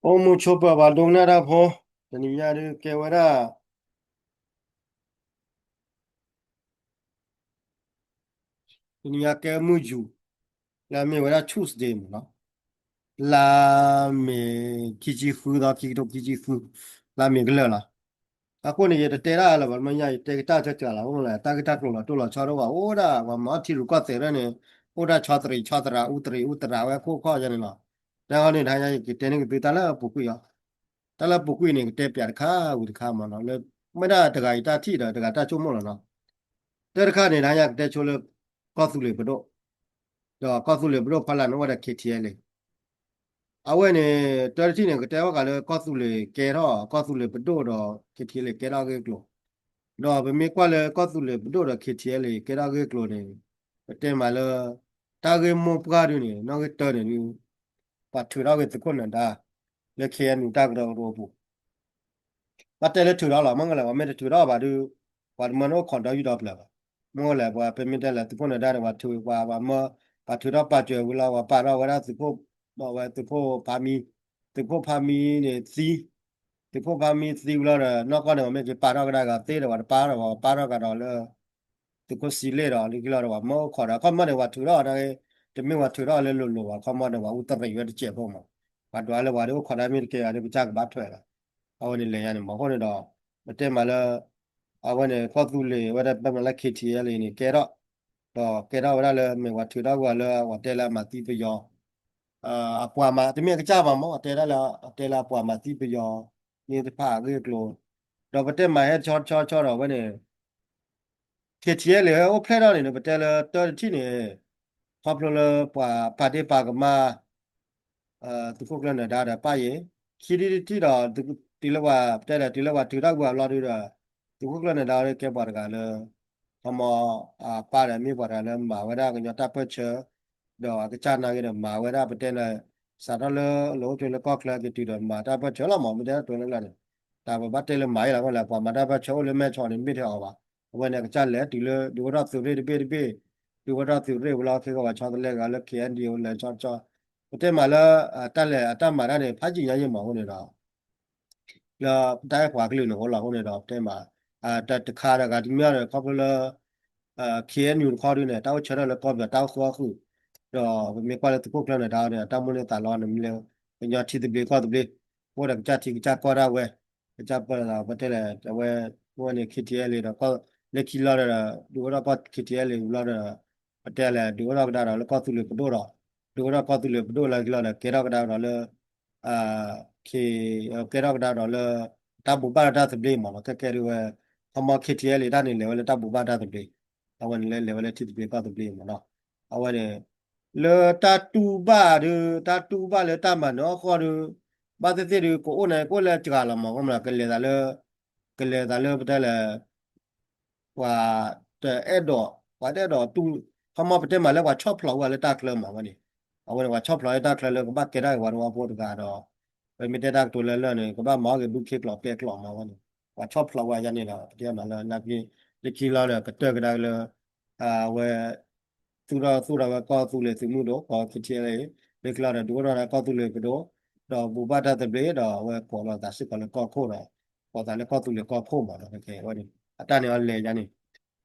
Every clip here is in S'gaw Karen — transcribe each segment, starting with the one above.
အိၣ်မူဆိးပၢၤပှၤဒိကနၣ်တၢ်ဖိ, တနံၤညါဒုးကဲဝဲဒၣ် တနံၤညါကဲမုၢ်ယူၤ, လၢအမ့ၢ်ဝဲဒၣ် Tuesday မ့ၢ်နီၤ, လါမ့ၤခံဆံဃုသီ ခံကထိခံဆံဃု, လါမ့ၤကလၢာ်လီၤ. အဃိန့ၣ် ယတတဲဒၣ်လၢၤဘၣ် မ့ၢ်ညါ ယတဲကတၢၢ်ကၢကၢလီၤ အိၣ်လၢတၢ်ဂ့ၢ်တၢ်ကျိၤလီၤတိၢ်လီၤဆီဒိၣ်ဘၣ် အိၣ်ဒၣ်ပှၤမၤအီၣ်ထံရူၢ်ကီၢ်သဲးဒၣ်န့ၣ်, အိၣ်ဒၣ်ဆီတရံးဆီသရၣ် အူတရံးအူသရၣ်ဝဲခိၣ်ခီၣ်ယါန့ၣ်လီၤ. တၢ်ဂီၢ်န့ၣ် တဟါညါ ယကတဲန့ၢ်က့ၤသုတၢ်လၢအပူၤကွံာ်အီၤ, တၢ်လၢအပူၤကွံာ်န့ၣ် ကတဲပၠးတခါဝံၤတခါမ့ၢ်နီၤ, လၢ မ့ၢ်ဒၣ်တဂၤအံၤတၢ်ထံၣ်ဒီးတဂၤတၢ်ဆိကမိၣ်လီၤနီၤ. တၢ်တခါန့ၣ် တဟါညါကတဲဆိလၢ ကီၢ်သူလ့ၤပဒိၣ်, ဒီးကီၢ်သူလ့ၤပဒိၣ်ဖီလာ်န့ၣ်အိၣ်ဝဲဒီး K T L A အဝဲန့ၣ် တၢ်တထံၣ်န့ၣ် ကတဲဘၣ်ဃးလၢကီၢ်သူလ့ၤကဲထီၣ် ကီၢ်သူလ့ၤပဒိၣ်ဒီး K T L A ကဲထီၣ်အဂ့ၢ်အကျိၤ, ဒီးပမ့ၢ်ကွၢ်လၢကီၢ်သူလ့ၤပဒိၣ်ဒီး K T L A ကဲထီၣ်အဂ့ၢ်အကျိၤန့ၣ် ပတဲမးလၢ တၢ်ဂ့ၢ်မိၢ်ပှၢ်ဒုးန့ၣ် နီၣ်ဂံၢ်တၢန့ၣ်ဒုး ပှၤထုးထီၣ်က့ၤသုးခိၣ်နၢၤဒါ လၢ K N U တၢ်ကရၢကရိအပူၤ ဘၣ်တဲလၢထုးထီၣ်လီၤ မ့ၢ်လဲၣ် ပှၤမ့ၢ်တထုးထီၣ်ဘၣ်ဒုး ပှၤတမၢန့ၣ်အိၣ်ခိးဒီယူၢ်ဒီပျၢၤဘၣ်. မ့ၢ်လဲၣ် ပှၤပမ့ၢ်တဲလၢသုးခိၣ်နၢၤဒါန့ၣ် ပှၤထုး ပှၤ ပှၤမၢ ပှၤထုးထီၣ်ပာ်စၢၤဝံၤလီၤ ပှၤပာ်ထီၣ်ဝဲဒၣ်သုးခိၣ် ဒီးဝဲသုးခိၣ်ဖးမံ, သုးခိၣ်ဖးမံန့ၣ်သံ, သုးခိၣ်ဖးမံသံဝံၤလီၤဒီး နီၢ်ကီၢ်န့ၣ် ပှၤမ့ၢ်က့ၤပာ်ထီၣ်ကဒါက့ၤသ့ဒီး ပှၤတပာ်ထီၣ် ပှၤပာ်ထီၣ်ကဒီးလၢ သုးခိၣ်စံလ့ၣ်ဒီး လၢခံလီၤဒီး ပှၤမၢအိၣ်ခိးဒီး အခီပညီန့ၣ် ပှၤထုးထီၣ်န့ၣ် တမ့ၢ်ပှၤထုးထီၣ်လၢလိၤလိၤဘၣ် အခီပညီန့ၣ် ပှၤအူတရံးဝဲတစဲးဖိမး, ပှၤဒွးလၢပှၤဒုးအိၣ်ခိးဒၣ်မ့ၢ်တကဲဘၣ်ဒုး ပစၢ်ကဘၣ်ထွဲလီၤ. အဝဲန့ၣ်လဲၤညါန့ၣ်မး အဃိန့ၣ်ဒီး ပတဲမးလၢ အဝဲန့ၣ် ကီၢ်သူလ့ၤ အဝဲဒၣ်ပတဲမးလၢ K T L A န့ၣ် ကဲထီၣ် ဒီးကဲထီၣ်ဝဲဒၣ်လၢမ့ၢ်ပှၤထုးထီၣ်ကွံာ်အီၤလၢ ပှၤတဲလၢအမၤသံပယီၤ အပှၤမၤ တမ့ၢ်အကစၢ်ဘၣ်မး အတဲဒၣ်လၢ အတဲလၢအပှၤမၤသံပယီၤ န့ၣ်တဖၣ်အဂ့ၢ်အကျိၤ, ဒီးပတဲမးဟဲဆီဆီဆီဒီးအဝဲန့ၣ် K T L A အိၣ်ဖျဲၣ်ထီၣ်န့ၣ်ဒီး ပတဲလၢတၢ်တထံၣ်န့ၣ် ခီဖျိလၢပှၤပာ်ဒ့ၣ်ပာ်ကမၣ် သုးခိၣ်ကျၢၢ်နၢၤဒါဒီးပၢ်ယ့ၢ်, ခံထံၣ်တထံၣ်ဒီး တုၤလၢပှၤတဲဒီး တုၤလၢပှၤထုးထီၣ်ကွံာ်အီၤလီၤဒုးဒီး သုးခိၣ်ကျၢၢ်နၢၤဒါကဲပှၤတဂၤလၢ ခီမီ အပၢ်ဒီးမ့ၢ်ပှၤတဂၤလၢ မၤဝဲဒၣ်ကညီတၢ်ပၢၢ်ဆၢ ဒီးအကစၢ်နာ်က့ဒီးမၤဝဲဒၣ်ပတဲလၢ စးထီၣ်လၢလီၤအိၣ်ဆိလၢကီၢ်ချၢက့ၤတုၤဒီးမၤတၢ်ပၢၢ်ဆၢလီၤမး မ့ၢ်တဲတၢ်တိၤလၢလၢ်န့ၣ် တၢ်ပဘၣ်တဲလၢမၤအံၤလီၤ ပှၤမၤတၢ်ပၢၢ်ဆၢအိၣ်လၢမဲၢ်ဆီန့ၣ် မ့ၢ်ထဲအီၤဘၣ်. အဝဲန့ၣ် အကစၢ်လဲၤတုၤလၢ ဒုးအိၣ်ထီၣ်သုးရ့ၣ်တဘ့ၣ်တဘ့ၣ်, ဒုးအိၣ်ထီၣ်သုးရ့ၣ်ဝံၤလီၤ ခဲကီးပှၤဆီတလဲဂၤလၢ K N D O လဲၤဆီဆီ ပတဲမးလၢ တၢ်လဲၤအတၢ်မၤတၢ်န့ၣ် ဖးယံာ်ညါယံာ်မးအဃိန့ၣ်ဒီး လၢတၢ်အဲၣ်ပှၤကလုာ်န့ၣ်အိၣ်လီၤအဃိန့ၣ်ဒီး ပတဲမး တခါဒီးဂၤတမံၤဒီး ခီဖျိလၢ K N U တခီဒုးန့ၣ် တၢ်အိၣ်ဆၢထၢၣ်လၢကီၢ်ပယီၤ တၢ်အိၣ်ဃုာ်အီၣ်ဃုာ်, ဒီးပမ့ၢ်ကွၢ်လၢသုးခိၣ်ကျၢၢ်နၢၤဒါန့ၣ် အတၢ်မိၣ်န့ၢ်သးလီန့ၣ် မ့ၢ်လၢ ကညီထံသဘျ့ကီၢ်သဘျ့, အိၣ်ဒီးကစၢ်ထံကစၢ်ကီၢ်ဒၣ်ဝဲ, ကစၢ်ပၢလီၤ ပတဲလဲၣ် အဝဲ အဝဲန့ၣ် K T L A ဒီး လၢခံလီၤဒီး ဒုးအိၣ်ထီၣ်ကီၢ် K T L A ဝံၤလီၤဒီး ပတဲလဲၣ် ဒုးအိၣ်ထီၣ်ကဒါဒီးလၢကီၢ်သူလ့ၤပဒိၣ်ဒီး ဒုးအိၣ်ထီၣ်ကီၢ်သူလ့ၤပဒိၣ်လၢခံလီၤဒီး ကဲထီၣ်ကဒါဒီးလၢ ကဲထီၣ်ကဒါဒီးလၢ တၢ်ဘိးဘၣ်တၢ်သဘျ့မးနီၤ ကဲကဲဒ်ဝဲ ခီမီ K T L A တၢ်န့ၣ် လဲၤဝဲလၢတၢ်ဘိးဘၣ်တၢ်သဘျ့, အဝဲန့ၣ်လၢလဲၤဝဲလၢထံသဘျ့ကီၢ်သဘျ့မးနီၤ, အဝဲန့ၣ် လၢတၢ်တူၢ်ဘၣ်ဒီး တၢ်တူၢ်ဘၣ်လၢတၢ်မၤနၢၤအဃိဒီး ဘၣ်သ့ၣ်သ့ၣ်ဒီး ကအိၣ်န့ၣ် ကအိၣ်လၢစှၤလီၤမး ကမ့ၢ်ကလဲၤသးလၢ ကလဲၤသးလၢပတဲလဲၣ် ပှၤတအဲၣ်ဒိး ပှၤတအဲၣ်ဒိးတူၢ် ခီမီပတဲမးလၢပှၤဆီၣ်ဖျိးဝဲလၢတၢ်ချၢမးဝဲန့ၣ်, အဝဲန့ၣ် ပှၤဆီၣ်ဖျိးလၢတၢ်ချၢလၢကဘၣ်ကဲထီၣ်က့ၤပှၤတဝီဖိတဂၤဒီး ပမ့ၢ်တဲတၢ်ကတိၤလၢလၢၢ်န့ၣ် ကဘၣ်မၤအီၣ်က့ၤဘုခ့ကျိးပဲကျိးမးဝဲန့ၣ်, ပှၤဆီၣ်ဖျိးဝဲယါန့ၣ်ဒီး ပတဲမးလၢနာ်က့ လၢခံလီၤဒီး ကတၢၢ်ကဒါလၢ အဝဲ သူၣ်ထီၣ်သူၣ်ထီၣ်ဝဲကီၢ်သူလ့ၤသုးမုၢ်ဒိၣ် ကီၢ် K T L A လၢခံလီၤဒီး ဒုးအိၣ်ထီၣ်ဝဲကီၢ်သူလ့ၤပဒိၣ် ဒီးဘိးဘၣ်တၢ်သဘျ့ဒီး အဝဲကိးလီၤသးစ့ၢ်ကီးလၢကီၢ်ခိၣ်ဒီး ကိးသးလၢကီၢ်သူလ့ၤကီၢ်ခိၣ်မးဒီး အဝဲန့ၣ် အတၢ်န့ၣ်အီၤလဲၤယါန့ၣ်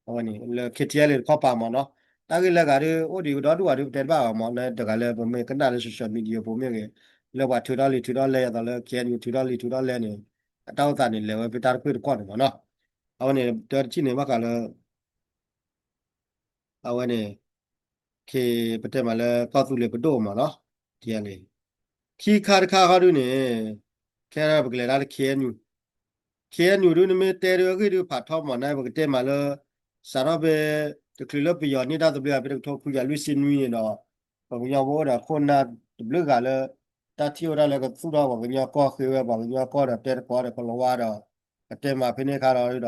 အဝဲန့ၣ် လၢ K T L A တခီပၤမးနီၤ, တၢ်ဂ့ၢ်လၢဂၤဒီး အိၣ်ဒံးကဒီးဒူၣ်ဝဲဒုး ပတဲတဘၣ်ဘၣ်မး တဂၤလၢပမ့ၢ်ကနၣ်လၢ social media ပူၤမ့ၢ်ဂ့ၤ, လၢပှၤထုးထီၣ်လံာ်ထုးထီၣ်လဲယသးလၢ K N U ထုးထီၣ်လံာ်ထုးထီၣ်လဲန့ၣ် အတၢ်အိၣ်သးန့ၣ် လဲၤဝဲဖဲတၢ်တဖုၣ်တခီၣ်န့ၣ်မးနီၤ, အဝဲန့ၣ် တၢ်တထံၣ်န့ၣ် ဘၣ်ဃးလၢ အဝဲန့ၣ် ပတဲမးလၢကီၢ်သူလ့ၤပဒိၣ်မးနီၤ, ခံခါတခါဃီဒုးန့ၣ် ခဲအံၤပကလဲၤတၢ်လၢ K N U, K N U ဒုး နမ့ၢ်တဲဒုးအဂ့ၢ်ဒုး ဖးထီမးန့ၣ် ပကတဲမးလၢ စးထီၣ်ဖဲ တချုးလၢပယီၤန့ၢ်တၢ်သဘျ့ ဖဲတကထိခွံကယၤလွံၢ်ဆံနွံန့ၣ်ဒီး ပှၤကညီဖိအိၣ်ဒီးခိၣ်နၢ်တဘျုးဂၤလၢ တၢ်ထံၣ်ဝဲဒၣ်လၢကသူၣ်ထီၣ်ပှၤကညီကီၢ်ဃ့ဝဲ ပှၤကညီကီၢ်ဒီးတဲသကိးဒီးကလီၤဝါဒီး ပတဲမးဖဲန့ၣ်အခါဒီး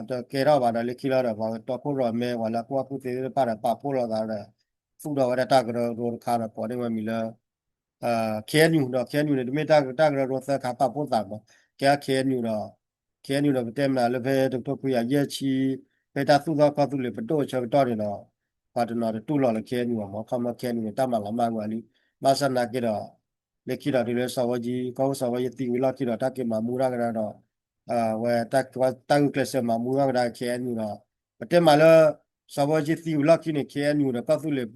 တကဲထီၣ်ဘၣ်ဒီး လၢခံလီၤဒီး ပှၤတီခိၣ်ရိၣ်မဲ ပှၤလၢအကူၣ်ဘၣ်ကူၣ်သ့သ့ၣ်တဖၣ်ဒီး ပာ်ဖှိၣ်လိာ်သးဒီး သူၣ်ထီၣ်ဝဲဒၣ်တၢ်ကရၢကရိတခါဒီး ကိးန့ၢ်ဝဲမံၤလၢ K N U ဒီး K N U န့ၣ် တမ့ၢ်တၢ်ကရၢကရိသၢခါပာ်ဖှိၣ်သးမး ကဲ K N U ဒီး K N U ဒီး ပတဲမနုၤလၢဖဲတကထိခွံကယၤယဲၢ်ဆံ ဖဲတၢ်သူၣ်ထီၣ်ကီၢ်သူလ့ၤပဒိၣ်အဆၢကတီၢ်န့ၣ်ဒီး ပှၤတနီၤတတူၢ်လိာ်လၢ K N U ဘၣ်မး ခီမီ K N U န့ၣ် တၢ်မၤလီၤမၢ်ကွံာ်လံ ဘၣ်ဆၣ်နာ်က့ဒီး လၢခံဒီးတုၤလၢစီၤဝဲကၠံ ကီၢ်ခိၣ်စီၤဝဲကၠံသံဝံၤလီၢ်ခံဒီး တၢ်က့ၤမၤမူဒါကဒါဒီး ဝဲ တၢ်ဂုာ်ကျဲးစၢးမၤမူဒါကဒါ K N U ဒီး ပတဲမးလၢ စီၤဝဲကၠံသံဝံၤလီၢ်ခံန့ၣ် K N U ဒီးကီၢ်သူလ့ၤ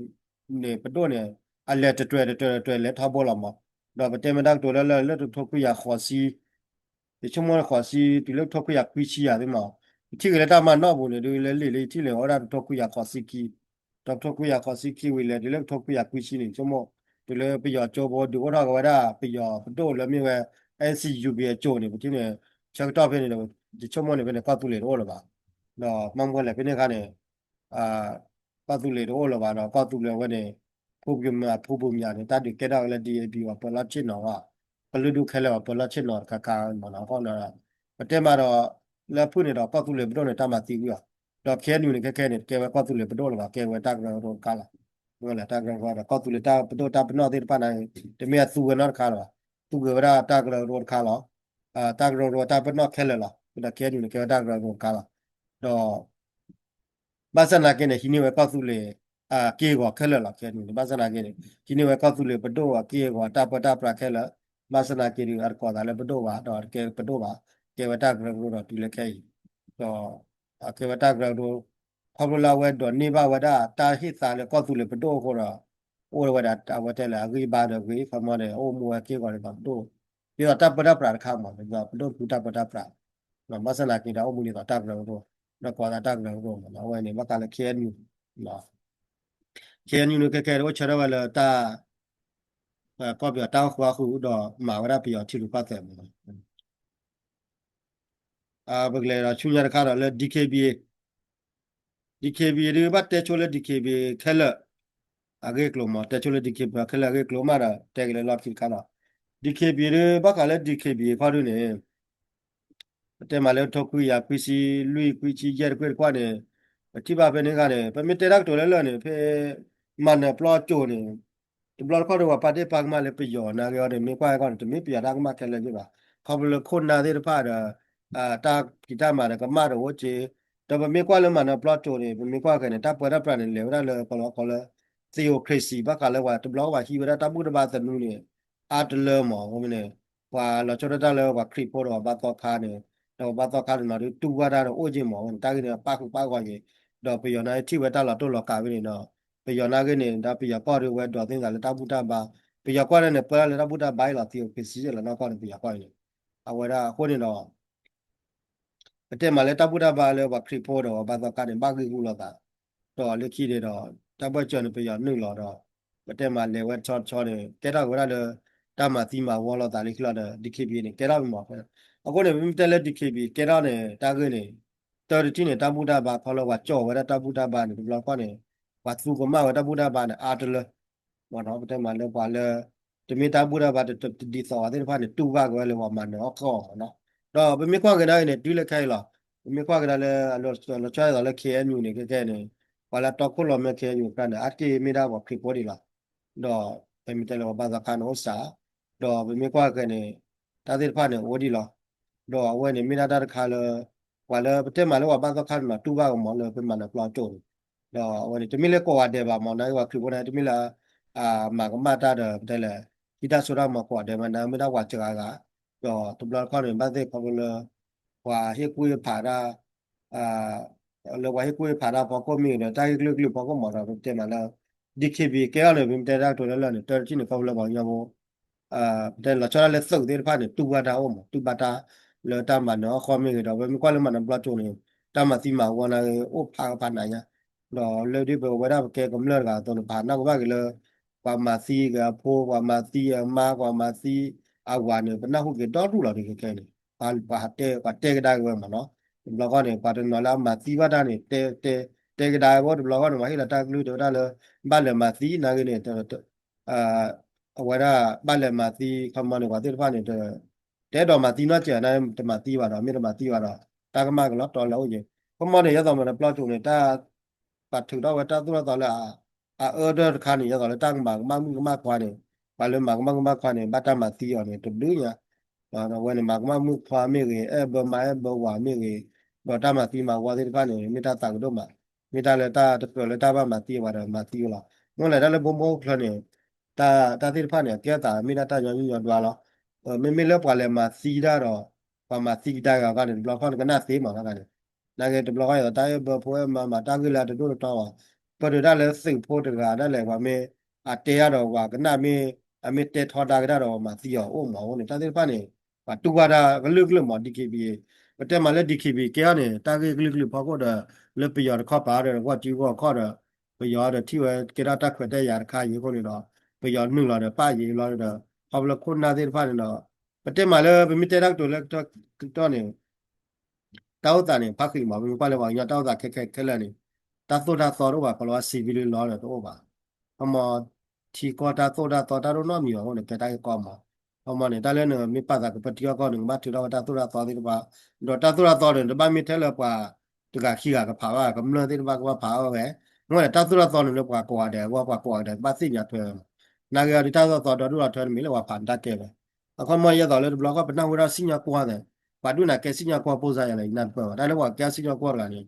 န့ၣ် ပဒိၣ်န့ၣ် အလဲၤတတွဲၤတတွဲၤတတွဲၤလဲၤထီဘိလီၤမး, ဒီးပတဲမ့ၢ်တၢ်ကတိၤလၢလၢလၢတကထိခွံကယၤဃိးဆံ ယဆိကမိၣ်ဃိးဆံတုၤလၢကထိခွံကယၤခွံဆံယၤသ့ၣ်မး, ယထံၣ်က့ၤလၢတၢ်မၤနီၣ်ပူၤန့ၣ် ဒုးလၢလံာ်လၢယထံၣ်န့ၣ် အိၣ်ဝဲဒၣ်တကထိခွံကယၤဃိးဆံခံ, တကထိခွံကယၤဃိးဆံခံဝံၤလဲၤတုၤလၢကထိခွံကယၤခွံဆံန့ၣ် ယဆိကမိၣ် တုၤလၢပယီၤကၠိဖိဒုးအိၣ်ထီၣ်က့ၤဝဲဒၣ် ပယီၤပဒိၣ်လၢမ့ၢ်ဝဲ N C U K အကၠိန့ၣ် ပထံၣ်န့ၣ် ဆၢကတီၢ်ဖဲန့ၣ်ဒီး ယဆိကမိၣ်န့ၣ် ဖဲန့ၣ်ကီၢ်သူလ့ၤတအိၣ်လၢၤဘၣ်, ဒီးမ့ၢ်မ့ၢ်လဲၣ်ဖဲန့ၣ်အခါန့ၣ် ကီၢ်သူလ့ၤတအိၣ်လၢၤဘၣ်ဒီး ကီၢ်သူလ့ၤအဝဲန့ၣ် ဖုဘိမၠး ဖုဘိမၠးန့ၣ် တၢ်ဒုးကဲထီၣ်ဝဲလၢ D A B ပှၤပၢၤလီၢ်ဆ့ၣ်နီၤဝဲ, ကလုာ်ဒူၣ်ခဲလၢာ်ပှၤပၢၤလီၢ်ဆ့ၣ်နီၤတခါခါမ့ၢ်နီၤ, အဃိန့ၣ် ပတဲမးဒီး လၢဖုၣ်န့ၣ်ဒီး ကီၢ်သူလ့ၤပဒိၣ်န့ၣ် တၢ်မၤသံဝံၤအီၤ, ဒီး K N U န့ၣ် ခဲခဲန့ၣ် တကဲဝဲကီၢ်သူလ့ၤပဒိၣ်လၢၤဘၣ်, ကဲဝဲတၢ်ကရၢကရိတခါလီၤ, မ့ၢ်လဲၣ်တၢ်ကရၢကရိဒီး ကီၢ်သူလ့ၤတၢ်ပဒိၣ်တၢ်ပနီၣ်သ့ၣ်တဖၣ်န့ၣ် တမ့ၢ်အသူဝဲနီတခါလၢၤဘၣ်, သူက့ၤဝဲဒၣ်တၢ်ကရၢကရိတခါလီၤ, တၢ်ကရၢကရိတၢ်ပနီၣ်ခဲလၢာ်လီၤ, ဒီး K N U န့ၣ် ကဲဝဲတၢ်ကရၢကရိတခါလီၤ, ဒီး ဘၣ်ဆၣ်နာ်က့န့ၣ် ဟံးန့ၢ်ဝဲကီၢ်သူလ့ၤ အက့ၢ်အဂီၤခဲလၢာ်လီၤ, K N U န့ၣ် ဘၣ်ဆၣ်နာ်က့န့ၣ် ဟံးန့ၢ်ဝဲကီၢ်သူလ့ၤပဒိၣ်အက့ၢ်အဂီၤတၢ်ပၢတၢ်ပြးခဲလၢာ်, ဘၣ်ဆၣ်နာ်က့ဒီး အတကိးသးလၢပဒိၣ်ဘၣ် ဒီးတကဲပဒိၣ်ဘၣ်, ကဲဝဲတၢ်ကရၢကရိဒီးတုၤလၢခဲအံၤ, ဒီး အကဲဝဲတၢ်ကရၢကရိ ခီဖျိလၢအဝဲဒိးန့ၢ်ဘၣ်ဝဲဒၣ်တၢ်ဟ့ၣ်သါလၢကီၢ်သူလ့ၤပဒိၣ်အဃိဒီး အိၣ်ဝဲဒၣ်အဝဲတဲလၢအဂံၢ်ဘါဒီးဂ့ၤ ခီမီန့ၣ် အိၣ်မူဝဲက့ၢ်ဂီၤဒ်သိးပဒိၣ် ဒ်သိးတၢ်ပၢတၢ်ပြးတခါမး ဒ်သိးပဒိၣ်ဖုတၢ်ပၢတၢ်ပြး, ဘၣ်ဆၣ်နာ်က့ဒီးအိၣ်မူဒ်သိးတၢ်ကရၢကရိ, ဒီးကိးသးတၢ်ကရၢကရိမး အဝဲန့ၣ် ဘၣ်ဃးလၢ K N U, K N U န့ၣ် ခဲခဲအိၣ်ဆၢထၢၣ်ဝဲလၢတၢ် ကီၢ်ပယီၤတၢ်အိၣ်ဃုာ်အီၣ်ဃုာ်ဒီးမၤဝဲဒၣ်ပယီၤထံရူၢ်ကီၢ်သဲးမး ပကလဲၤဒီးဆူညါတခါဒီးလၢ D K B A, D K B A ဒုးဘၣ်တဲဆိလၢ D K B A ခဲလၢာ် အဂ့ၢ်အကျိၤမး တဲဆိလၢ D K B A ခဲလၢာ်အဂ့ၢ်အကျိၤမးဒီး တဲက့ၤလၢလီၢ်ခံတခါဒီး D K B A ဒုး ဘၣ်ဃးလၢ D K B A ခီဒုးန့ၣ် ပတဲမးလၢထိခွံကယၤခွံဆံလွံၢ်ခွံဆံယဲၢ်တကွ့ၢ်တကွ့ၢ်န့ၣ် ပထံၣ်ဘၣ်ဖဲန့ၣ်အခါန့ၣ် ပမ့ၢ်တဲတၢ်ကတိၤလၢလၢာ်န့ၣ် ဖဲမၤနၢၤပျီကၠိန့ၣ် တဘျီတခီၣ်ဒီးပှၤပာ်ဒ့ၣ်ပာ်ကမၣ်လၢပယီၤနာ်က့အီၤန့ၣ် မ့ၢ်ကွၢ်ဟဲကီၢ်န့ၣ် တမ့ၢ်ပယီၤတၢ်ကမၣ်ခဲလၢာ်ယ့ၢ်ဘၣ် ခီဖျိလၢခိၣ်နၢ်သ့ၣ်တဖၣ်ဒီး တၢ်ဖံးတၢ်မၤဒီးကမၣ်တအိၣ်က့ ဒီးပမ့ၢ်ကွၢ်လၢမၤနၢၤပျီကၠိန့ၣ် ပမ့ၢ်ကွၢ်ခဲန့ၣ် တၢ်ပၢတၢ်ပြးန့ၣ် လဲၤဝဲဒၣ်လၢပလီၢ်ကီလၢ theocracy ဘၣ်ဃးလၢပှၤတဘျီကဘၣ်ဟံးဝဲဒၣ်တၢ်ဘူၣ်တၢ်ဘါသနူန့ၣ် အါတလၢမး အဃိန့ၣ် ပှၤလီၤဆီဒၣ်တၢ်လၢပှၤခရံာ်ဖိဒီးပှၤဘါသီခါန့ၣ် ဒီးပှၤဘါသီခါန့ၣ်နီၤဒုးတူၢ်ဘၣ်တၢ်ဒီးအိၣ်က့မး အဃိန့ၣ် တၢ်ဂ့ၢ်န့ၣ်ပၣ်ဃုာ်ပၣ်ဂီၤက့ ဒီးပယီၤနာ်က့ထံၣ်ဝဲတၢ်လီၤတိၢ်လီၤကးဝဲန့ၣ်ဒီး ပယီၤနာ်က့န့ၣ် ဒီးပယီၤကီၢ်ဒုးဝဲဒိးသ့ၣ်သးလၢတၢ်ဘူၣ်တၢ်ဘါ ပယီၤကွၢ်န့ၣ်န့ၣ် ပၢလၢတၢ်ဘူၣ်တၢ်ဘါအံၤလီၤ theocracy လီၤနီၢ်ကီၢ်န့ၣ် ပယီၤကွၢ်န့ၣ် အဝဲဒၣ်အဃိန့ၣ်ဒီး ပတဲမးလၢတၢ်ဘူၣ်တၢ်ဘါလၢပှၤခရံာ်ဖိဒီးပှၤဘါသီခါန့ၣ် ဘၣ်ဂံၢ်ဂူာ်လိာ်သး ဒီးလၢခံန့ၣ်ဒီး တၢ်ဘၢၣ်စၢၤန့ၣ် ပယီၤနုာ်လီၤဒီး ပတဲမးလဲၤဝဲတဆီတဆီန့ၣ် ကဲထီၣ်က့ၤဝဲဒၣ်လၢ တၢ်မၤသံမၤဝီလိာ်သးလၢခံလီၤဒီး D K B A န့ၣ် ကဲထီၣ်မး အဃိန့ၣ် ပမ့ၢ်တဲလၢ D K B A ကဲထီၣ်န့ၣ် တၢ်ဂ့ၢ်န့ၣ် တၢ်တထံၣ်န့ၣ် တၢ်ဘူၣ်တၢ်ဘါခီလၢပှၤကၠီၣ်ဝဲဒၣ်တၢ်ဘူၣ်တၢ်ဘါန့ၣ် တဘျီတခီၣ်န့ၣ် ပှၤသူကမၣ်ဝဲတၢ်ဘူၣ်တၢ်ဘါန့ၣ် အါတလၢ မ့ၢ်နီၤ ပတဲမးလၢပှၤလၢ တမ့ၢ်တၢ်ဘူၣ်တၢ်ဘါတဒ်သိးအီၤသ့ၣ်တဖၣ်န့ၣ် တူၢ်ဘၣ်က့ၤဝဲလၢပှၤမၤနၢၤအီၣ်ဃီမ့ၢ်နီၤ ဒီးပမ့ၢ်ကွၢ်က့ၤနာ်က့န့ၣ် တုၤလၢခဲအံၤလီၤ ပမ့ၢ်ကွၢ်က့ၤဒၣ်လၢ လီၤဆီဒၣ်သိးလၢ K N U န့ၣ် ခဲခဲန့ၣ် ပှၤလၢတီခိၣ်လီၤမၢ K N U တခါန့ၣ် အါတက့ၢ်မ့ၢ်ဒၣ်ပှၤခရံာ်ဖိဒံးလီၤ ဒီးပမ့ၢ်တဲလၢပှၤဘါသီခါန့ၣ်အိၣ်စး ဒီးပမ့ၢ်ကွၢ်က့ၤန့ၣ် တၢ်သ့ၣ်တဖၣ်န့ၣ်အိၣ်ဒံးလီၤ ဒီးအဝဲန့ၣ်မ့ၢ်ဒၣ်တၢ်တခါလၢ ပှၤလၢပတဲမးလၢပှၤဘါသီခါန့ၣ်နီၤ တူၢ်ဘၣ်ကမီၤလၢပမၤနၢၤပျီကၠိန့ၣ် ဒီးအဝဲန့ၣ် တမ့ၢ်လၢကိးဂၤဒဲးဘၣ်မ့ၢ်နီၤ ပှၤခရံာ်ဖိန့ၣ် တမ့ၢ်လၢ မၤကမၣ်တၢ်ဒီး ပတဲလဲၣ် ဟံးတၢ်စိတၢ်ကမီၤကိးဂၤဒဲးမ့ၢ်နီၤ မ့ၢ်ဒၣ်ပှၤစှၤဂၤ ဒီးတဘျီတခီၣ်န့ၣ် ဘၣ်သ့ၣ်ခီဖျိလၢ ပှၤဟ့ၣ်ကူၣ်ဟ့ၣ်ဖးတၢ် လၢပှၤဟ့ၣ်ကူၣ်ဟ့ၣ်ဖးတၢ်ဖီခိၣ်မ့ၢ်ဂ့ၤဒီး တၢ်ဟ့ၣ်ကလုာ်ကလုာ်ဖီခိၣ်မ့ၢ်ဒီး ပတဲမးလၢ D K B A ကဲထီၣ်န့ၣ် ပမ့ၢ်တဲတၢ်ကတိၤလၢလၢာ်န့ၣ် တၢ်တထံၣ်န့ၣ် ခီဖျိလၢပှၤကညီဖိ ပတဲလီၤဆီဒၣ်လၢသုးသ့ၣ်တဖၣ်န့ၣ် တူၢ်ဘၣ်တၢ်အိၣ်မး တူၢ်ဘၣ်တၢ်လၢတၢ်မၤနၢၤအီၣ်ဃီမ့ၢ်ဂ့ၤဒီး ပမ့ၢ်ကွၢ်လၢမၤနၢၤပျီကၠိန့ၣ် တၢ်မၤသံမၤဝီနာ်ဂ့ၤ အိၣ်ဖးကဖးနးညါ ဒီးလၢဒ်ပဝဲဒၣ်ပကဲကမျၢၢ်တဂၤအသိးန့ၣ် ပဟးနၢ်ကဘၣ်က့ၤလၢ ပှၤမၤသံက့ၤအဖိ ပှၤမၤသံအမါ ပှၤမၤသံအဝၤန့ၣ် ပနၢ်ဟူက့ၤဒီဒူၣ်လီၤန့ၣ် ခဲခဲန့ၣ် ပှၤ ပှၤတဲ ပှၤတဲကဒါက့ၤဝဲမ့ၢ်နီၤ တဘျီဃီန့ၣ် ပှၤတနီၤလၢအမၤသံဘၣ်တၢ်န့ၣ် တဲ တဲ တဲကဒါဝဲ တဘျီဃီန့ၣ် ပှၤဟ့ၣ်လီၤတၢ်ကလုၢ်တဲဝဲဒၣ်လၢ ဘၣ်လဲၤမၤသံနာ်ဂ့ၤန့ၣ် အဝဲဒၣ် ဘၣ်လဲၤမၤသံ ခီမီန့ၣ် ပှၤသ့ၣ်တဖၣ်န့ၣ် တဲအဲၣ်ဒိးမၤသံနီတစဲး တမၤသံဘၣ်ဒီး မ့ၢ်တမၤသံဘၣ်ဒီး တၢ်ကမၣ်ကလီၤတီၤလၢအိၣ်က့ၤ ခီမီန့ၣ် ယသိးမ့ၢ်တပျီကၠိန့ၣ် တၢ် ပာ်ထုးထီၣ်ဝဲတၢ်သိၣ်တၢ်သီလၢ အအၢတၢ်တခါန့ၣ် ယသိးလၢတၢ်ကမၤကမၣ်မုၣ်ကမၣ်ခွါန့ၣ် ပှၤလၢမၤကမၣ်မုၣ်ကမၣ်ခွါန့ၣ် ဘၣ်တၢ်မၤသံအီၤန့ၣ် တဘျုးညါ ဒီးအဝဲန့ၣ် မၤကမၣ်မုၣ်ခွါမ့ၢ်ဂ့ၤ အဲၣ်ဘၢမါအဲၣ်ဘၢဝၤမ့ၢ်ဂ့ၤ ဒီးတၢ်မၤသံမၤဝီသ့ၣ်တဖၣ်န့ၣ် မ့ၢ်တၢ်သးကဒိၣ်မး မ့ၢ်တၢ်လၢတၢ်တကြၢးလၢတၢ်ဘၣ်မၤသံအီၤဘၣ်ဒီးမၤသံအီၤလီၤ မ့ၢ်လဲၣ်တၢ်လၢဘိမုၢ်အိၣ်ချၢန့ၣ် တၢ်သ့ၣ်တဖၣ်န့ၣ် အကဲအသးမ့ၢ်ဒၣ်တၢ်ညီနုၢ်ညီနုၢ်ဒွါလီၤ. မ့မ့ၢ်လၢပှၤလဲၤမၤသံတၢ်ဒီး ပှၤမၤသံကဒါဂၤဂၤန့ၣ် တဘျီခီၣ်န့ၣ် ကနၣ်သ့မးတၢ်ဂၤန့ၣ်, နာ်က့တဘျီခီၣ်အံၤ တၢ်အဲၣ်ဘၢဖိအဲၣ်မါမၤတၢ်ဂ့ၢ်လၢအတဒိၣ်တတီဘၣ်, ပဒုးဒၣ်လၢသုးဖိတဂၤဒၣ်လဲာ် ပှၤမ့ၢ်အတဲအါဒီးပှၤကနၣ်မ့ၢ် အမ့ၢ်တဲထီဒါကဒါဒီးပှၤမၤသံအီၤအိၣ်မးအိၣ်န့ၣ် တၢ်သ့ၣ်တဖၣ်န့ၣ် ပှၤတူၢ်ဘၣ်တၢ်ကလုာ်ကလုာ်မး DKBA, ပတဲမးလၢ DKBA ကဲအီၤန့ၣ် တၢ်ဂ့ၢ်ကလုာ်ကလုာ်ဖီခိၣ်ဒီး လၢပယီၤတခီပၤဒီး ဂီၢ်ကၠံဂီၢ်ခီၣ်ဒီး ပယီၤဒီးထံၣ်ဝဲကဲထီၣ်တၢ်ခွဲးတၢ်ယာ်တခါအံၤအဃိန့ၣ်ဒီး ပယီၤနုာ်လီၤဒီးပာ်ယံၤလီၤဒီး ခီဖျိခိၣ်နၢ်သ့ၣ်တဖၣ်န့ၣ်ဒီး ပတဲမးလၢပမ့ၢ်တဲတၢ်ကတိၤလၢကတီၢ်န့ၣ် တၢ်အိၣ်သးန့ၣ် ဖးဃံးမး ပမ့ၢ်ကွၢ်လၢပှၤကညီတၢ်အိၣ်သးခဲခဲခဲလၢာ်န့ၣ် တၢ်သိၣ်တၢ်သီတအိၣ်ဘၣ် ခီလီၤဝဲ civilian လီၤဒီးတအိၣ်ဘၣ်. ခီမီ ထံကီၢ်တၢ်သိၣ်တၢ်သီတၢ်ဒိၣ်နီတမံၤဘၣ်အဃိန့ၣ် ကဲတၢ်ဂ့ၢ်ကီမး. ခီမီန့ၣ်တၢ်လၢနမ့ၢ်ပာ်သးကပၢထံကီၢ်ကီၢ်န့ၣ် ကဘၣ်ထုးထီၣ်ဝဲတၢ်သိၣ်တၢ်သီသ့ၣ်တဖၣ် ဒီးတၢ်သိၣ်တၢ်သီန့ၣ် တဘၣ်မ့ၢ်ထဲလၢပှၤတဂၤခံဂၤကဖးဘၣ် ကမျၢၢ်သ့ၣ်တဖၣ်ကဘၣ်ဖးအီၤဝဲ မ့ၢ်ဝဲန့ၣ် တၢ်သိၣ်တၢ်သီန့ၣ်လၢပှၤကိးဂၤဒဲးအဂီၢ် ပှၤကိးဂၤဒဲးကဘၣ်သ့ၣ်ညါထွဲဝဲမး. နာ်က့အီၤဒုးတၢ်သိၣ်တၢ်သီဒီဒူၣ်ဒီထၢန့ၣ်မ့ၢ်လၢပှၤဖးန့ၣ်တၢ်ကဲဝဲ အခီမီယဲသိးလၢတဘျီဃီပနၢ်ဟူဝဲဒၣ်စံၣ်ညီၣ်ကွီၢ်သဲး ပှၤဒုးနၤကဲစံၣ်ညီၣ်ကွီၢ်ပိၢ်စါယၤလဲၣ် ယနၢ်တပၢၢ်ဘၣ် တၢ်လၢပှၤကဲစံၣ်ညီၣ်ကွီၢ်တဂၤန့ၣ်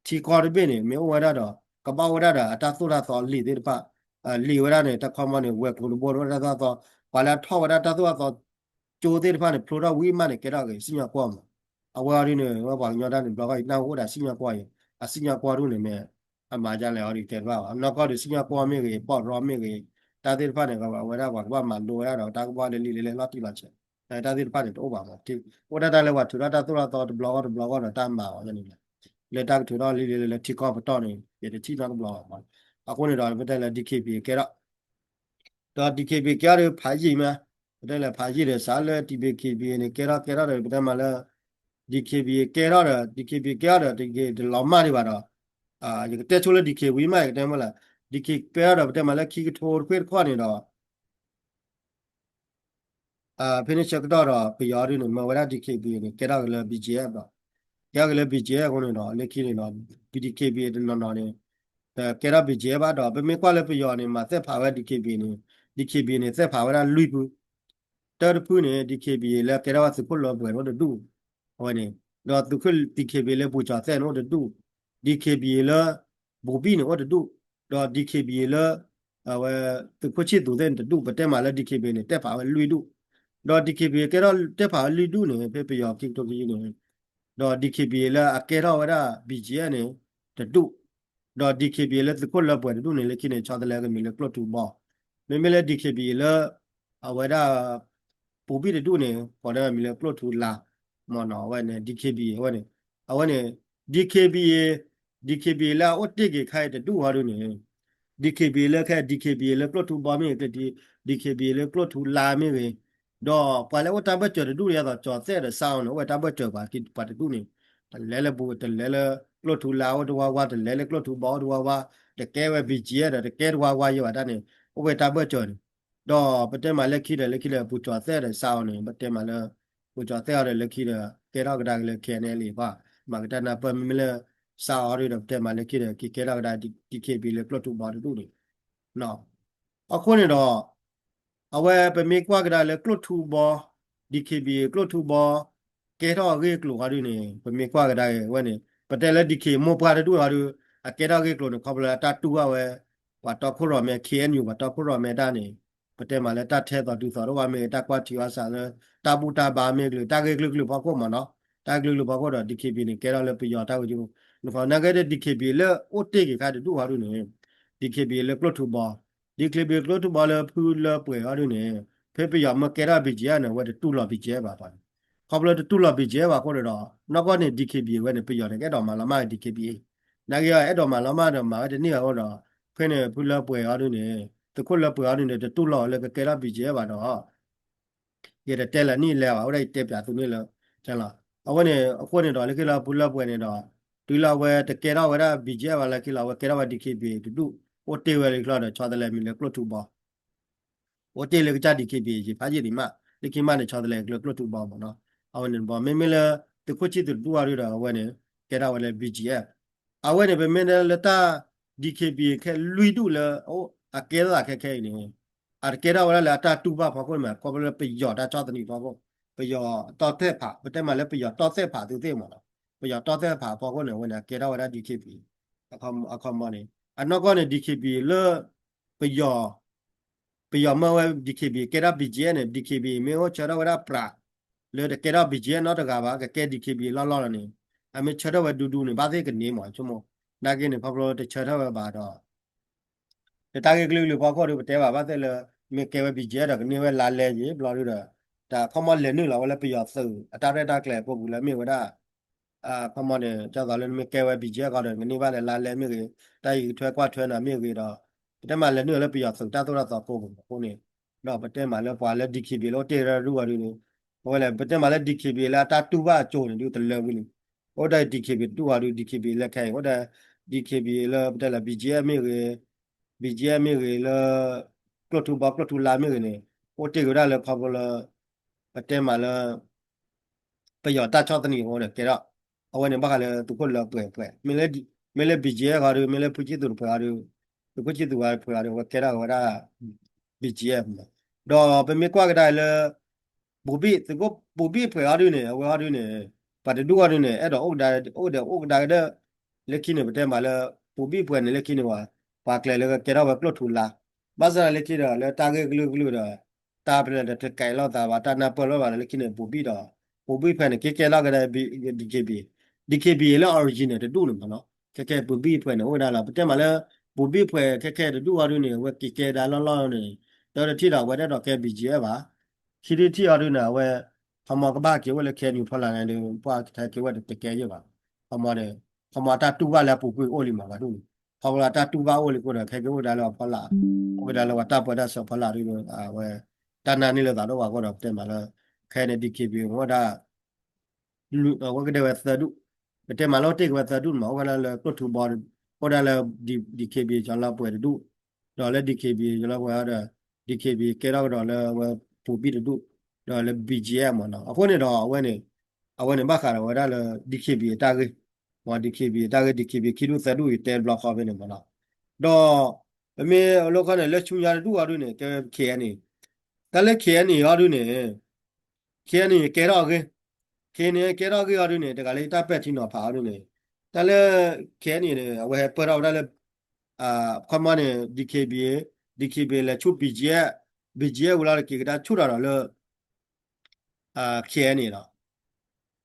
ထံကီၢ်တဘ့ၣ်န့ၣ် မ့ၢ်အိၣ်ဝဲဒၣ်ဒီး ကဘၣ်အိၣ်ဝဲဒၣ်ဒီးအတၢ်သိၣ်တၢ်သီလံာ်သ့ၣ်တဖၣ် လံာ်ဝဲဒၣ်န့ၣ် တၢ်ခီမီန့ၣ် ဝဲၤကျိၤတဘိန့ၣ်အိၣ်ဝဲဒၣ်တၢ်သိၣ်တၢ်သီ ပှၤလၢအထီၣ်ဝဲဒၣ်တၢ်သိၣ်တၢ်သီ ကၠိသ့ၣ်တဖၣ်န့ၣ် ဖျိထီၣ်ဝံၤမးန့ၣ် ကဲထီၣ်က့ၤစံၣ်ညီၣ်ကွီၢ်မး အဝဲအီၤဒုးန့ၣ် ဝဲပှၤကညီတၢ်န့ၣ် တဘျီဃီအံၤ နၢ်ဟူအိၣ်ဒၣ်စံၣ်ညီၣ်ကွီၢ်အံၤ အစံၣ်ညီၣ်ကွီၢ်ဒုးန့ၣ်မ့ၢ် အမၤဒ်လဲၣ်အီၤဒုးတဲတဘၣ်ဘၣ် နီၢ်ကီၢ်ဒုးစံၣ်ညီၣ်ကွီၢ်မ့ၢ်ဂ့ၤ ပီၣ်ရီမ့ၢ်ဂ့ၤ တၢ်သ့ၣ်တဖၣ်န့ၣ် အဝဲဒၣ်ပှၤကဘၣ်မၤလိဝဲဒၣ်ဒီး တၢ်ကဘၣ်လၢလံာ်လဲၢ်လဲၢ်လီၤတံၢ်လီၤဆဲး တၢ်သ့ၣ်တဖၣ်န့ၣ် တအိၣ်ဘၣ်မး အိၣ်ဒၣ်တၢ်လၢပှၤထုးထီၣ်တၢ်သိၣ်တၢ်သီတဘျီဂီၢ်တဘျီဂီၢ်ဒီးတၢ်မၤအီၤန့ၣ် လၢတၢ်ကထုးထီၣ်လံာ်လဲၢ်လဲၢ်လၢထံကီၢ်ပတီၢ်န့ၣ် ယတထံၣ်နီတဘျီဘၣ်မး အဃိန့ၣ်ဒီး ပတဲလၢ DKBA ကဲထီၣ် ဒီး DKBA ကဲထီၣ်ဒီးဖးယံာ်မး ပတဲလၢဖးယံာ်ဒီးစးလၢ DKBA န့ၣ် ကဲထီၣ်ကဲထီၣ်ဒီး ပတဲမးလၢ DKBA ကဲထီၣ်ဒီး DKBA ကဲထီၣ်ဒီး တက့ၤတလီၤမၢ်ဒံးဘၣ်ဒီး ယကတဲဆိလၢ DK ဝံၤမး ယကတဲမ့ၢ်လၢ DK ကဲထီၣ်ဒီး ပတဲမးလၢခံကထိတခွ့တခီၣ်န့ၣ်ဒီး ဖဲန့ၣ်ဆၢကတီၢ်ဒီး ပယီၤဒုးန့ၣ် မၢဝဲဒၣ် DKBA န့ၣ် ကဲထီၣ်က့ၤလၢ BGF ဒီး ကဲထီၣ်က့ၤလၢ BGF အဃိန့ၣ်ဒီး လၢခံန့ၣ်ဒီး DKBA တနီၤနီၤန့ၣ် တကဲထီၣ် BGF ဘၣ်ဒီး ပမ့ၢ်ကွၢ်လၢပယီၤန့ၣ် မၤသ့ၣ်ဖးဝဲ DKBA န့ၣ် DKBA န့ၣ် သ့ၣ်ဖးဝဲဒၣ်လွံၢ်ဖု တၢတဖုန့ၣ် DKBA လၢကဲထီၣ်ဝဲသုးခိၣ်လၢပှဲၤန့ၣ်အိၣ်တဒူၣ် အဝဲန့ၣ် ဒီးသုးခိၣ် DKBA လၢပူၤကၠီၤသဲၣ်န့ၣ်အိၣ်တဒူၣ် DKBA လၢ ဘူဘံၣ်န့ၣ်အိၣ်တဒူၣ် ဒီး DKBA လၢ အဝဲ သုးခိၣ်ဆံၣ်သူးသ့ၣ်န့ၣ်တဒူၣ် ပတဲမးလၢ DKBA န့ၣ် သ့ၣ်ဖးဝဲလွံၢ်ဒူၣ် ဒီး DKBA ကဲထီၣ်သ့ၣ်ဖးဝဲလွံၢ်ဒူၣ်န့ၣ် ဖဲပယီၤခံကထိခံဆံန့ၣ် ဒီး DKBA လၢအကဲထီၣ်ဝဲဒၣ် BGF န့ၣ် တဒူၣ် ဒီး DKBA လၢသုးခိၣ်လၢပှဲၤတဒူၣ်န့ၣ် လၢခံန့ၣ် ဆီတလဲကမံၤလၢကျိၣ်ထူဘီ မ့မ့ၢ်လၢ DKBA လၢ အဝဲဒၣ် ပူၤဘံၣ်တဒူၣ်န့ၣ် ကိးဒၣ်မံၤလၢကျိၣ်ထူလါ မ့ၢ်နီၤ အဝဲန့ၣ် DKBA အဝဲန့ၣ် အဝဲန့ၣ် DKBA DKBA လၢအအိၣ်တ့ၢ်က့ၤခါအံၤတဒူၣ်ဟီဒုးန့ၣ် DKBA လၢခဲ DKBA လၢကျိၣ်ထူဘီမ့ၢ်ဂ့ၤ DKBA လၢကျိၣ်ထူလါမ့ၢ်ဂ့ၤ ဒီးပှၤလၢအိၣ်တၢ်ဘၢၣ်စၢၤတဒူၣ်န့ၣ် ဒ်သိးကၠီၤသဲၣ်ဒီးစါအီၤန့ၣ် အိၣ်ဝဲတၢ်ဘၢၣ်စၢၤပှၤတဒူၣ်န့ၣ် တလဲၤလၢပူၤ တလဲၤလၢကျိၣ်ထူလါအိၣ်တဝါဝါ တလဲၤလၢကျိၣ်ထူဘီအိၣ်တဝါဝါ တကဲဝဲ BGF ဒီး တကဲတဝါဝါယဲဘၣ်တၢ်န့ၣ် အိၣ်ဝဲတၢ်ဘၢၣ်စၢၤန့ၣ် ဒီးပတဲမးလၢခံဒီးလၢခံဒီး ပူၤကၠီၤသဲၣ်ဒီးစါအီၤန့ၣ် ပတဲမးလၢ ပူၤကၠီၤသဲၣ်အီၤဒီးလၢခံဒီး ကဲထီၣ်ကဒါက့ၤလၢ KNLA ဘၣ် မၤကတၢၢ်နၢ်ပၢၢ်မ့မ့ၢ်လၢ စါအီၤဒီးပတဲမးလၢခံဒီး ကကဲထီၣ်ကဒါ DKBA လၢကျိၣ်ထူဘီတဒူၣ်န့ၣ် အဃိန့ၣ်ဒီး အဝဲပမ့ၢ်ကွၢ်ကဒါလၢကျိၣ်ထူဘီ DKBA ကျိၣ်ထူဘီ ကဲထီၣ်အဂ့ၢ်အကျိၤဟီဒုးန့ၣ် ပမ့ၢ်ကွၢ်ကဒါက့ၤဝဲန့ၣ် ပတဲလၢ DK မိၢ်ပှၢ်တဒူၣ်ဟီဒုး အကဲထီၣ်အဂ့ၢ်အကျိၤန့ၣ် ခီဖျိလၢအတၢ်တူၢ်ဘၣ်ဝဲ ပှၤတီခိၣ်ရိၣ်မဲ KNU ပှၤတီခိၣ်ရိၣ်မဲတၢ်န့ၣ် ပတဲမးလၢတၢ်ထဲသိးတုၤသိးတအိၣ်ဘၣ်မ့ၢ်ဂ့ၤ တၢ်ကွၢ်ထံအီၣ်ဆးလၢ တၢ်ဘူၣ်တၢ်ဘါမ့ၢ်ဂ့ၤ တၢ်ဂ့ၢ်ကလုာ်ကလုာ်ဖီခိၣ်မ့ၢ်နီၤ တၢ်ဂ့ၢ်ကလုာ်ကလုာ်ဖီခိၣ်ဒီး DKBA န့ၣ် ကဲထီၣ်လၢပယီၤတၢ်ဝဲၤကၠိ နဖီနာ်က့ဒီး DKBA လၢအိၣ်တ့ၢ်က့ၤခါတဒူၣ်ဟီဒုးန့ၣ် DKBA လၢကျိၣ်ထူဘီ DKBA ကျိၣ်ထူဘီလၢဖုလၢပှဲၤဟီဒုးန့ၣ် ဖဲပယီၤမ့ၢ်ကဲထီၣ် BGF န့ၣ် အဝဲတတူၢ်လိာ် BGF ဘၣ်ပှၤန့ၣ် ခီဖျိတတူၢ်လိာ် BGF ဘၣ်အဃိန့ၣ်ဒီး နီၢ်ကီၢ်န့ၣ် DKBA ဝဲန့ၣ် ပယီၤန့ၣ် ကအဲၣ်ဒိးမၤလီၤမၢ် DKBA နာ်က့ဒီး အဲၣ်ဒိးမၤလီၤမၢ်ဒီးမၤဝဲတန့ၢ်ဘၣ်အဃိဒီး ဖဲန့ၣ် ဖုလၢပှဲၤဟီဒုးန့ၣ် သုးခိၣ်လၢပှဲၤဟီဒုးန့ၣ် တတူၢ်လိာ်လၢကကဲထီၣ် BGF ဘၣ်ဒီး ယတတဲလၢၤနံၣ်လဲၣ်ဘၣ် အဝဲဒၣ်ယတဲပၠးသုန့ၣ်လၢ လီၤ အဝဲန့ၣ် အဃိန့ၣ်ဒီး လၢခံလီၤ ဖုလၢပှဲၤန့ၣ်ဒီး တုၤလၢအဝဲတကဲထီၣ်ဝဲဒၣ် BGF ဘၣ်လၢခံလီၤ အဝဲကဲထီၣ်ဝဲ DKBA တဒူၣ် အိၣ်တ့ၢ်ဝဲလၢခံလီၤဒီး ဆီတလဲမံၤလၢကျိၣ်ထူဘီ အိၣ်တ့ၢ်လၢကစၢ် DKBA ယံာ်ဖးယံာ်ဒံးမး လၢခံမးန့ၣ် ဆီတလဲကျိၣ်ထူဘီမ့ၢ်နီၤ အဝဲန့ၣ်တဘီ မ့မ့ၢ်လၢ သုးခိၣ်ဆံၣ်သူးတဒူၣ်ဟီဒုးဒီး အဝဲန့ၣ် ကဲထီၣ်ဝဲလၢ BGF အဝဲန့ၣ် ပမ့ၢ်တဲလၢတၢ် DKBA ခဲလွံၢ်ဒူၣ်လၢ အကဲထီၣ်သးခဲခဲအံၤန့ၣ် အတကဲထီၣ်ဝဲဒၣ်လၢအတၢ်တူၢ်ဘၣ်ဖီခိၣ်န့ၣ်မး ခီဖျိလၢပယီၤတၢ်ဆီၣ်သနံးဖီခိၣ် ပယီၤတီၢ်သဲၣ်ဖး ပတဲမးလၢပယီၤတီၢ်သဲၣ်ဖးသုသ့ၣ်မ့ၢ်နီၤ ပယီၤတီၢ်သဲၣ်ဖးဖီခိၣ်န့ၣ် အဝဲန့ၣ် အကဲထီၣ်ဝဲဒၣ် DKBA အခီမီန့ၣ် အနီၢ်ကီၢ်န့ၣ် DKBA လၢ ပယီၤ ပယီၤမၢဝဲ D K B A ကဲထီၣ် B G F န့ၣ် D K B A မ့ၢ်အိၣ်ဆၢထၢၣ်ဝဲဒၣ်ပြး လၢတကဲထီၣ် B G F နီတဂၤဘၣ် ကကဲ D K B A လီၢ်လီၢ်လီၤန့ၣ် အမ့ၢ်ဆၢထၢၣ်ဝဲဒူဒူန့ၣ် ဘၣ်သ့ၣ်ကန့ၢ်မး ဆိကမိၣ် နာ်က့န့ၣ် ခီဖျိတဆၢထၢၣ်ဝဲဘၣ်ဒီး လၢတၢ်ဂ့ၢ်ကလုာ်ကလုာ်ဖီခိၣ်ဒီး ပတဲဘၣ်ဘၣ်သ့ၣ်လၢ မ့ၢ်ကဲဝဲ B G F ဒီးကန့ၢ်ဝဲလါလဲယံၤ ဘျီဒုဒီး တၢ်ခီမီလဲၤနုာ်လီၤဝဲလၢပယီၤသုး အတၢ်ရဲၣ်တၢ်ကျဲၤအပူၤကွံာ်လၢမ့ၢ်ဝဲဒၣ် ခီမီန့ၣ် ဒ်သိးလၢနမ့ၢ်ကဲဝဲ B G F ဃီဒီး ကန့ၢ်ဘၣ်လၢလါလဲမ့ၢ်ဂ့ၤ တၢ်အံးထွဲကွၢ်ထွဲနၤမ့ၢ်ဂ့ၤဒီး ပတဲမးလဲၤနုာ်လၢပယီၤသုးတၢ်သိၣ်တၢ်သီကိးပူၤအဃိန့ၣ် ဒီးပတဲမးလၢပှၤလၢ D K B A လၢအိၣ်တ့ၢ်ဝဲဒၣ်ဒူၣ်အီၤဒုန့ၣ် အဝဲလဲၣ် ပတဲမးလၢ D K B A လၢအတၢ်တူၢ်ဘၣ်အစိၤန့ၣ်ဒုတလၢဝံၤလံ အိၣ်ဒၣ် D K B A တဒူၣ်အီၤဒု D K B A လၢခဲအံၤ အိၣ်ဒၣ် D K B A လၢပတဲလၢ B G F မ့ၢ်ဂ့ၤ B G F မ့ၢ်ဂ့ၤလၢ ကျိၣ်ထူဘီကျိၣ်ထူလါမ့ၢ်ဂ့ၤန့ၣ် အိၣ်တ့ၢ်က့ၤဝဲဒၣ်လၢခီဖျိလၢ ပတဲမးလၢ ပယီၤတၢ်ဆီၣ်သနံးအဃိန့ၣ် ကဲထီၣ် အဝဲန့ၣ်ဘၣ်ဃးလၢသုးခိၣ်လၢပှဲၤပှဲၤ မ့ၢ်လၢ B G F ဃီဒီး မ့ၢ်လၢဖုကံၢ်သူးတပှဲၤဃီဒီး သုးခိၣ်ကံၢ်သူးဝဲပှဲၤဃီဒီး အဝဲကဲထီၣ်က့ၤဝဲဒၣ် B G F မး ဒီးပမ့ၢ်ကွၢ်ကဒါလၢ ပူၤဘံၣ် သုးခိၣ်ပူၤဘံၣ်ပှဲၤဃီဒုန့ၣ် အဝဲဃီဒုန့ၣ် ပှၤတဒူၣ်ဃီဒုန့ၣ် အဲၣ်ဒိးအိၣ်ကဒါ အိၣ်ဒီးအိၣ်ကဒါကဒီး လၢခံန့ၣ် ပတဲမးလၢ ပူၤဘံၣ်ပှဲၤန့ၣ် လၢခံန့ၣ်ဝဲ ပှၤကျဲၤလၢကကဲထီၣ်ဝဲကျိၣ်ထူလါ ဘၣ်ဆၣ်သနာ်က့ဒီး လၢတၢ်ဂ့ၢ်ကလုာ်ကလုာ်ဒီး တၢ်ပလဲၤတကဲလိာ်သးဘၣ် တၢ်နၢ်ပၢၢ်လိာ်သးဒီး လၢခံန့ၣ် ပူၤဘံၣ်ဒီး ပူၤဘံၣ်ပှဲၤန့ၣ် ကကဲထီၣ်ကဒါ D K B A D K B A လၢ origin န့ၣ် တဒူၣ်န့ၣ်မးနီၤ ခဲခဲပူၤဘံၣ်ပှဲၤန့ၣ် အိၣ်ဝဲဒၣ်လီၤ ပတဲမးလၢ ပူၤဘံၣ်ပှဲၤခဲခဲတဒူၣ်ဃီဒုန့ၣ် အဝဲကကဲဒၣ်လီၢ်လီၢ်န့ၣ် တၢတထံၣ်ဒီး အဝဲတအဲၣ်ဒိးကဲ B G F ဘၣ် ခံထံၣ်တထံၣ်ဃီဒုန့ၣ် အဝဲ ခီမီကဘၣ်က့ၤအိၣ်လၢ K N U ဖီလာ်န့ၣ်ဒီး ပှၤကထဲက့ၤဝဲတကဲယဲၢ်ဘၣ် ခီမီန့ၣ် ခီမီတၢ်တူၢ်ဘၣ်လၢအပူၤကွံာ်အိၣ်လံမး ဘၣ်ဒူၣ်န့ၣ် ခီဖျိလၢတၢ်တူၢ်ဘၣ်အိၣ်လံအဃိဒီး ခဲက့ၤအိၣ်ကဒါလၢအဖီလာ် အိၣ်ကဒါလၢပှၤတၢ်ပၢတၢ်ဆှၢဖီလာ်ဒုဒီး အဝဲ တၢ်နာ်န့ၢ်လၢသးဒိၣ်ဝဲအဃိဒီး ပတဲမးလၢ ခဲန့ၣ် D K B A အိၣ်ဝဲဒၣ် အဝဲကဒဲဝဲသၢဒူၣ် ပတဲမးလၢအိၣ်တ့ၢ်က့ၤဝဲသၢဒူၣ်မး အိၣ်ဝဲဒၣ်လၢကျိၣ်ထူဘီ အိၣ်ဒၣ်လၢ D K B A ကၠီၤလီၤပှဲၤတဒူၣ် ဒီးလၢ D K B A ကၠီၤလီၤပှဲၤဒီး D K B A ကဲထီၣ်ကဒီးလၢအဝဲပူၤဘံၣ်တဒူၣ် ဒီးလၢ B G F မးနီၤ အဃိန့ၣ်ဒီးအဝဲန့ၣ် အဝဲန့ၣ်ဘၣ်ဃးဒီးဝဲဒၣ်လၢ D K B A တၢ်ဂ့ၢ် မ့ၢ် D K B A တၢ်ဂ့ၢ် D K B A ခံဒူၣ်သၢဒူၣ်အံၤတဲတဘျီဃီဖဲန့ၣ်မးနီၤ ဒီး ပမ့ၢ်အလိခီန့ၣ် လၢဆူညါတဒူၣ်အီၤဒုန့ၣ် ကဲဝဲ K N A တၢ်လၢ K N A အီၤဒုန့ၣ် K N A ကဲထီၣ်အဂ့ၢ် K N A ကဲထီၣ်အဂ့ၢ်အီၤဒုန့ၣ် တဂၤလၢယတၢ်ပဲာ်ထံနီၤဖးအီၤဒုန့ၣ် တၢ်လၢ K N A န့ၣ် အဝဲဟဲပၢၢ်ထီၣ်ဝဲဒၣ်လၢ ခီမီန့ၣ် D K B A D K B A လဲၤဆူ B G F B G F ဝံၤလီၤတက့ၤကဒါဆူၣ်ထီၣ်ဒီးလၢ K N A လီၤ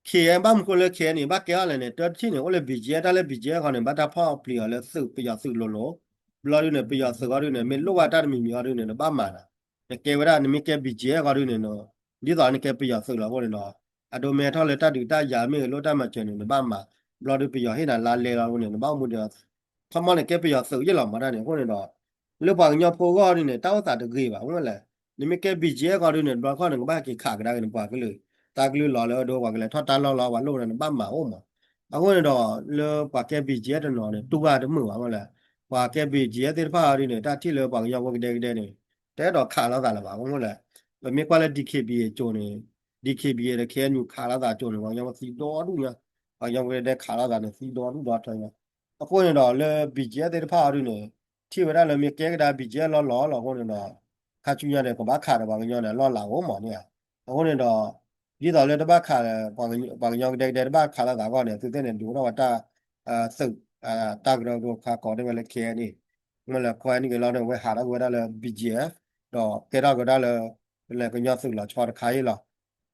K N A ဘၣ်မနုၤဃိလၢ K N A ဘၣ်ကဲထီၣ်လဲၣ်န့ၣ် တၢတထံၣ်န့ၣ် အိၣ်လၢ B G F တၢ်လၢ B G F ဃီန့ၣ် ဘၣ်တၢ်ဖီၣ်ပျံၤအီၤလၢသုး ပယီၤသုးလိၤလိၤ ဘျီဒုန့ၣ် ပယီၤသုးဃီဒုန့ၣ် မ့ၢ်လိၣ်ဘၣ်တၢ်တမံၤမံၤဃီဒုန့ၣ် နဘၣ်မၤဒီး နကဲဝဲဒၣ် နမ့ၢ်ကဲ B G F ဃီဒုန့ၣ် ဒ်သိးနကဲပယီၤသုးလီၤအဃိန့ၣ်ဒီး အဒိမ့ၢ်ဟဲထီၣ်လၢတၢ်ဒုးတၢ်ယၤမ့ၢ်ဂ့ၤ လိၣ်တၢ်မၤစၢၤန့ၣ် နဘၣ်မၤ ဘျီဒုပယီၤဟ့ၣ်နၤလါလဲလီၤအဃိန့ၣ် နဘၣ်အိၣ်မူဒံး ခီမီန့ၣ် ကဲပယီၤသုးယဲၢ်လီၤမးတၢ်န့ၣ် အဃိန့ၣ်ဒီး လၢပှၤကညီဖိအဂီၢ်ဒုန့ၣ် တၢ်အိၣ်သးတဂ့ၤဘၣ် အဃိလဲၣ် နမ့ၢ်ကဲ B G F ဃီဒုန့ၣ် တဘျီခီၣ်န့ၣ် ကဘၣ်က့ၤခးကဒါက့ၤန့ၣ် ပှၤကလုာ် တၢ်ကလုာ်လီၤလၢအဒိ ပှၤကလဲၤထီၣ်တၢ်လီၢ်လီၤ ပှၤလိၣ်ဝဲဒၣ်နဘၣ်မၤအိၣ်မး အဃိန့ၣ်ဒီး လၢပှၤကဲ B G F တနီၤန့ၣ် တူၢ်ဘၣ်တမုာ်ဘၣ်အဃိလဲၣ် ပှၤကဲ B G F သ့ၣ်တဖၣ်ဃီဒုန့ၣ် တၢ်ထံၣ်လၢပှၤကညီဖိကဒဲကဒဲန့ၣ် တအဲၣ်ဒိးခးလိာ်သးလၢၤဘၣ် အဃိလဲၣ် ပမ့ၢ်ကွၢ်လၢ D K B A အစိၤန့ၣ် D K B A ဒီး K N U ခးလိာ်သးအစိၤန့ၣ် ပှၤကညီဖိသံဒီဒူၣ်ညါ ပှၤကညီဖိကဒဲခးလိာ်သးန့ၣ် သံဒီဒူၣ်ဒီထၢညါ အဃိန့ၣ်ဒီးလၢ B G F သ့ၣ်တဖၣ်အီၤဒုန့ၣ် ထံၣ်ဝဲဒၣ်လၢမ့ၢ်ကဲကဒါ B G F လီၤလီၤလီၤအဃိန့ၣ်ဒီး ခါဆူညါန့ၣ် ကဘၣ်ခးဒီးပှၤကညီန့ၣ် အလီၢ်လၤအိၣ်မးန့ၣ်ဧါ. အဃိန့ၣ်ဒီး ဒ်သိးလၢတဘၣ်ခး ပှၤကညီကဒဲကဒဲတဘၣ်ခးလိာ်သးအဂီၢ်န့ၣ် သုသ့ၣ်န့ၣ် ဒုးအိၣ်ထီၣ်ဝဲတၢ် သုး တၢ်ကရၢကရိခါကိးန့ၢ်ဝဲလၢ K N A မ့ၢ်လၢ K N A က့ၤလီၤန့ၣ် ဝဲဟးထီၣ်က့ၤဝဲဒၣ်လၢ B G F ဒီးကဲထီၣ်က့ၤဝဲဒၣ်လၢ လၢကညီသုးလီၤဆီတခါအံၤလီၤ.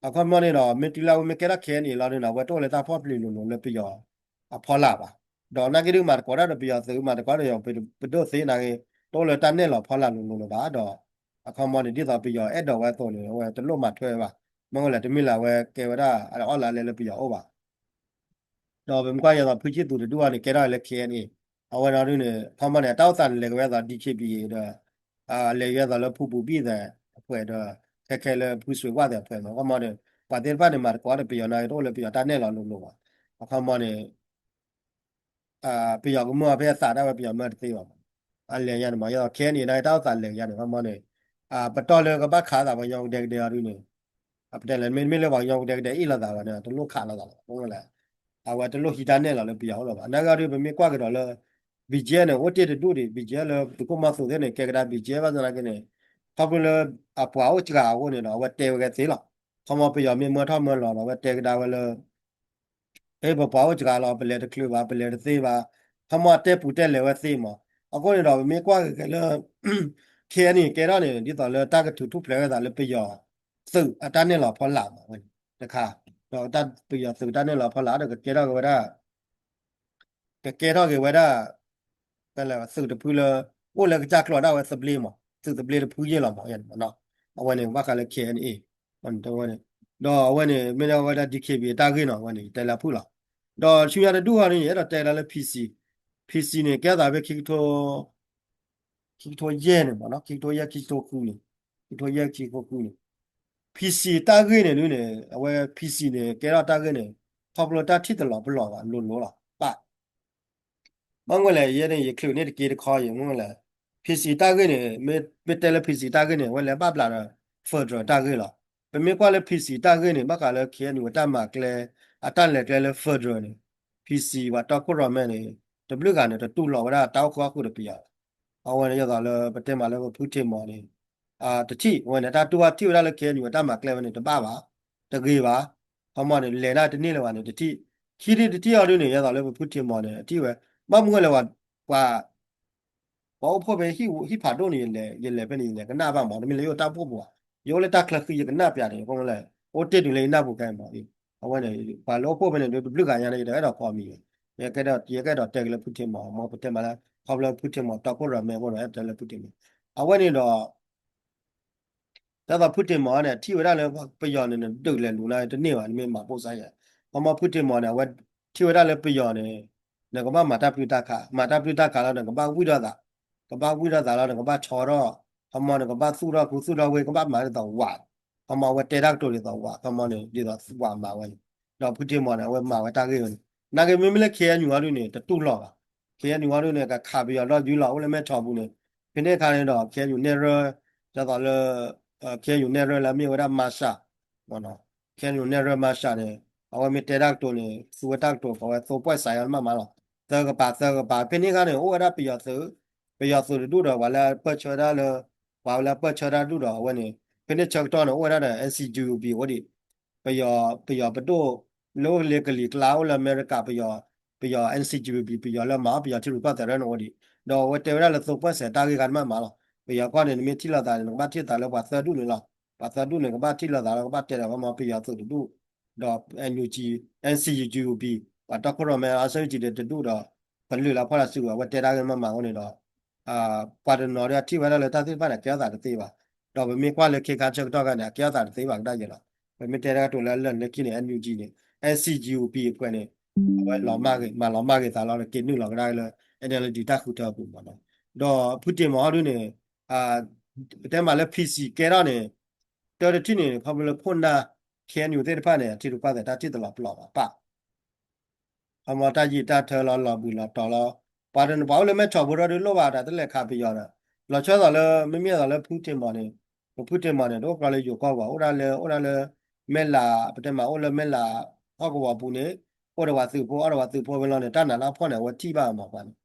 အခီပညီန့ၣ်ဒီး မ့ၢ်တုၤလၢအဝဲမ့ၢ်ကဲထီၣ် K N A လီၤန့ၣ်ဒီး အဝဲတအိၣ်လၢတၢ်ဖီၣ်ပျံၤလိၤလိၤလၢပယီၤအဖီလာ်ဘၣ်. ဒီးနာ်က့ဒုးမၤသကိးတၢ်ဒီးပယီၤသုး မၤသကိးဒီးပဒိၣ်သ့နာ်က့ တအိၣ်လၢတၢ်နဲၣ်လီၤဖီလာ်လိၤလိၤလၢၤဘၣ်ဒီး အခီပညီန့ၣ် ဒ်သိးပယီၤအဲၣ်ဒိးဝဲအသိးန့ၣ် အဝဲတလိၣ်မၤထွဲဝဲဘၣ်. မ့ၢ်ဝဲလဲၣ် တမ့ၢ်လၢအဝဲကဲဝဲဒၣ်အီၣ်လၢအလဲလၢပယီၤအိၣ်ဘၣ်. ဒီးပမ့ၢ်ကွၢ်ယဲသိးဖုဆံသူးတဒူၣ်အီၤန့ၣ် ကဲထီၣ်လၢ K N A အဝဲန့ၣ်ဒုးန့ၣ် အခီပညီန့ၣ် အတၢ်အိၣ်သးန့ၣ် လဲၤကဝဲသိး D K B A ဒီး လဲၤကဝဲသိးလၢဖုပူၤဘံၣ်သဲးအဖှဲးဒီး ခဲခဲလၢဖုစွ့ၤဝၣ်သဲးအဖှဲးမး အခီပညီန့ၣ် ပှၤသ့ၣ်တဖၣ်န့ၣ် မၤသကိးဒီးပယီၤနာ်က့ တအိၣ်လၢပယီၤတၢ်နဲၣ်လီၤလိၤလိၤဘၣ်. အခီပညီန့ၣ် ပယီၤကမၢအီၤဖဲအသးဒၣ်ဝဲ ပယီၤမၢတသ့ဘၣ်မး. အလဲၤညါန့ၣ်မး ယဲသိး K N A နာ်က့ တၢ်အိၣ်သးလဲၤညါန့ၣ် အခီပညီန့ၣ် ပတီၢ်လၢကဘၣ်ခးသးပှၤကညီကဒဲကဒဲအီၤဒုးန့ၣ် ပတဲလဲၣ် မ့တမ့ၢ်လၢပှၤကညီကဒဲကဒဲအ့ၣ်လိာ်သးဘၣ်န့ၣ် တလိၣ်ခးလိာ်သးလီၤ. အဃိလဲၣ် အဝဲတလိၣ်ဟံးတၢ်နဲၣ်လီၤလၢပယီၤအိၣ်လၢၤဘၣ်. နာ်က့အီၤဒုး ပမ့ၢ်ကွၢ်ကဒီးလၢ B G F န့ၣ် အိၣ်တ့ၢ်တဒူၣ်ဒံး B G F လၢသုးခိၣ်မီၤသူးသ့ၣ်န့ၣ် ကဲကဒါ B G F ဘၣ်ဆၣ်သနာ်က့န့ၣ် ခီဖျိလၢအပှၤအိၣ်စှၤအဃိန့ၣ်ဒီး အဝဲတဲဝဲကဲသ့လီၤ. ခီမီပယီၤမ့ၢ်မၢထီၣ်မၢလီၤဒီး အဝဲတဲကဒါဝဲလၢ အဲ ပပှၤအိၣ်စှၤလီၤ ပလဲၤတချုးဘၣ် ပလဲၤတသ့ဘၣ်. ခီမီအတဲပူၤတဲလဲၤဝဲသ့မး. အဃိန့ၣ်ဒီး ပမ့ၢ်ကွၢ်က့ၤလၢ ခဲအံၤန့ၣ် ကဲထီၣ်န့ၣ် ဒ်သိးလၢတၢ်ကထုးထူၣ်ဖျဲးဝဲသးလၢပယီၤသုးအတၢ်နဲၣ်လီၤဖီလာ်မးဝဲန့ၣ် တခါ, ဒီးတၢ်ပယီၤသုးတၢ်နဲၣ်လီၤဖီလာ်ဒီးကကဲထီၣ်က့ၤဝဲဒၣ် ကကဲထီၣ်က့ၤဝဲဒၣ် သုးတဖုလၢ အိၣ်လၢကစၢ်ကျိၤဒၣ်ဝဲသဘျ့မး သုးသဘျ့တဖုယ့ၢ်လီၤမး အဝဲန့ၣ် ဘၣ်ဃးလၢ ခဲအံၤန့ၣ် ဒီးအဝဲန့ၣ် မ့ၢ်ဒၣ်ဝဲဒၣ် DKBA တၢ်ဂ့ၢ်နီၤ အဝဲန့ၣ် ယတဲလၢအဖုၣ်လီၤ. ဒီးဆူညါတဒူၣ်ဃီန့ၣ် ယအဲၣ်ဒိးတဲလၢ PC, PC န့ၣ် ကဲသးဖဲခံကထိ ခံကထိယဲၢ်န့ၣ်မးနီၤ ခံကထိယဲၢ် ခံကထိဃုန့ၣ် ခံကထိယဲၢ် ခံကထိဃုန့ၣ် PC တၢ်ဂ့ၢ်န့ၣ်ဒ်န့ၣ် အဝဲ PC န့ၣ် ကဲထီၣ်တၢ်ဂ့ၢ်န့ၣ် ခီဖျိတၢ်ထံၣ်တလီၤပလိာ်ဘၣ် လိၤလိၤလီၤ ပၣ် ဘၣ်မနုၤလဲၣ် ယဲန့ၣ် ယချုးန့ၢ်တက့ၢ်တခီ ယမ့ၢ်လဲၣ် PC တၢ်ဂ့ၢ်န့ၣ် မ့ၢ်တဲလၢ PC တၢ်ဂ့ၢ်န့ၣ် အဝဲလဲၤဘၣ်ဘျးဒီး federal တၢ်ဂ့ၢ်လီၤ. ပမ့ၢ်ကွၢ်လၢ PC တၢ်ဂ့ၢ်န့ၣ် ဘၣ်ဃးလၢ KNU အတၢ်မၤကျဲ အတၢ်လဲၤကျဲလၢ federal န့ၣ် PC ပှၤတီခိၣ်ရိၣ်မဲန့ၣ် တဘျုးဂၤန့ၣ် တတူၢ်လိာ်ဝဲဒၣ်တၢ်အိၣ်ဃုာ်အီၣ်ဃုာ်ဒီးပယီၤ အဝဲန့ၣ်ယသိးလၢပတဲမးလၢပဖုထံးမီၤန့ၣ် တထံၣ်ဝဲန့ၣ် တၢ်တူၢ်ဘၣ်ထံၣ်ဝဲဒၣ်လၢ KNU အတၢ်မၤကျဲဝဲန့ၣ် တဘၣ်ဘၣ်, တဂ့ၤဘၣ်, ခီမီန့ၣ် လဲၤဒၣ်တန့ၢ်လၢၤဘၣ်န့ၣ် တထံၣ်, ခံထံၣ်တထံၣ်အီၤဒ်န့ၣ် ယသိးလၢပဖုထံးမီၤန့ၣ် အထံၣ်ဝဲ, ဘၣ်မနုၤလဲၣ် ပှၤ ပှၤအိၣ်ဖှိၣ်ဖဲဟံၣ်ဖးဒိၣ်န့ၣ် ယလဲၤဖဲန့ၣ် ယလဲၤကနၣ်ဘၣ်မး တမ့ၢ်လၢယအိၣ်တၢ်အိၣ်ဖှိၣ်ပူၤဘၣ်, ယအိၣ်လၢတၢ်ချၢဃံ ယကနၣ်ပျးန့ၣ် ခီမီလဲၣ် အိၣ်တ့ၢ်တုၤလၢယနၢ်ပူၤခဲအံၤမး, အဝဲန့ၣ် ပှၤလၢအိၣ်ဖှိၣ်ဖဲန့ၣ် တဘျုးဂၤညါန့ၣ် ယတအဲၣ်ဒိးကိးမံၤဘၣ်, ယကအဲၣ်ဒိးတဲက့ၤလၢဖုထံးမီၤ မ်ပတဲမးလၢ ခီဖျိဖုထံးမီၤတီခိၣ်ရိၣ်မဲအဃိဒီး အဲၣ်ဒိးတဲလၢဖုထံးမီၤ, အဝဲန့ၣ်ဒီး ဒ်သိးဖုထံးမီၤန့ၣ် ထံၣ်ဝဲဒၣ်လၢပယီၤန့ၣ် နဒုးလဲၤလူၤန့ၣ်တန့ၢ်ဘၣ် နမ့ၢ်မၤပိၢ်စါယၤ, ခီမီဖုထံးမီၤန့ၣ် အဝဲထံၣ်ဝဲဒၣ်လၢပယီၤန့ၣ် နကဘၣ်မၤတၢ်ပျုၢ်တၢ်ခး မၤတၢ်ပျုၢ်တၢ်ခးလီၤ နကဘၣ်ဝံၣ်ဒီးသး, ကဘၣ်ဝံၣ်ဒီးသးလီၤ နကဘၣ်ဆီထီၣ်, ခီမီနကဘၣ်သူၣ်ထီၣ်ခူသူၣ်ထီၣ်ဝ့ၢ် ကဘၣ်မၤဒ်သိးဝး, ခီမီအဝဲတဲတၢ်ကတိၤဒ်သိးဝး ခီမီန့ၣ် ဒ်သိးဝးမၤဝဲန့ၣ်, ဒီးဖုထံးမီၤန့ၣ် အဝဲမၤဝဲတၢ်ဂ့ၢ်ဝဲန့ၣ်, နာ်က့မ့မ့ၢ်လၢ KNU အီၤဒ်န့ၣ် တတူၢ်လိာ်ဘၣ်, KNU အီၤဒ်န့ၣ် ကခးပယီၤဒီးယူၤလီၤ အိၣ်လၢမဲထီၣ်ပူၤန့ၣ်, ဖဲန့ၣ်အခါန့ၣ်ဒီး KNU နဲၣ်ရွဲၣ် ဒ်သိးလၢ KNU နဲၣ်ရွဲၣ်လၢမ့ၢ်ဝဲဒၣ် Marshall မ့ၢ်နီၤ, KNU နဲၣ်ရွဲၣ် Marshall န့ၣ် အဝဲမ့ၢ်တဲတၢ်ကတိၤန့ၣ် သူဝဲတၢ်ကတိၤ ပဝဲသိပှဲၢ်စးယါမးမးလီၤ, သၢကပၤ သၢကပၤ ဖဲန့ၣ်အခါန့ၣ် အိၣ်ဝဲဒၣ်ပယီၤသုး, ပယီၤသုးတဒူၣ်ဒီး ပှၤလၢပၢၢ်ဆၢဝဲဒၣ်လၢ, ပှၤလၢပၢၢ်ဆၢတၢ်ဒူၣ်ဒီး အဝဲန့ၣ် ဖဲန့ၣ်ဆၢကတီၢ်န့ၣ် အိၣ်ဝဲဒၣ်ဒီး NCGUB အိၣ်ဒံး, ပယီၤ, ပယီၤပဒိၣ် လၢအိၣ်လၢကလံၤကျါ အိၣ်လၢအမဲရကၤ ပယီၤ, ပယီၤ NCGUB ပယီၤလၢမၤအီၣ်ပယီၤထံရူၢ်ကီၢ်သဲးရဲၣ်န့ၣ်အိၣ်ဒံး, ဒီးအဝဲတဲဝဲဒၣ်လၢသိပှဲၢ်စးတၢ်ဂ့ၢ်ခါန့ၣ်မးမးလီၤ, ပယီၤကီၢ်န့ၣ် နမ့ၢ်ထံၣ်လိာ်သးန့ၣ် နကဘၣ်ထံၣ်သးလၢပှၤသၢဒူၣ်န့ၣ်လီၤ, ပှၤသၢဒူၣ်န့ၣ် ကဘၣ်ထံၣ်လိာ်သးလီၤ ကဘၣ်တဲဒီး ခီမီပယီၤသုးတဒူၣ်, ဒီး NUG, NCUG, UB, ပှၤတီခိၣ်ရိၣ်မဲ အါဆၢကံၤ တဒူၣ်ဒီး ပလုာ်လၢဖီၣ်လၢစုကဝဲၤ အဝဲတဲတၢ်ဂ့ၢ်မးမးအဃိန့ၣ်ဒီး ပှၤတနီၤဒီးထံၣ်ဝဲဒၣ်လၢတၢ်သ့ၣ်တဖၣ်န့ၣ် အကဲထီၣ်သးတသ့ဘၣ်, ဒီးပမ့ၢ်ကွၢ်လၢခဲခါဆၢကတီၢ်ခါန့ၣ် အကဲထီၣ်သးတသ့ဘၣ်ကဒါက့ၤလီၤ, ပမ့ၢ်တဲတၢ်ကတိၤလၢလၢာ်လၢခံန့ၣ် NUG န့ၣ် NCGUB အပှဲၤန့ၣ် အဝဲလီၤမၢ်ဂ့ၤ မၤလီၤမၢ်ဂ့ၤသးလီၤ က့ၤနုာ်လီၤကဒါလၢ NLD တၢ်ဃုထၢအပူၤမးနီၤ, ဒီးဖုထံးမီၤအီၤဒ်န့ၣ် ပတဲမးလၢ PC ကဲထီၣ်န့ၣ် တၢ်တထံၣ်န့ၣ် ခီဖျိလၢခိၣ်နၢ် KNU သ့ၣ်တဖၣ်န့ၣ် အထံရူၢ်ကီၢ်သဲးတၢ်ထံၣ်တလီၤပလိာ်ဘၣ်ပၣ် ခီမီတၢ်ယံာ်တၢ်ထၢလီၤ လီၤဘှံးလီၤတီၤလီၤ, ပှၤတနပှၤအိၣ်လၢမဲထီၣ်ပူၤထီၣ်ဒုးလိၣ်ဘၣ်တၢ်တလဲၤခးပယီၤဒီး လီၤဆီဒၣ်သိးလၢ မ့မ့ၢ်သိးလၢဖုထံးမီၤန့ၣ်, ပဖုထံးမီၤန့ၣ် တအိၣ်ကျီလၢယိၤကီၢ်ဘၣ် အိၣ်ဒၣ်လၢ အိၣ်ဒၣ်လၢ မဲၢ်လး ပတဲမးအိၣ်လၢမဲၢ်လး ဟီၣ်ကဝီၤပူၤန့ၣ်, အိၣ်ဒီးပှၤသုးဖိ အီၣ်ဒီးပှၤသုးဖိဝဲလီၤန့ၣ် တၢ်နးတၢ်ဖှီၣ်န့ၣ် အဝဲထံၣ်ဘၣ်မးပှၤန့ၣ်,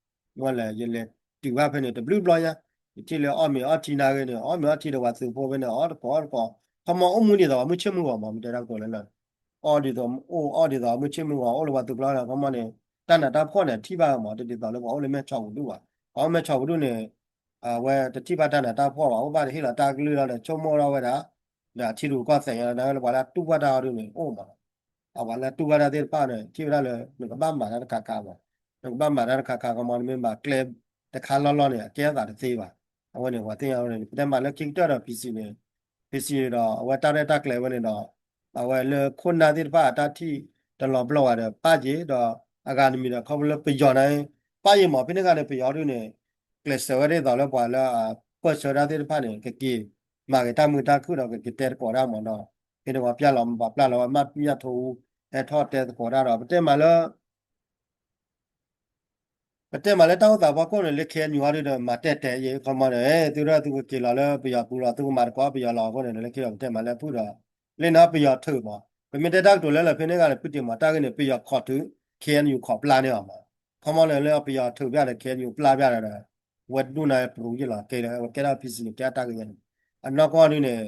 ဝဲလဲၣ် ယလဲၤတုၤဘၣ်ဖဲန့ၣ် တဘျုးဘျီညါ, ယထံၣ်လၢအီၣ်မ့ၤအီထံနာ်ဂ့ၤန့ၣ် အီၣ်မ့ၤအီထံဒီးပှၤသုးဖိဖဲန့ၣ် အီၣ်တကိးအီၣ်တကိး, ခီမီအိၣ်မူဒ်သိးပှၤမုၢ်ဆ့ၣ်မုၢ်ဂီၤမး မ့ၢ်တဲတၢ်ကတိၤလၢလၢ အီၣ်ဒ်သိး အိၣ်အီၣ်ဒ်သိးမုၢ်ဆ့ၣ်မုၢ်ဂီၤ အိၣ်လၢပှၤသုးကျါန့ၣ် ခီမီန့ၣ် တၢ်နးတၢ်ဖှီၣ်န့ၣ် ထံၣ်ဘၣ်မး တဒ်သိးလၢပှၤအိၣ်လၢမဲထီၣ်ပူၤဒူၣ်ဘၣ်, ပှၤအိၣ်မဲထီၣ်ပူၤဒူၣ်န့ၣ် အဝဲတထံၣ်ဘၣ်တၢ်နးတၢ်ဖှီၣ်ဘၣ် အိၣ်ဘၣ်တဟ့ၣ်လီၤတၢ်ကလုၢ်လီၤဒီး ဆိကမိၣ်ထီၣ်ဝဲဒၣ် ဒီးအထံရူၢ်ကီၢ်သဲးညါ နာ်က့လၢပှၤလၢတူၢ်ဘၣ်တၢ်အီၤဒ်န့ၣ် အိၣ်မး အဝဲလၢတူၢ်ဘၣ်တၢ်သ့ၣ်တဖၣ်န့ၣ် ထံၣ်ဝဲဒၣ်လၢ နကဘၣ်မၤတၢ်တခါခါမး, နကဘၣ်မၤတၢ်တခါခါ ခီမီ နမ့ၢ်မၤကျဲတခါလီၢ်လီၢ်န့ၣ် အကဲထီၣ်သးတသ့ဘၣ်. အဝဲန့ၣ် ပှၤသ့ၣ်ညါဝဲန့ၣ် ပတဲမးလၢခံကတၢၢ်ဒီး PC န့ၣ်, PC ဒီး အဝဲတၢ်ရဲၣ်တၢ်ကျဲၤဝဲန့ၣ်ဒီး အဝဲလၢခိၣ်နၢ်သ့ၣ်တဖၣ်အတၢ်ထံၣ်တလီၤပလိာ်ဘၣ်ဒီး ပၣ်က့ၤဒီး အဂၤတမံၤဒီး ခီဖျိလၢပယီၤန့ၣ် ပၣ်ယံၤမး ဖဲန့ၣ်အခါန့ၣ် ပယီၤဒ်န့ၣ် ကျဲးစၢးဝဲဒ်သိးလၢပှၤလၢအပၢၢ်ဆၢတၢ်သ့ၣ်တဖၣ်န့ၣ် ကက့ၤမၤက့ၤတၢ်မုာ်တၢ်ခုၣ်ဒီး ကက့ၤတဲသကိးတၢ်မးဒီး ဖဲန့ၣ်ပှၤပျၢ်လီၤမၤပျၢ်လီၤဝဲ မၢ်ပျၢ်ထိ ဟဲထီၣ်တဲသကိးတၢ်ဒီး ပတဲမးလၢ ပတဲမးလၢတၢ်အိၣ်သးဖီခိၣ်န့ၣ် လၢ KNU အီၤဒ်ဒီး မၤတဲာ်တဲာ်ယဲ ခီမီဒီး သုဒၣ်သုကက့ၤလီၤလၢပယီၤပူၤလီၤ သုကမၤသကိးပယီၤလီၤအဃိန့ၣ် လၢခံဒီးပတဲမးလၢဖုၣ်ဒီး လၢနီၤပယီၤထုးမး ပမ့ၢ်တဲတၢ်ကတိၤလၢလၢဖဲန့ၣ်ဂၤန့ၣ် ဖုၣ်တ့ၢ်မးတၢ်ဂ့ၢ်န့ၣ် ပယီၤခိးထုး KNU ခိးပျၢ်န့ၢ်အီၤမး ခီမီန့ၣ်လၢပယီၤထုးပျၢ်ဒီး KNU ပျၢ်ပျၢ်ဒီး ဝဲဒူၣ်န့ၣ်ပရူၤယ့ၢ်လီၤ ကဲလၢဝဲကဲထီၣ် PC န့ၣ် ကဲထီၣ်တၢ်ဂ့ၢ်န့ၣ် အနီၢ်ကီၢ်ဒ်န့ၣ်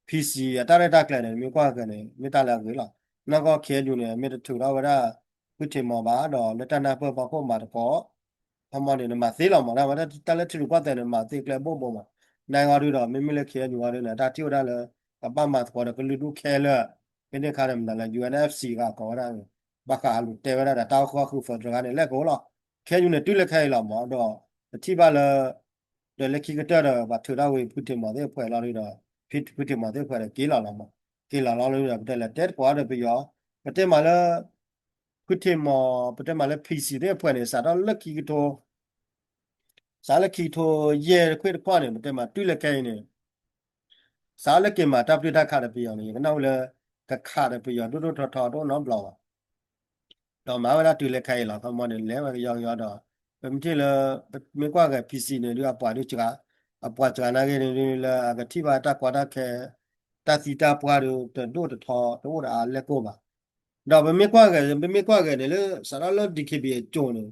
PC အတၢ်ရဲၣ်တၢ်ကျဲၤန့ၣ် မ့ၢ်ကွၢ်က့ၤန့ၣ် မ့ၢ်တၢ်လၢအဂ့ၤလီၤ. နီၢ်ကီၢ် KNU န့ၣ် မ့ၢ်တထုးထီၣ်ဝဲဒၣ် ဖုၣ်တ့ၢ်မးဘၣ်ဒီး လၢတၢ်နၢ်ပၢၢ်ဖီခိၣ်မၤသကိး ခီမီန့ၣ် နမၤသ့လီၤမး တၢ်ဝဲဒၣ်တၢ်လၢထံရူၢ်ကီၢ်သဲးန့ၣ် မၤသ့ကျဲဘိၣ်ဘိမး နဂီၢ်ဒုဒီး မ့မ့ၢ်လၢ ခ့ၣ်အဲၣ်ယူၣ် အီၤဒုန့ၣ် တၢ်ထံၣ်ဝဲဒၣ်လၢ ကဘၣ်မၤသကိးဒီးကလုာ်ဒူၣ်ခဲလၢာ်, ဖဲန့ၣ်အခါန့ၣ် မနုၤလၢ ယူၣ်အၣ်အၣ်ဖ်စံၣ် ဂၤကိးဝဲဒၣ်န့ၣ် ဘၣ်ဃးအလိၤတဲဝဲဒၣ်ဒီး တၢ်အိၣ်ဃူအိၣ်ဃု federal န့ၣ် လဲၤကအိၣ်လီၤ. ခ့ၣ်အဲၣ်ယူၣ်န့ၣ် တုၤလၢခဲအံၤလီၤမး ဒီး ပထံၣ်ဘၣ်လၢ ဒီးလၢခံကတၢၢ်ဒီး ပှၤထုးထီၣ်ဝံၤ ဖုထံးမီၤသ့ၣ်အဖှဲးလီၤဒုဒီး ဖုထံးမီၤသ့ၣ်အဖှဲးဒီးက့ၤလီၤလီၤမး, က့ၤလီၤလီၤလီၤဒီး ပတဲလဲၤတဲတကိးဒီးပယီၤ, ပတဲမးလၢ ဖုထံးမီၤ ပတဲမးလၢ ဖံစံၣ်သ့ၣ်အဖှဲးန့ၣ် စးထီၣ်လၢခံကထိ စးလၢခံကထိယဲၢ်တခွ့ၣ်တခီန့ၣ် ပတဲမးတုၤလၢခဲအံၤန့ၣ် စးလၢက့ၤမၤတၢ်ပျုၢ်တၢ်ခးဒီးပယီၤန့ၣ် ယကနၣ်ဝဲလၢ ကခးဒီးပယီၤဒိၣ်ဒိၣ်ထီထီတအိၣ်နီတဘျီဘၣ်. ဒီးမၤဝဲဒၣ်တုၤလၢခဲအံၤလီၤ ခီမီန့ၣ် လဲၤဝဲကယီကယီဒီး ပမ့ၢ်ထံၣ်လၢ မ့ၢ်ကွၢ်ဂဲၤ ဖံစံၣ်န့ၣ်ဒု အပှၤဒုစှၤ အပှၤစှၤနာ်က့န့ၣ်ဒု လၢအကထံၣ်ဘၣ်တၢ်ကီတၢ်ခဲ တၢ်သံတၢ်ပှၢ်ဒု တဒိၣ်တထီ တအိၣ်ဒီးအလဲၢ်ကိၢ်ဘၣ်. ဒီးပမ့ၢ်ကွၢ်ဂဲၤ ပမ့ၢ်ကွၢ်ဂဲၤန့ၣ်လၢ စးထီၣ်လၢ DKBA အစိၤန့ၣ်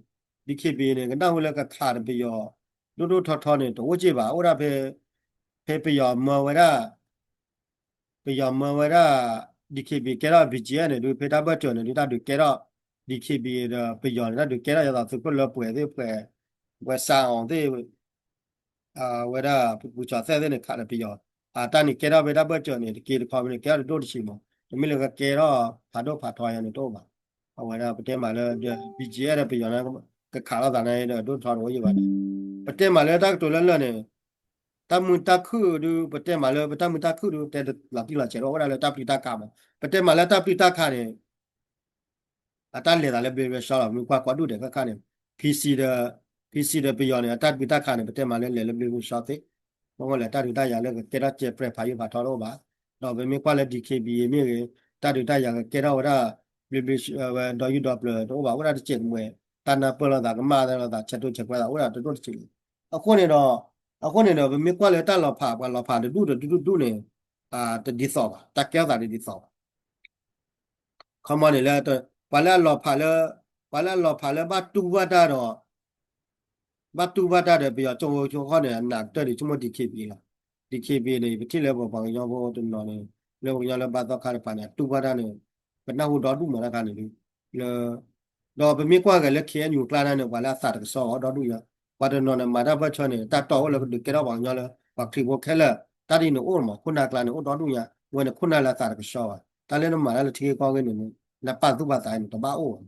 DKBA န့ၣ် ကနၣ်ဝဲလၢကခးဒီးပယီၤ ဒိၣ်ဒိၣ်ထီထီန့ၣ် တအိၣ်က့ၢ်ဘၣ် အိၣ်ဒၣ်ဖဲ ဖဲပယီၤမၢဝဲဒၣ် ပယီၤမၢဝဲဒၣ် DKBA ကဲထီၣ် ဘီၣ်ကၠံၣ်အဲၣ် န့ၣ်ဒု ဖဲတၢ်ဘၢၣ်စၢၤန့ၣ်ဒု တၢ်ဒုးကဲထီၣ် DKBA ဒီးပယီၤန့ၣ် တၢ်ဒုးကဲထီၣ်ယသးသုးခိၣ်လၢပှဲၤသ့ၣ်ဖှဲး ဝဲစးအီၤသ့ၣ် ဝဲဒၣ်ပူၤကၠီၤသဲၣ်သ့ၣ်န့ၣ် ခးဒီးပယီၤ အတၢ်န့ၣ်ကဲထီၣ်ဖဲတၢ်ဘၢၣ်စၢၤန့ၣ် တက့ၢ်တခီဖဲန့ၣ် ကဲထီၣ်တဒိၣ်တဆံးမး တမ့ၢ်လၢကကဲထီၣ်ဖးဒိၣ်ဖးထီယၤန့ၣ်တအိၣ်ဘၣ်. အဝဲဒၣ်ပတဲမးလၢ ဘီၣ်ကၠံၣ်အဲၣ် ဒီးပယီၤန့ၣ် ကခးလိာ်သးန့ၣ်ဒီး ဒိၣ်ထီတအိၣ်ယံၤဘၣ်န့ၣ် ပတဲမးလၢတၢ်ကတိၤလၢလၢာ်န့ၣ် တၢ်မုာ်တၢ်ခုၣ်ဒု ပတဲမးလၢပတၢ်မုာ်တၢ်ခုၣ်ဒု တဲလီၤတံၢ်လီၤဆဲးဒီး အိၣ်ဝဲဒၣ်လၢတၢ်ပျုၢ်တၢ်ခးမး ပတဲမးလၢတၢ်ပျုၢ်တၢ်ခးန့ၣ် အတၢ်လဲၤသးလၢဘျ့ဘျ့ဆှီလီၤ မ့ၢ်ကွၢ်ကီဒူၣ်ဒဲးခါခါန့ၣ် ဖံစံၣ်ဒီး ဖံစံၣ်ဒီးပယီၤန့ၣ် အတၢ်ပျုၢ်တၢ်ခးန့ၣ် ပတဲမးလၢလဲၤလၢဘျ့ဘျ့ဆှီသ့ မ့ၢ်လၢတၢ်ဒုးတၢ်ယၤလၢကကဲထီၣ်စဲးပြဲးဖးယံၤဖးထီတအိၣ်ဘၣ်. ဒီးပမ့ၢ်ကွၢ်လၢ DKBA မ့ၢ်ဂ့ၤ တၢ်ဒုးတၢ်ယၤကကဲထီၣ်ဝဲဒၣ် ဘျ့ဘျ့ ဝဲဒီယုၢ်ဒီပျၢၤတအိၣ်ဘၣ် အိၣ်ဒၣ်တစဲးကမှဲၤ တၢ်နၢ်ပၢၢ်လိာ်သး ကမၣ်လိာ်သး ဆဲးတိဆဲးကွဲးသး အိၣ်ဒၣ်တဒိၣ်တဆံးလံ. အဃိန့ၣ်ဒီး အဃိန့ၣ်ဒီး ပမ့ၢ်ကွၢ်လၢတၢ်လီၤဖး ပှၤလီၤဖးတဒူၣ်တဒူၣ်တဒူၣ်န့ၣ် တဒ်သိးဘၣ် တၢ်ကဲထီၣ်သးတဒ်သိးဘၣ် ခီမီန့ၣ်လၢ ပှၤလၢအလီၤဖးလၢ ပှၤလၢအလီၤဖးလၢဘၣ်တူၢ်ဘၣ်တၢ်ဒီး ဘၣ်တူၢ်ဘၣ်တၢ်ဒီး ပယီၤကၠိဖိကၠိဃီန့ၣ် အနးကတၢၢ်ဒံးဆိကမိၣ် DKBA လီၤ. DKBA န့ၣ် ပထံၣ်လၢပပှၤကညီဖိတနီၤန့ၣ် လၢပှၤကညီလၢဘၣ်သီခါတဖၣ်န့ၣ် အတူၢ်ဘၣ်တၢ်န့ၣ် ပနၢ်ဟူဒီဒူၣ်မးတခါန့ၣ်ဒု လၢ ဒီးပမ့ၢ်ကွၢ်ဂဲၤလၢ ခ့ၣ်အဲၣ်ယူၣ် အကျါန့ၣ် ပှၤလၢအသးတကဆှီအီၤဒီဒူၣ်ညါ ပှၤတနီၤန့ၣ် မၤတၢ်ဘၢၣ်ဆၢန့ၣ် တၢ်တီအိၣ်လၢကဒုးကဲထီၣ်ပှၤကညီလၢ ပှၤခရံာ်ဖိခဲလၢာ် တၢ်ဒ်န့ၣ်အိၣ်မး ခိၣ်နၢ်ကျါန့ၣ် အိၣ်ဒီဒူၣ်ညါ အဝဲန့ၣ်ခိၣ်နၢ်လၢအသးတကဆှီဘၣ် တၢ်လၢနမၤတၢ်လၢထံဂ့ၢ်ကီၢ်ဂ့ၢ်န့ၣ် နပာ်သူၣ်ပာ်သးန့ၣ် တဘၣ်အိၣ်ဘၣ်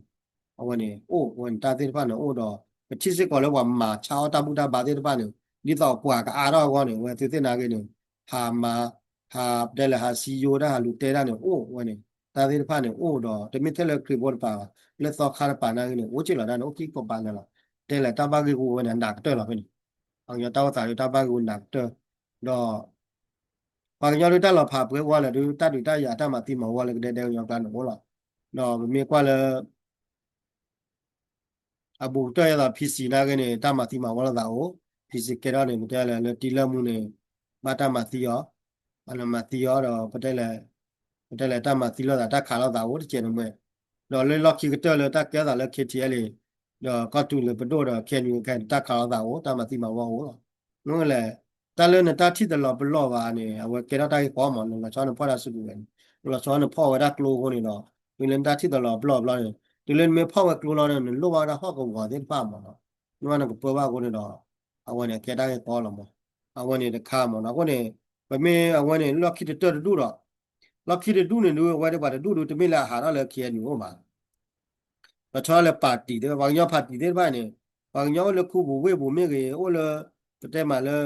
အဝဲန့ၣ် အိၣ်ဝဲန့ၣ် တၢ်သ့ၣ်တဖၣ်န့ၣ်အိၣ်ဒီး ပထံၣ်စ့ၢ်ကီးလၢပှၤမၤဆါအီၣ်တၢ်ဘူၣ်တၢ်ဘါသ့ၣ်တဖၣ်န့ၣ် ဒ်သိးပှၤကအါထီၣ်အဂီၢ်န့ၣ် အဝဲသုသ့ၣ်နာ်က့န့ၣ် ဟးမၤ ဟးတဲလဲၣ် ဟးစံယိတၢ် ဟးလူၤတဲတၢ်န့ၣ်အိၣ်ဝဲန့ၣ် တၢ်သ့ၣ်တဖၣ်န့ၣ်အိၣ်ဒီး တမ့ၢ်ထဲလၢခရံာ်ဖိတပၤဘၣ် လၢသီခါတပၤနာ်က့န့ၣ် အိၣ်စ့ၢ်လီၤတၢ်န့ၣ် အိၣ်ခံကပၤန့ၣ်လီၤ. တဲလဲၣ် တၢ်ဘၣ်ဂ့ၢ်ဂူာ်ဝဲန့ၣ် နးကတၢၢ်လီၤဖဲန့ၣ် ပှၤကညီတၢ်အိၣ်သးဒုးတၢ်ဘၣ်ဂ့ၢ်ဂူာ်နးကတၢၢ် ဒီး ပှၤကညီဒုးတၢ်လီၤဖးပှဲၤဝဲလၢဒုး တၢ်ဒုးတၢ်ယၤတၢ်မၤသံမၤဝီလၢကဒဲဒဲကညီကျါန့ၣ်အိၣ်လီၤ. ဒီးပမ့ၢ်ကွၢ်လၢ အဘူးကတၢၢ်ယဲသိး ဖံစံၣ်နာ်က့န့ၣ် တၢ်မၤသံမၤဝီလိာ်သးအိၣ်, ဖံစံၣ်ကဲထီၣ်န့ၣ် ပတဲလၢ လၢတံၤလၢမူန့ၣ် ဘၣ်တၢ်မၤသံအီၤ, ဘၣ်လၢမၤသံအီၤဒီး ပတဲလဲၣ် ပတဲလဲၣ် တၢ်မၤသံလိာ်သး တၢ်ခးလိာ်သးအိၣ်တကဲးန့ၣ်မ့ၢ်, ဒီးလၢလီၢ်ခံကတၢၢ်လၢတၢ်ကဲထီၣ်သးလၢ ခ့ၣ်ထံၣ်အဲလ့ၣ် ဒီးကီၢ်သူလ့ၤပဒိၣ်ဒီး ခ့ၣ်အဲၣ်ယူၣ် ခဲအံၤန့ၣ် တၢ်ခးလိာ်သးအိၣ် တၢ်မၤသံမၤဝီအိၣ်လီၤ. မ့ၢ်လဲၣ် တၢ်လၢနတၢ်ထံၣ်တလီၤပလိာ်ဘၣ်န့ၣ် အဝဲကဲထီၣ်တၢ်ဂ့ၢ်ကီမး နလီၤဆီနဖီၣ်တၢ်စုကဝဲၤန့ၣ် နလီၤဆီနဖီၣ်ဝဲဒၣ်ကျိအဃိန့ၣ်ဒီး တုၤလၢနတၢ်ထံၣ်တလီၤပလိာ်ဘျီန့ၣ် တုၤလၢနမ့ၢ်ဖီၣ်ဝဲကျိလီၤန့ၣ် နလိၣ်ဘၣ်ဝဲဒၣ်ဟီၣ်ကဝီၤသ့ၣ်တဖၣ်မးနီၤ, နဘၣ်နကပၢဘၣ်အဃိန့ၣ်ဒီး အဝဲန့ၣ်ကဲတၢ်ဂ့ၢ်ကီလီၤမး, အဝဲန့ၣ်တခါမးနီၤ အဃိန့ၣ် ပမ့ၢ်အဝဲန့ၣ် လီၢ်ခံတတၢၢ်တဒူၣ်ဒီး လီၢ်ခံတဒူၣ်န့ၣ်ဒုး အဝဲဒၣ်ပှၤတဒူၣ်ဒုး တမ့ၢ်လၢအဟးထီၣ်လၢ ခ့ၣ်အဲၣ်ယူၣ် အိၣ်ဘၣ် လီၤဆီလၢ ပၣ်တံၣ်သ့ၣ်တဖၣ် ပှၤကညီ ပၣ်တံၣ်သ့ၣ်တဖၣ်န့ၣ် ပှၤကညီအိၣ်လၢခူပူၤဝ့ၢ်ပူၤမ့ၢ်ဂ့ၤ အိၣ်လၢ ပတဲမးလၢ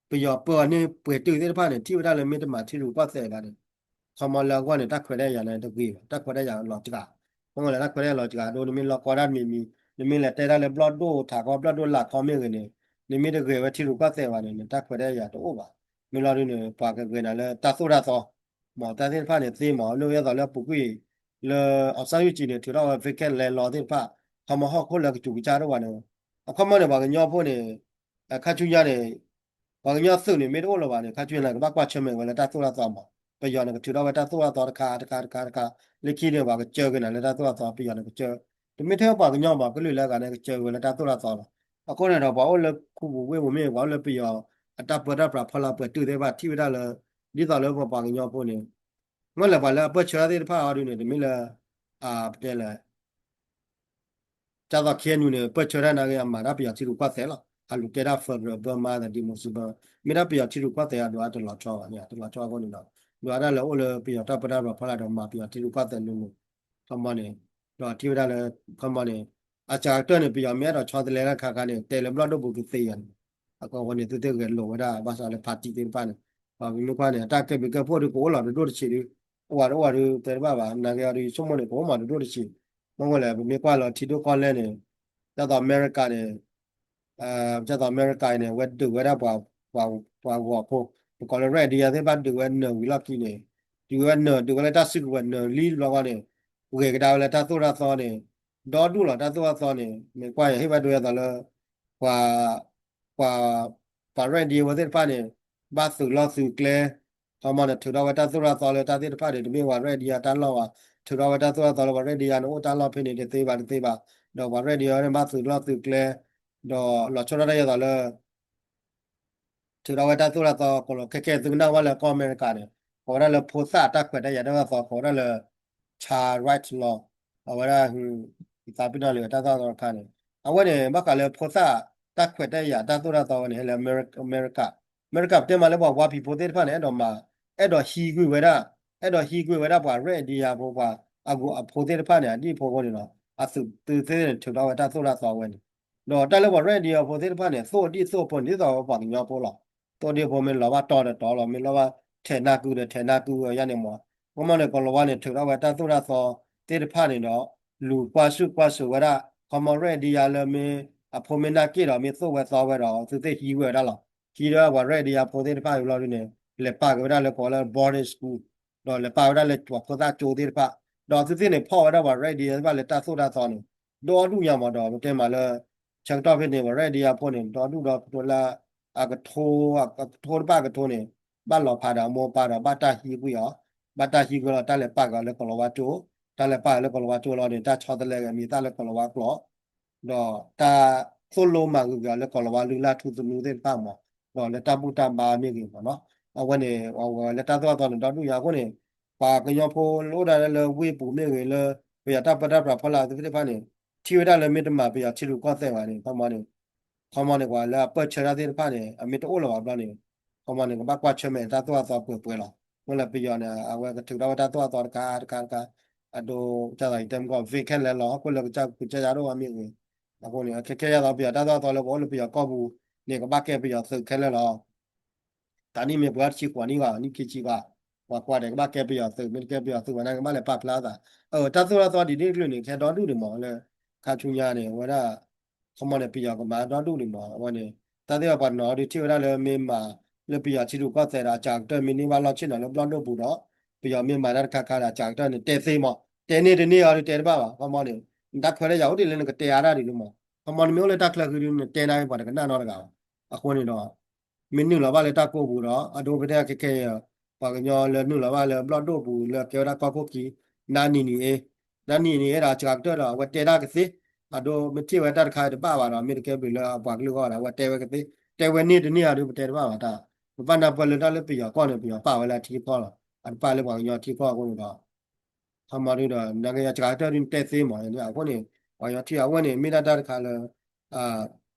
ပယီၤပၢအီၤန့ၢ်ပှဲၤတုာ်သ့ၣ်တဖၣ်န့ၣ် ထံၣ်ဝဲဒၣ်လၢမ့ၢ်တမၤထံရူၢ်ကီၢ်သဲးဘၣ်န့ၣ် ခီမီလၢအဂီၢ်န့ၣ် တၢ်ခွဲးတၢ်ယာ်န့ၣ်တဂ့ၤဘၣ် တၢ်ခွဲးတၢ်ယာ်လီၤစှၤ, မ့ၢ်လၢတၢ်ခွဲးတၢ်ယာ်လီၤစှၤဒိၣ် နမ့ၢ်လီၢ်ကီတၢ်တမံၤမံၤ နမ့ၢ်လဲၤတဲတၢ်လၢဘျီၣ်ဒိၣ်ထးခီ ဘျီၣ်ဒိၣ်လာ်ခီမ့ၢ်ဂ့ၤန့ၣ် နမ့ၢ်တဂဲၤဝဲထံရူၢ်ကီၢ်သဲးဘၣ်န့ၣ် နတၢ်ခွဲးတၢ်ယာ်တအိၣ်ဘၣ်, မ့ၢ်လီၤဒုးန့ၣ် ပှၤကဂဲၤနၤလၢတၢ်သိၣ်တၢ်သီ မ့ၢ်တၢ်သ့ၣ်တဖၣ်န့ၣ်သ့မး နဝဲသိးလၢပူၤကွံာ် လၢ အောင်ဆန်းစုကြည် န့ၣ် ထုးထီၣ်ဝဲ vacant land law သ့ၣ်တဖၣ် ခီမီဟီၣ်ခိၣ်လၢကစူၤကစၢ်ဒိၣ်ဘၣ်န့ၣ် အခီမီန့ၣ် ပှၤကညီဖိန့ၣ် ခါဆူညါန့ၣ် ပှၤကညီသုးန့ၣ် မ့ၢ်တအိၣ်လၢၤဘၣ်န့ၣ် ခါဆူညါန့ၣ် ကဘၣ်ကွၢ်ဆၢၣ်မဲာ်ဝဲလၢတၢ်သိၣ်တၢ်သီမး ပယီၤန့ၣ် ကထုးထီၣ်ဝဲတၢ်သိၣ်တၢ်သီတခါတခါတခါတခါ လၢခံန့ၣ် ပှၤကစၢက့ၤနၤလၢတၢ်သိၣ်တၢ်သီ ပယီၤန့ၣ်ကစၢ တမ့ၢ်ထဲပှၤကညီမး ကလုာ်လၢအဂၤန့ၣ် ကစၢက့ၤဝဲလၢတၢ်သိၣ်တၢ်သီလီၤ. အဃိန့ၣ်ဒီး ပှၤအိၣ်လၢခူပူၤဝ့ၢ်ပူၤမ့ၢ် ပှၤအိၣ်လၢပယီၤ အတၢ်ပၢတၢ်ပြးဖီလာ်ပှဲၤတုာ်သ့ၣ်တဖၣ် ထံၣ်ဝဲဒၣ်လၢ ဒ်သိးလၢပပှၤကညီဖိန့ၣ် မ့ၢ်လဲၣ်ပှၤလၢအပၢၢ်ဆၢတၢ်သ့ၣ်တဖၣ်အီၤဒုးန့ၣ် တမ့ၢ်လၢ ပတဲလဲၣ် ဒ်သိး ခ့ၣ်အဲၣ်ယူၣ် န့ၣ် ပၢၢ်ဆၢတၢ်နာ်က့ အမၤတၢ်ပယီၤထံရူၢ်ကီၢ်သဲးလီၤ. အလူၤကဲဒၣ် federal Burma ဒီး democracy Burma မ့ၢ်ဒၣ်ပယီၤထံရူၢ်ကီၢ်သဲးအဒိးအတလီၤဆီဘၣ်န့ၣ် တလီၤဆီအဃိန့ၣ်ဒီး ဒိးဒၣ်လၢအိၣ်လၢပယီၤတၢ်ပၢတၢ်ပြးဖီလာ်ဒီးမၤပယီၤထံရူၢ်ကီၢ်သဲးလိၤလိၤ ခီမီန့ၣ် ဒီးထံၣ်ဝဲဒၣ်လၢ ခီမီန့ၣ် အစှၤကတၢၢ်န့ၣ် ပယီၤမ့ၢ်အဲၣ်ဒိးဆီတလဲတၢ်တခါခါန့ၣ် တဲလၢဘျီၣ်ဒိၣ်ပူၤကသ့ယၤန့ၣ် အဃိန့ၣ် သုသ့ၣ်ဂဲၤလိာ်ဝဲဒၣ် ဘၣ်ဆၣ်လၢ party သ့ၣ်တဖၣ်န့ၣ် ပမ့ၢ်ကွၢ်န့ၣ် အတၢ်ကဲဘျုးကဲဖှိၣ်ဒုးကအိၣ်လီၤတဒိၣ်တဆံးဒုး အိၣ်ဝဲဒၣ်အိၣ်ဝဲဒုးတဲတဘၣ်ဘၣ် နာ်က့အီၤဒုး ယဆိကမိၣ်န့ၣ် ကအိၣ်မးတဒိၣ်တဆံး မ့ၢ်ဝဲလဲၣ် ပမ့ၢ်ကွၢ်လၢထံဒိၣ်ကီၢ်လဲၢ်န့ၣ် ဒ်သိးအမဲရကၤန့ၣ် ဒ်သိးအမဲရကၤအံၤန့ၣ် အဝဲဒုးဝဲဒၣ်ပှၤ ပှၤဂီၤဖိ ပကိးလၢ Red Indian သ့ၣ်တဖၣ်ဒုးဝဲနၢၤဝံၤလီၢ်ခံန့ၣ် ဒုးဝဲနၢၤ ဒုးဝဲလၢတၢ်စုကဝဲၤနၢၤလံဘျီဃီန့ၣ် ဂဲၤကဒါဝဲလၢတၢ်သိၣ်တၢ်သီန့ၣ် ဒီဒူၣ်လီၤတၢ်သိၣ်တၢ်သီန့ၣ် မ့ၢ်ကွၢ်ယၤဟ့ၣ်ဝဲဒိယၤသိးလၢ ပှၤ ပှၤ ပှၤ Red Indian ဝဲသ့ၣ်တဖၣ်န့ၣ် ဘၣ်သုးလီၢ်သုးကျဲ ခီမီန့ၣ် ထုးထီၣ်ဝဲတၢ်သိၣ်တၢ်သီလၢတၢ်သ့ၣ်တဖၣ်န့ၣ် တမ့ၢ်ပှၤ Red Indian တၢ်လီၢ်ဘၣ် ထုးထီၣ်ဝဲတၢ်သိၣ်တၢ်သီလၢပှၤ Red Indian န့ၣ် အိၣ်တၢ်လီၢ်ဖဲန့ၣ်တသ့ဘၣ်တသ့ဘၣ် ဒီးပှၤ Red Indian န့ၣ် ဘၣ်သုးလီၢ်သုးကျဲ ဒီးလီၤဆီဒၣ်တၢ်ယၤသိးလၢ ထုးထီၣ်ဝဲတၢ်သိၣ်တၢ်သီ ကလီၤခဲခဲ သုကနၣ်ဝဲလၢကီၢ်အမဲရကၤန့ၣ် ကိးဝဲဒၣ်လၢဖိသၣ်တၢ်ခွဲးတၢ်ယာ်တၢ်သိၣ်တၢ်သီ ကိးဝဲဒၣ်လၢ child right law အဝဲဒၣ် ယသးပ့ၤနီၣ်လၢတၢ်သိၣ်တၢ်သီတခါန့ၣ် အဝဲန့ၣ် ဘၣ်ဃးလၢဖိသၣ်တၢ်ခွဲးတၢ်ယာ်တၢ်သိၣ်တၢ်သီဝဲန့ၣ် ဟဲလၢအမဲရကၤ အမဲရကၤ ပတဲမးလၢပှၤဝါဖံးဖိသ့ၣ်တဖၣ်န့ၣ် အဲၣ်ဒိးမၤ အဲၣ်ဒိးဟံးကွံာ်ဝဲဒၣ် အဲၣ်ဒိးဟံးကွံာ်ဝဲဒၣ်ပှၤ Red Indian ဖိ ပှၤအဂုၤအဖိသ့ၣ်တဖၣ်န့ၣ် အဒ်ဖိအဃိန့ၣ်လီၤ အသုးသုးသ့ၣ်န့ၣ် ထုးထီၣ်ဝဲတၢ်သိၣ်တၢ်သီဝဲန့ၣ် ဒီးတၢ်လၢပှၤ Red Indian ဖိသ့ၣ်တဖၣ်န့ၣ် သိၣ်ဒ်သိၣ်ဖိန့ၣ် ဒ်သိးပှၤကညီဖိလီၤ သိၣ်ဒ်ဖိမ့ၢ်လီၤဘၣ်တီၤဒီးတီၤလီၤ မ့ၢ်လီၤဘၣ်ထဲးနၢ်ကုဒီးထဲးနၢ်ကုဝဲယါန့ၣ်မး ကမီန့ၣ် ကီၤလၤဝါန့ၣ် ထုးထီၣ်ဝဲတၢ်သိၣ်တၢ်သီသ့ၣ်တဖၣ်န့ၣ်ဒီး လူၤကွၢ်ဆူၣ်ကွၢ်စိးဝဲဒၣ် ခီမီ Red Indian လၢမ့ၢ်အဖိမ့ၢ်နၢ်က့ၣ်ဒီး မ့ၢ်သိၣ်ဝဲသီဝဲဒီး သုးသ့ၣ်ဟံးဝဲဒၣ်လီၤ ဟံးဒီးပှၤ Red Indian ဖိသ့ၣ်တဖၣ်အံၤလီၤဒ်န့ၣ် လဲၤပာ်က့ၤဝဲဒၣ်လၢကိးလၢ boarding school ဒီးလဲၤပာ်ဝဲဒၣ်လၢပှၤဖိသၣ်ကၠိသ့ၣ်တဖၣ် ဒီးသုးသ့ၣ်န့ၣ် ဖီၣ်ဝဲဒၣ်ပှၤ Red Indian သ့ၣ်တဖၣ်လၢတၢ်သိၣ်တၢ်သီန့ၣ် ဒီဒူၣ်ညါမးဒီး ပတဲမးလၢ ဆၢကတီၢ်ဖဲန့ၣ် ပှၤ Red Indian ဖိန့ၣ် ဒီဒူၣ်ဒီးကတိၤလၢ အကထိ အကထိတဖၣ်အကထိန့ၣ် ဘၣ်လီၤဖးဒီးအမိၢ်အပၢ်ဒီး ဘၣ်တၢ်ဟံးကွံာ်အီၤ ဘၣ်တၢ်ဟံးကွံာ်လီၤ တၢ်လဲၤပာ်က့ၤအီၤလၢကီၤလၤဝါကၠိ တၢ်လဲၤပာ်က့ၤလၢကီၤလၤဝါကၠိလီၤန့ၣ် တၢ်ဆီတလဲက့ၤအမံၤအသၣ်လၢကီၤလၤဝါကျိာ် ဒီးတၢ်သိၣ်လိမၤဂ့ၤက့ၤအီၤလၢကီၤလၤဝါလုၢ်လၢ်ထူသနူသ့ၣ်တဖၣ်မး ဒီးလၢတၢ်ဘူၣ်တၢ်ဘါမ့ၢ်ဂ့ၤမးနီၤ အဝဲန့ၣ် အဝဲလၢတၢ်သိၣ်တၢ်သီန့ၣ် ဒီဒူၣ်ညါအဃိန့ၣ် ပှၤကညီဖိလၢအိၣ်ဒၣ်လၢဝ့ၢ်ပူၤမ့ၢ်ဂ့ၤ လၢပယီၤတၢ်ပၢတၢ်ပြးဖီလာ်သ့ၣ်တဖၣ်န့ၣ် ထံၣ်ဝဲဒၣ်လၢမ့ၢ်တမၤပယီၤထံရူၢ်ကီၢ်သဲးဘၣ်န့ၣ် ခီမီန့ၣ် ခီမီန့ၣ် ပှၤလၢအပၢၢ်ဆၢတၢ်သ့ၣ်တဖၣ်န့ၣ် အမ့ၢ်တအိၣ်လၢၤဘၣ်ဘျီန့ၣ် ခီမီန့ၣ် ကဘၣ်ကွၢ်ဆၢၣ်မဲာ်တၢ်သိၣ်တၢ်သီပှဲၤပှဲၤလီၤ. မ့ၢ်လၢပယီၤန့ၣ် အဝဲကထုးထီၣ်ဝဲတၢ်သိၣ်တၢ်သီတခါတခါတခါ အဒိ ကၢ်သးယတဲမကီၢ် vacant land လီၤ ဟီၣ်ခိၣ်လၢကစၢ်ကစၢ်ယါဒိၣ်မ့ၢ်ဂ့ၤ အဃိန့ၣ် ခဲခဲယါသီပယီၤတၢ်သိၣ်တၢ်သီလၢပအိၣ်လၢပယီၤကီၢ်ပူၤန့ၣ် ကဘၣ်ကဲပယီၤသုးခဲလၢာ်လီၤ. တၢ်နံၣ်မ့ၢ်ပှဲၤတဆံဃိးနံၣ်ဘၣ် နံၣ်ခံဆံဘၣ် ပှၤကွၢ်ဒီးကဘၣ်ကဲပယီၤသုး မ့ၢ်တကဲပယီၤသုးဘၣ်န့ၣ် ကဘၣ်လဲၤပာ်ဖျါသး အတၢ်သိၣ်တၢ်သီဒ်န့ၣ်တကလုာ်န့ၣ် ကဟဲဒီဒူၣ်ဒံးမးလၢ ခါဆူညါန့ၣ် အဝဲဒၣ် ခီမီန့ၣ် ပယီၤကမၤဒီဒူၣ်ဒံးမး အဝဲန့ၣ် တၢ်သ့ၣ်တဖၣ်ပှၤနီၤဒုးထံၣ်ဝဲဒၣ်လၢမ့ၢ်မၤ လၢပယီၤထံရူၢ်ကီၢ်သဲးဒီး အစှၤကတၢၢ်မ့ၢ်န့ၢ်ဘၣ်လီၢ်ဆ့ၣ်နီၤလၢဘျီၣ်ဒိၣ်ပူၤဒီး ပယီၤမ့ၢ်မၤတၢ်တခါခါဒီး အစှၤကတၢၢ်န့ၣ် တဲသ့မး တဲန့ၢ်တန့ၢ်အီၤဒုးတဲတဘၣ်ဘၣ် ခီမီန့ၣ် နတၢ်ခွဲးတၢ်ယာ်အိၣ်ဒ်လဲၣ်နကတဲအါဒၣ်ဒ်န့ၣ်မး ခီမီနမ့ၢ်အိၣ်လၢတၢ်ချၢဃံဒုး နတဲနၢ်ပှၤတကနၣ်နီတဂၤဘၣ် အဃိန့ၣ်ဒီး မ့ၢ်နုာ်လီၤဘၣ်လၢတၢ်ကိၢ်ပူၤဒီး အဒိပတဲခဲခဲအံၤ ပှၤကညီလၢနုာ်လီၤဘၣ်လၢဘျီၣ်ဒိၣ်ပူၤလၢကဲဝဲဒၣ်ကီၢ်ခိၣ်ခံ နါနံၤနံၤအ့ နါနံၤနံၤအ့ဒီး အစှၤကတၢၢ်ဒီး အဝဲတဲတၢ်ကသ့ အဒိမ့ၢ်ထံၣ်ဝဲတၢ်တခါတဘၣ်ဘၣ်ဒီး မ့ၢ်တကဲဘျုးလၢအပှၤကလုာ်ဂီၢ်ဒီး အဝဲတဲဝဲကသ့ တဲဝဲန့ၢ်တန့ၢ်အီၤဒုးပတဲတဘၣ်ဘၣ်တၢ် ပဘၣ်နၢ်ပၢၢ်လၢတၢ်လၢပယီၤကီၢ်န့ၣ် ပယီၤပာ်ဝဲလၢအထံကီၢ်လီၤ အတပာ်လၢပှၤကညီထံကီၢ်အဃိန့ၣ်ဒီး ခီမီဒုးဒီး နကယၤစှၤကတၢၢ်ဒုးတဲသ့မး အဃိန့ၣ် ပှၤကညီထံအဝဲန့ၣ် မ့ၢ်ဒၣ်တၢ်တခါလၢ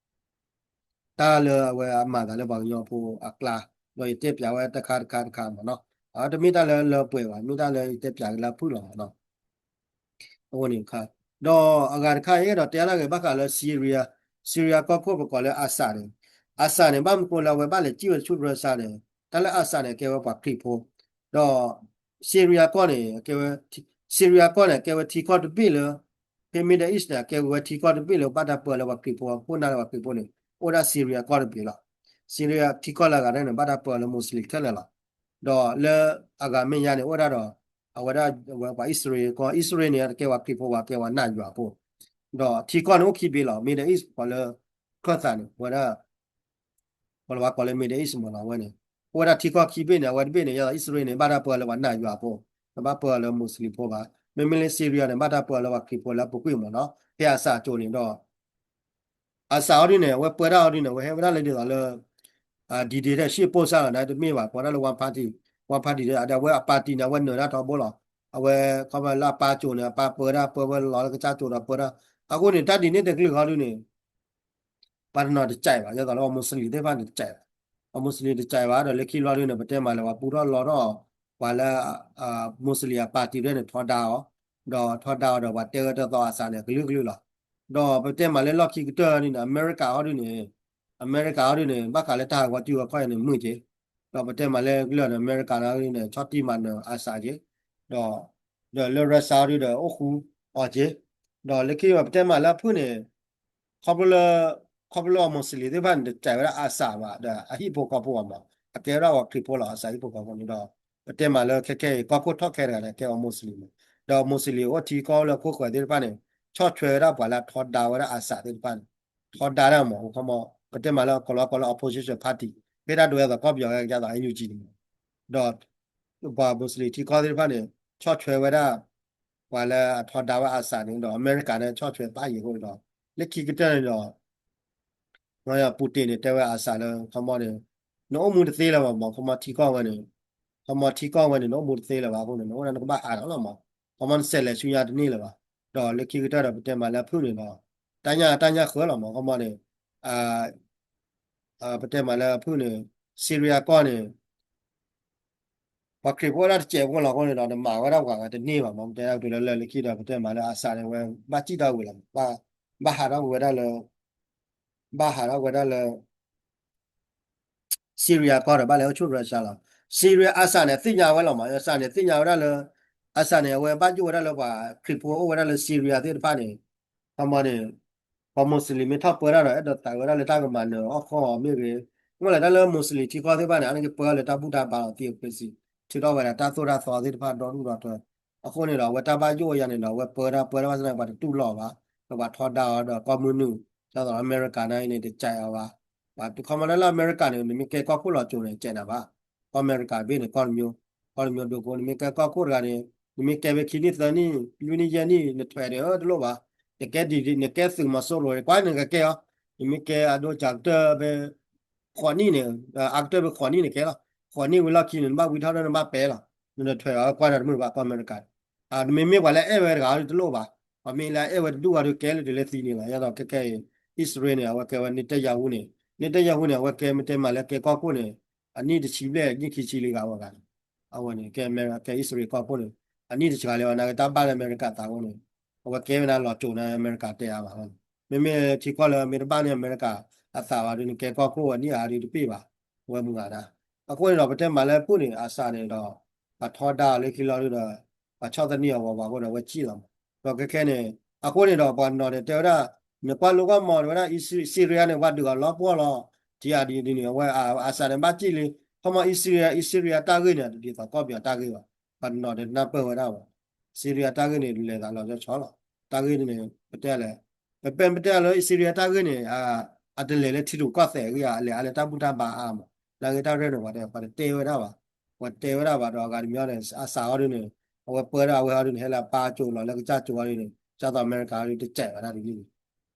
တၢ်လၢအဝဲအမၤသးလၢပှၤကညီဖိအကျါ ဒီးယတဲပၠးဝဲတခါတခါတခါမးနီၤ အတမ့ၢ်တၢ်လၢလၢပှဲၤဘၣ် မ့ၢ်တၢ်လၢယတဲပၠးက့ၤလၢအဖုၣ်လီၤမးနီၤ အဃိန့ၣ်တခါ ဒီးအဂၤတခါအံၤဒီးတဲအါထီၣ်က့ၤဘၣ်ဃးလၢ Syria Syria ကီၢ်ခိၣ်ပကိးလၢ Assad န့ၣ် Assad န့ၣ် ဘၣ်မနုၤဃိလၢအဝဲဘၣ်လဲၤစံၣ်ဝဲဆူ Russia န့ၣ် တၢ်လၢ Assad န့ၣ် ကဲဝဲပှၤခရံာ်ဖိ ဒီး Syria ကီၢ်န့ၣ် ကဲဝဲ Syria ကီၢ်န့ၣ် ကဲဝဲထံကီၢ်တဘ့ၣ်လၢ ဖဲ Middle East န့ၣ် ကဲဝဲထံကီၢ်တဘ့ၣ်လၢဘၣ်တၢ်ပၢလၢပှၤခရံာ်ဖိ ခိၣ်နၢ်လၢပှၤခရံာ်ဖိန့ၣ် အိၣ်ဒၣ် Syria ကီၢ်တဘ့ၣ်လီၤ. Syria ထံကီၢ်လၢအဂၤန့ၣ် ဘၣ်တၢ်ပၢလၢ Muslim ခဲလၢာ်လီၤ. ဒီးလၢအဂၤမဲာ်ညါန့ၣ် အိၣ်ဒၣ်ဒီး အဝဲဒၣ်ဝဲပှၤအံၣ်စရ့လးကီၢ် အံၣ်စရ့လးန့ၣ် ကဲပှၤခရံာ်ဖိ ပှၤကဲပှၤနၢ်ယွၤဖိ ဒီးထံကီၢ်န့ၣ်အိၣ်ခံဘ့ၣ်လီၤ. Middle East ပှၤလၢ ခၢၣ်သးန့ၣ် ဝဲဒၣ် ပှၤလၢပှၤကိးလၢ Middle East မ့ၢ်နီၤ အဝဲန့ၣ် အိၣ်ဝဲဒၣ်ထံကီၢ်ခံဘ့ၣ်န့ၣ် အဝဲတဘ့ၣ်န့ၣ် ယဲသိးအံၣ်စရ့လးန့ၣ် ဘၣ်တၢ်ပၢလၢပှၤနၢ်ယွၤဖိ တဘၣ်ပၢလၢ Muslim ဖိဘၣ်. မ့မ့ၢ်လၢ Syria န့ၣ် ဘၣ်တၢ်ပၢလၢပှၤခရံာ်ဖိလၢအပူၤကွံာ်မ့ၢ်နီၤ ဖဲ Assad အစိၤန့ၣ်ဒီး Assad အီၤဒ်န့ၣ် အဝဲပၢတၢ်အီၤဒ်န့ၣ် အဝဲဟဲဝဲဒၣ်လၢဒ်သိးလၢ dictatorship ဖိစၢ်လီၤ တမ့ၢ်ဘၣ် ကိးဝဲဒၣ်လၢ one party one party ဒီးအဝဲအ party န့ၣ် အဝဲနၢၤတၢ်ထီဘိလီၤ. အဝဲခီဖျိလၢအပၢ်စိၤန့ၣ် အပၢ်ပၢတၢ် ပၢဝဲလီၤလၢကစၢ်စိၤဒီးပၢတၢ် အဃိန့ၣ် တၢ်ဒ်န့ၣ်တကလုာ်ဃီဒ်န့ၣ် ပှၤတနီၤတကးဘၣ် ဒ်သိးလၢပှၤ Muslim သ့ၣ်တဖၣ်န့ၣ်တကးဘၣ်, ပှၤ Muslim တကးဘၣ် ဒီးလၢခံလီၤဒုန့ၣ် ပတဲမးလၢပှၤပူထီၣ်လီထီၣ် ပှၤလၢ Muslim အ party ဒ်န့ၣ် ထီဒါအီၤ, ဒီးထီဒါအီၤဒီးပှၤတဲဝဲတၢ်သီအစးန့ၣ် ကလုာ်ကလုာ်လီၤ. ဒီးပတဲမးလၢလီၢ်ခံကတၢၢ်ဒ်န့ၣ် အမဲရကၤဟီဒ်န့ၣ် အမဲရကၤဟီဒ်န့ၣ် ဘၣ်ဃးလၢတၢ်ဟးဂီၤစုဂီၤခီၣ်အံၤန့ၣ် မုာ်က့ၤ, ဒီးပတဲမးလၢကလုာ်န့ၣ် အမဲရကၤန့ၣ် ဆီၣ်တံၢ်မၤနၢၤအစးက့ၤ, ဒီး ဒီးလၢ Russia ဒုဒီးအိၣ်ဃူအီၤက့ၤ, ဒီးလၢခံပတဲမးလၢအဖုၣ်န့ၣ် ခီဖျိလၢ ခီဖျိလၢအ Muslim သ့ၣ်တဖၣ်န့ၣ် တကးဝဲဒၣ်အစးဘၣ် ဒီးအဟံၣ်ဖိဃီဖိဘၣ်မး အကဲဝဲဒၣ်ပှၤခရံာ်ဖိလီၤ အစးဟံၣ်ဖိဃီဖိန့ၣ်ဒီး ပတဲမးလၢခဲခဲအံၤ ကီၢ်ခိၣ်ထီၣ်ခဲတဂၤန့ၣ် ကဲဝဲ Muslim မး, ဒီး Muslim အိၣ်ထံကီၢ်လၢခိၣ်ဃၢၤသ့ၣ်တဖၣ်န့ၣ် ဆီၣ်ထွဲဝဲဒၣ်ပှၤလၢအထီဒါဝဲဒၣ်အစးသ့ၣ်တဖၣ်န့ၣ် ထီဒါဒၣ်မး ခီမီ ပတဲမးလၢကီၢ်လီၤကီၢ်လၢ opposition party ဖဲတၢ်ဒိးယၤသိးကီၢ်ပယီၤကဲသိး NUG န့ၣ်မး, ဒီး ပှၤ Muslim ထံကီၢ်သ့ၣ်တဖၣ်န့ၣ် ဆီၣ်ထွဲဝဲဒၣ် ပှၤလၢအထီဒါဝဲအစးန့ၣ်ဒီး အမဲရကၤန့ၣ် ဆီၣ်ထွဲပၣ်ယံၤအဃိန့ၣ်ဒီး လၢခံကတၢၢ်န့ၣ်ဒီး Putin န့ၣ် တဲဝဲအစးလၢ ခီမီန့ၣ် နအိၣ်မူတသ့လၢၤဘၣ်မး ခီမီထံကီၢ်ဝဲန့ၣ် ခီမီထံကီၢ်ဝဲန့ၣ် နအိၣ်မူတသ့လၢၤဘၣ်အဃိန့ၣ် နအိၣ်ဒၣ်နကဘၣ်ဟးထီၣ်လီၤမး, ခီမီနစဲးလဲၤဆူညါတန့ၢ်လၢၤဘၣ်, ဒီးလၢခံကတၢၢ်ဒီး ပတဲမးလၢအဖုၣ်န့ၣ်ဒီး တၢ်ညၣ်တၢ်ညၣ်ဃၢလီၤမး ခီမီန့ၣ် ပတဲမးလၢအဖုၣ်န့ၣ် Syria ကီၢ်န့ၣ် ပှၤခရံာ်ဖိဝဲဒၣ်တစဲးဖိလီၤအဃိန့ၣ်ဒီး နမၤဝဲဒၣ်ပှၤဂၤတန့ၢ်ဘၣ်မး ပတဲဒၣ်တုၤလၢလၢလၢခံဒီး ပတဲမးလၢအစးန့ၣ်ဝဲ ဘၣ်စံၣ်ထီၣ်ဝံၤလီၤမး, ဘၣ်ဟးထီၣ်ဝံၤဝဲဒၣ်လၢ ဘၣ်ဟးထီၣ်ဝဲဒၣ်လၢ Syria ကီၢ်ဒီး ဘၣ်လဲၤအိၣ်ဆူၣ် Russia လီၤ. Syria အစးန့ၣ် သ့ၣ်ညါဝဲလီၤမး, အစးန့ၣ် သ့ၣ်ညါဝဲဒၣ်လၢ အစးန့ၣ် အဝဲဘၣ်ယိၣ်ဝဲဒၣ်လၢပှၤခရံာ်ဖိအိၣ်ဝဲဒၣ်လၢ Syria သ့ၣ်တဖၣ်န့ၣ် ခီမီန့ၣ် ပှၤ Muslim မ့ၢ်ထီၣ်ပၢတၢ်ဒီး အဲၣ်ဒိးသးဝဲဒၣ်လၢတၢ်ကမၤနၢၤအီၣ်ဃီအီၤမ့ၢ်ဂ့ၤ, မ့ၢ်လၢတၢ်လၢ Muslim ထံကီၢ်သ့ၣ်တဖၣ်န့ၣ် အန့ၣ်ကပၢလၢတၢ်ဘူၣ်တၢ်ဘါလီၤ theocracy ထုးထီၣ်ဝဲဒၣ်တၢ်သိၣ်တၢ်သီသ့ၣ်တဖၣ်ဒီဒူၣ်ဒီထၢ, အဃိန့ၣ်ဒီး အဝဲတၢ်ဘၣ်ယိၣ်အယၤန့ၣ်ဒီး အဝဲပၢတၢ်ပၢတၢ်ဘၣ်ဆၣ်သနာ်က့ ပှၤတတူၢ်လိာ်ဘၣ်, ဒီးပှၤထီဒါအီၤဒီးကီၢ်မုၢ်နုာ်, ဒ်သိးအမဲရကၤန့ၣ်အံၤန့ၣ် တစဲးအီၤဘၣ်, ပှၤခီမီလၢလၢအမဲရကၤန့ၣ် နမ့ၢ်ကဲကီၢ်ခိၣ်လီၤစိၤန့ၣ် စဲးနၤဘၣ်, ကီၢ်အမဲရကၤဘ့ၣ်န့ၣ် ကီၢ်တမျိုး, ကီၢ်တမျိုးဒိကိ နမ့ၢ်ကဲကီၢ်ခိၣ်တဂၤန့ၣ် နမ့ၢ်ကဲဖဲခံနံၣ်သၢနံၣ် လွံၢ်နံၣ်ယဲၢ်နံၣ် နထွဲးန့ၣ် တလိၣ်ဘၣ်, နကဲဒ် နကဲသုးမီၤစိရိၤ ကွၢ်နကကဲအီၤ, နမ့ၢ်ကဲအဒိကၠၤကတၢၢ်ဖဲ ဃိးနံၣ်န့ၣ်, အကတၢၢ်ဖဲဃိးနံၣ်န့ၣ်ကဲလီၤ, ဃိးနံၣ်ဝံၤလီၢ်ခံန့ၣ် နဘၣ်ဝံထီၣ်ဒီးနဘၣ်ပဲလီၤ, နထွဲးအီၤကွၢ်နၤတမုာ်ဘၣ် ကီၢ်အမဲရကၤ, နမ့မ့ၢ်ပှၤလၢအဲၣ်ဝဲတဂၤတလိၣ်ဘၣ်, ပှၤမ့ၢ်လၢအဲၣ်ဝဲတဒူၣ်အီၤဒီးကဲလၢတုၤလၢသံန့ၣ်လီၤ, ယဲဒီးခဲခဲအံၤ အံၣ်စရ့လးန့ၣ် အဝဲကဲဝဲ Netanyahu န့ၣ်, Netanyahu န့ၣ် အဝဲကဲမ့ၢ်တဲမးလၢကဲကီၢ်ခိၣ်န့ၣ် အနံၣ်တဆံဘျဲၣ် နံၣ်ခံဆံလံဂၤဝဲဂၤန့ၣ်, အဝဲန့ၣ် ကဲအမဲရကၤ ကဲအံၣ်စရ့လးကီၢ်ခိၣ်န့ၣ် အနံၣ်တဆံဂၤလံ အဝဲနာ်က့တၢ်ဘၣ်လၢအမဲရကၤသးအဃိန့ၣ်, အဝဲကဲဝဲဒၣ်လီၤစိၤန့ၣ် အမဲရကၤတဲအါဘၣ်, မ့မ့ၢ်ထံကီၢ်လၢမ့ၢ်တဘၣ်န့ၣ် အမဲရကၤအသးဘၣ်ဒီး နကဲကီၢ်ခိၣ်အနံၣ်အါဒီးတပ့ၢ်ဘၣ်, အဝဲမုၢ်ဂၤဒၣ်, အဃိန့ၣ်ဒီး ပတဲမးလၢအဖုၣ်န့ၣ် အစးန့ၣ်ဒီး ပှၤထီဒါအီၤလၢခံလီၤဒုဒီး ပှၤဆီၣ်သနံးအီၤဝဲဘၣ်အဃိဒီး အဝဲစံၣ်လီၤမး, ဒီးခဲခဲန့ၣ် အဃိန့ၣ်ဒီး ပှၤနီၤန့ၣ် တဲဝဲဒၣ် နကွၢ်လိကွၢ်မီၤ တဲဝဲဒၣ် Syria န့ၣ် ပှၤဒုးအီၤလီၤပှီၢ်လီၤ, ထံအါဒ်န့ၣ် အဝဲအစးန့ၣ် ဘၣ်စံၣ်လံ, ခီမီ Syria Syria တၢ်ဂ့ၢ်န့ၣ် ဒ်သိးကီၢ်ပယီၤတၢ်ဂ့ၢ်ဘၣ်, ပှၤနီၤန့ၣ်နၢ်ပၢၢ်ဝဲဒၣ်ဘၣ်, Syria တၢ်ဂ့ၢ်န့ၣ် လဲၤသးလီၤဆီဆီလီၤ, တၢ်ဂ့ၢ်န့ၣ် ပတဲလဲၣ်, ပပဲပတဲလၢ Syria တၢ်ဂ့ၢ်န့ၣ် အတလဲၤလၢထံရူၢ်ကီၢ်သဲးအဂ့ၢ် အလဲၤအါလၢတၢ်ဘူၣ်တၢ်ဘါအါမး, နာ်က့တၢ်ရဲၣ်န့ၣ် ပှၤတဲ ပှၤတတဲဝဲဒၣ်ဘၣ်, ပှၤတဲဝဲဒၣ်ဘၣ်ဒီး အဂၤတမံၤန့ၣ် အစးဟီဒုန့ၣ် အဝဲပၢဒၣ်အဝဲဟီဒုန့ၣ် ဟဲလၢအပၢ်ကၠိလီၤ လၢကစၢ်ကၠိဟီဒုန့ၣ် ကၢ်သိးအမဲရကၤဟီဒုတစဲးဝဲဒၣ်တဂ့ၢ်န့ၣ်,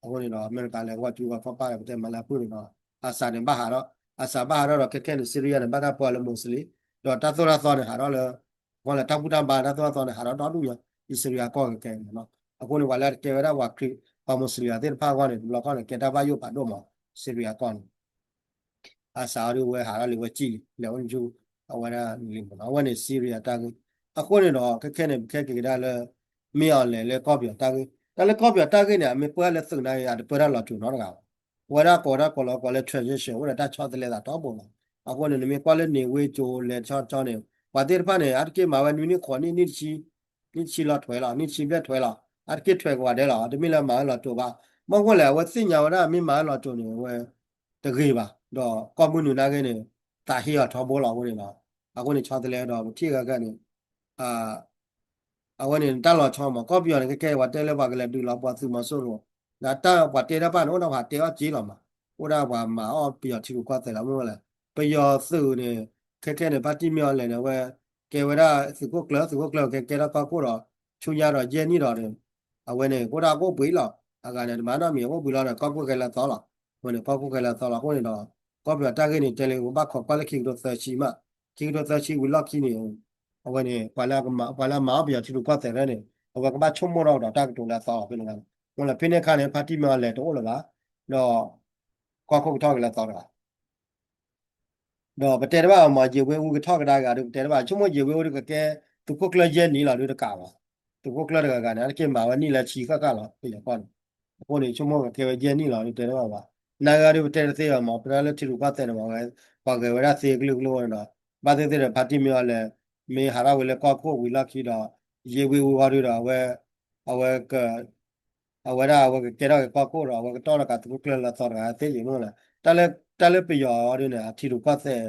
အဃိန့ၣ်ဒီး အမဲရကၤလဲၤဝဲကၠိဝဲဖီၣ်ပၢ်ဒီး ပတဲမးလၢအဖုၣ်န့ၣ်ဒီး အစးန့ၣ်ဘၣ်ဟးဒီး အစးဘၣ်ဟးဒီးဒီး ခဲခဲန့ၣ် Syria န့ၣ် ဘၣ်တၢ်ပၢလၢ Muslim ဒီးတၢ်သိၣ်တၢ်သီန့ၣ် ဟးဒီးလၢ ဃီလၢတၢ်ဘူၣ်တၢ်ဘါတၢ်သိၣ်တၢ်သီန့ၣ် ဟးဒီးဒီဒူၣ်ညါ Syria ကီၢ်ခဲခဲန့ၣ်လီၤ, အဃိန့ၣ် ပှၤလၢတကဲဝဲဒၣ်ပှၤခရံာ် ပှၤ Muslim သ့ၣ်တဖၣ်အဂီၢ်န့ၣ် တဘျီခီန့ၣ် ကဲတၢ်ဘၣ်ယိၣ်ဖးဒိၣ်မး Syria ကီၢ်န့ၣ် အစးအီၤဒုးဝဲဟးထီၣ်လံဝဲစံၣ်လံ လဲၤအိၣ်နဆူ အဝဲဒၣ်လံမးနီၤ အဝဲန့ၣ် Syria တၢ်ဂ့ၢ်, အဃိန့ၣ်ဒီး ခဲခဲန့ၣ် ပခဲက့ၤကဒါလၢ မ့ၢ်အီၤလဲၤလၢကီၢ်ပယီၤတၢ်ဂ့ၢ် တၢ်လၢကီၢ်ပယီၤတၢ်ဂ့ၢ်န့ၣ် အမ့ၢ်ပၢလၢသုးနၤအံၤ အတပၢတၢ်လီၤစိၤနီတဂၤဘၣ်, ဝဲဒၣ်ကိးဝဲဒၣ်ကိးလီၤကိးလၢ transition အိၣ်ဒီးတၢ်ဆီတလဲသးထီဘိလီၤ, အဃိန့ၣ် နမ့ၢ်ကွၢ်လၢန့ၣ်ဝ့ၢ်ကၠိလဲၤဆီဆီန့ၣ် ပှၤသ့ၣ်တဖၣ်န့ၣ် အါတက့ၢ်မၤဝဲနွံနံၣ်ဃိးနံၣ် နံၣ်တဆံ နံၣ်တဆံလီၤထွဲလီၤ နံၣ်တဆံဘျဲၣ်ထွဲလီၤ အါတက့ၢ်ထွဲကဝၤဒဲးလီၤ တမ့ၢ်လၢမၤဝဲလီၤစိၤဘၣ်, မ့ၢ်အဃိလဲၣ် အဝဲသ့ၣ်ညါဝဲဒၣ်မ့ၢ်မၤဝဲလီၤစိၤန့ၣ် အဝဲ တဂ့ၤဘၣ် ဒီးကီၢ်မုၢ်နုာ်နာ်က့န့ၣ် သးဟ့အီၤထီဘိလီၤအဃိန့ၣ်ဒီး အဃိန့ၣ်ဆီတလဲဒီးပထံၣ်ဂၤဂၤန့ၣ် အဝဲန့ၣ်တၢ်လီၤဆီမး ကီၢ်ပယီၤန့ၣ် ခဲကဲပှၤတဲလၢပှၤကလဲၤဒုးလီၤပှၤသုးမီၤစိရိၤ, ဒီးတၢ်ပှၤတဲတၢ်ပၢ်န့ၣ် အိၣ်ဒၣ်ပှၤတဲအီၣ်က့လီၤမး, အိၣ်ဒၣ်ပှၤမၤအီၣ်ပယီၤထံရူၢ်ကီၢ်သဲးလီၤ မ့ၢ်ဝဲလဲၣ်, ပယီၤသုးန့ၣ် ခဲကဲန့ၣ် ဖါတံၢ်မ့ၢ်အီၤလဲၣ်န့ၣ် အဝဲ ကဲဝဲဒၣ်သုးခိၣ်ကျၢၢ် သုးခိၣ်ကျၢၢ်ကဲကဲထီၣ်ကီၢ်ခိၣ်ဒီး ဆူညါဒီးယဲၢ်နံၣ်ဒီးန့ၣ် အဝဲန့ၣ် ကအိၣ်ဒၣ်ကအိၣ်ဘှံးလီၤ, အဂၤန့ၣ် တမၤနီတမံၤ အိၣ်ဘှံးလီၤဒီး ကီၢ်ခိၣ်ကဲလၢအသီလီၤ, အဝဲန့ၣ် ကီၢ်ခိၣ်ကဲလၢအသီလီၤ အဃိန့ၣ်ဒီး ကီၢ်ပယီၤတၢ်ဂ့ၢ်န့ၣ် တဲလၢပဘၣ်ခိးကွၢ်လၢခံကထိသၢဆံမး, ခံကထိသၢဆံဝံၤလီၢ်ခံန့ၣ် အဝဲန့ၣ် ပှၤလၢအမၤအီၣ်ပယီၤထံရူၢ်ကီၢ်သဲးရဲၣ်န့ၣ် အဝဲကဘၣ်ဆိကမိၣ်ထီၣ်ကဒီးတၢ်ကတိၤလၢအသီလီၤ ဖဲန့ၣ်, မ့ၢ်လၢဖဲန့ၣ်အခါန့ၣ် ဖါတံၢ်မ့ၢ်အီၤလဲၣ်တအိၣ်လၢၤဘၣ်, ဒီး ကီၢ်ခိၣ်ကထီၣ်က့ၤလၢသီတဂၤ ဒီးပတဲတဘၣ်မး ယံာ်ဝ့အူကထီၣ်ကဒါက့ၤဒီး ပတဲတဘၣ် ဆိကမိၣ်ယံာ်ဝ့အူဒီးကကဲ သုးခိၣ်ကျၢၢ်ယဲၢ်နံၣ်လီၤဒီးတကးဘၣ်, သုးခိၣ်ကျၢၢ်တဂၤဂၤန့ၣ် အါတက့ၢ်မၤဝဲနံၣ်လၢဆံဃၣ်ဃၣ်လီၤ ပယီၤကီၢ်န့ၣ်, အဃိန့ၣ် ဆိကမိၣ်ကကဲဝဲယဲၢ်နံၣ်လီၤဒီးတဲတဘၣ်ဘၣ်, နာ်ဂ့ၤဒီးပတဲတသ့ဘၣ်မး ပတဲလၢထံရူၢ်ကီၢ်သဲးန့ၣ် ပှၤဂဲၤဝဲဒၣ်သ့ကလုာ်ကလုာ်န့ၣ်ဒီး ဘၣ်သ့ၣ်သ့ၣ်ဒီးဖါတံၢ်မ့ၢ်အီၤလဲၣ် မ့ၢ်ဟးထီၣ်ဝဲလၢကီၢ်ခိၣ်ဝံၤလီၢ်ခံဒီး ယံာ်ဝ့အူဃီဒီး အဝဲ အဝဲ အဝဲဒၣ်အဝဲကကဲထီၣ်က့ၤကီၢ်ခိၣ်ဒီး အဝဲကတီၢ်လီၤကးသုးခိၣ်ကျၢၢ်လၢသီတဂၤသ့ယံာ်မ့ၢ်လဲၣ်, တၢ်လၢပယီၤအီၤဒ်န့ၣ် အထံရူၢ်ကီၢ်သဲး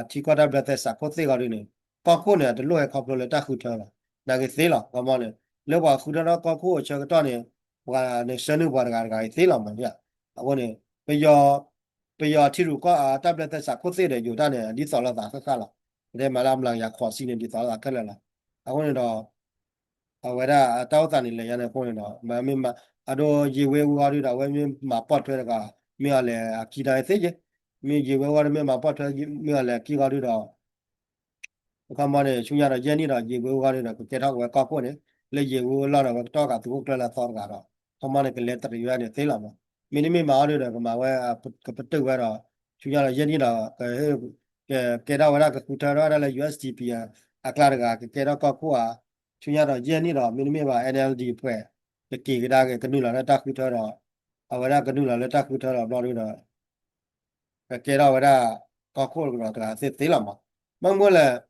အထံကီၢ်တၢ်ဘျၢသဲစးခိၣ်သ့ၣ်ဃီဒ်န့ၣ် ကီၢ်ခိၣ်န့ၣ် အတလိၣ်ဟဲခီဖျိလၢတၢ်ဃုထၢဘၣ်, နာ်ဂ့ၤသ့လီၤ ခီမီန့ၣ် လၢပှၤဃုထၢထီၣ်ကီၢ်ခိၣ်အဆၢကတီၢ်န့ၣ် ပှၤန့ၣ်ဆှၢနုာ်ပှၤတဂၤတဂၤအံၤသ့လီၤမး, အဃိန့ၣ် ပယီၤ ပယီၤထံရူၢ်ကီၢ်အတၢ်ဘျၢသဲစးခိၣ်သ့ၣ်ဒီးယိၤတၢ်န့ၣ် ဒ်သိးလိာ်သးဃၣ်ဃၣ်လီၤ, ပတဲမးလၢအမျးကယၤခွံဆံန့ၣ် ဒ်သိးလိာ်သးခဲလၢာ်လီၤ, အဃိန့ၣ်ဒီး အဝဲဒၣ်တၢ်အိၣ်သးန့ၣ်လဲၤညါန့ၣ်အဃိန့ၣ်ဒီး မ့ၢ်မး အဒိယံာ်ဝ့အူဃီဒုဒီး အဝဲမ့ၢ်မၤပိာ်ထွဲတဂၤ မ့ၢ်အီၤလဲၤအခံဒီးသ့ယဲ, မ့ၢ်ယံာ်ဝ့အူဃီဒုမ့ၢ်မၤပိာ်ထွဲမ့ၢ်အီၤလဲၤအခံဃီဒုဒီး အခီမီန့ၣ် ဆူညါဒီးယဲၢ်နံၣ်ဒီး ယံာ်ဝ့အူဃီဒုဒီး ကကဲထီၣ်က့ၤဝဲကီၢ်ခိၣ်န့ၣ် လၢယံာ်ဝ့အူလီၢ်ဒီး အဝဲကတီၢ်ဃာ်သုးခိၣ်ကျၢၢ်လၢအသီတဂၤဒီး အခီမီန့ၣ် ကလဲၤတရံးဝဲန့ၣ်သ့လီၤမး, မ့တမ့ၢ်မၤအီၤဒုဒီး ကမၤဝဲ ကပတုာ်ဝဲဒီး ဆူညါဒီးယဲၢ်နံၣ်ဒီး က ကကဲထီၣ်ဝဲဒၣ်ကဃုထၢထီၣ်ဝဲဒၣ်လၢ ယူၢ်အၢ်စီၣ်ပံၤ အကျါတဂၤ ကကဲထီၣ်ကီၢ်ခိၣ်ဧါ, ဆူညါဒီးယဲၢ်နံၣ်ဒီး မ့တမ့ၢ်ဘၣ် အၣ်အၣ်အၣ်ဒီပှဲၤ ကက့ၤကဒါက့ၤ ကနုာ်လီၤလၢတၢ်ဃုထၢဒီး အဝဲဒၣ်ကနုာ်လီၤလၢတၢ်ဃုထၢဒီးဘျီဒုဒီး ကကဲထီၣ်ဝဲဒၣ် ကီၢ်ခိၣ်ဒီးတဂၤသ့သ့လီၤမး, ဘၣ်မနုၤလဲၣ်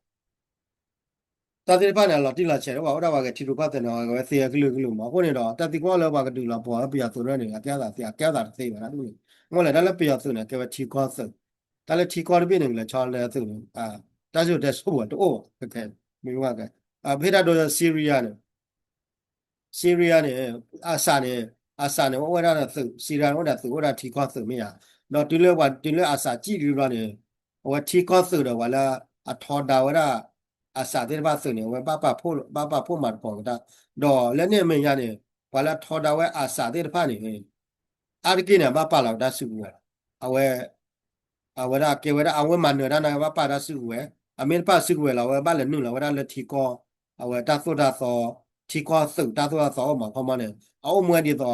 တၢ်သ့ၣ်တဖၣ်န့ၣ် အလီၤတံၢ်လီၤဆဲးတအိၣ်ဘၣ်, အိၣ်ဒၣ်ပှၤဂဲၤထံရူၢ်ကီၢ်သဲးန့ၣ် အဝဲသ့အကလုာ်ကလုာ်မး, အဃိန့ၣ်ဒီး တၢ်သံကွၢ်လၢပှၤကဒုးလီၤပှီၢ်လၢပယီၤသုးန့ၣ် အကဲအသးသ့ အကဲအသးတသ့ဘၣ်, မ့ၢ်လဲၣ် တၢ်လၢပယီၤသုးန့ၣ် ကဲဝဲထံကီၢ်သုး, တၢ်လၢထံကီၢ်တဘ့ၣ်န့ၣ် ကလဲၤဆီလၢသုးန့ၣ် တၢ်စံၣ်စိၤတဲစိၤဝဲတအိၣ်ဘၣ်, ခဲခဲ မ့ၢ်ဝဲကဲ ဖဲဒၣ်ဒိ Syria န့ၣ် Syria န့ၣ် Assad န့ၣ် Assad န့ၣ် အိၣ်ဝဲဒၣ်သုး Syria န့ၣ် အိၣ်ဒၣ်သုး အိၣ်ဒၣ်ထံကီၢ်သုးမ့ၢ်ဧါ, ဒီးတုၤလၢပှၤ တုၤလၢ Assad စံၣ်လံဘျီန့ၣ် အဝဲထံကီၢ်သုးဒီးပှၤလၢအထီဒါဝဲဒၣ် Assad သ့ၣ်တဖၣ်သုးန့ၣ် အဝဲဘၣ်ပာ်ဖှိၣ် ဘၣ်ပာ်ဖှိၣ်မၤသကိးက့ၤတၢ်, ဒီးလၢန့ၣ်အမဲာ်ညါန့ၣ် ပှၤလၢအထီဒါဝဲ Assad သ့ၣ်တဖၣ်န့ၣ် အါတက့ၢ်န့ၣ် အဘၣ်ပာ်လီၤက့ၤတၢ်စုကဝဲၤလီၤ, အဝဲ အဝဲဒၣ်ကဲဝဲဒၣ် အဝဲမၤနၢၤတၢ်န့ၣ် ဘၣ်ပာ်တၢ်စုကဝဲၤ, အမ့ၢ်တပာ်စုကဝဲၤလီၤ အဝဲဘၣ်လဲၤနုာ်လီၤဝဲဒၣ်လၢထံကီၢ် အဝဲတၢ်သိၣ်တၢ်သီ ထံကီၢ်သုးတၢ်သိၣ်တၢ်သီအိၣ်မး ခီမီန့ၣ် အအိၣ်မူဝဲဒ်သိး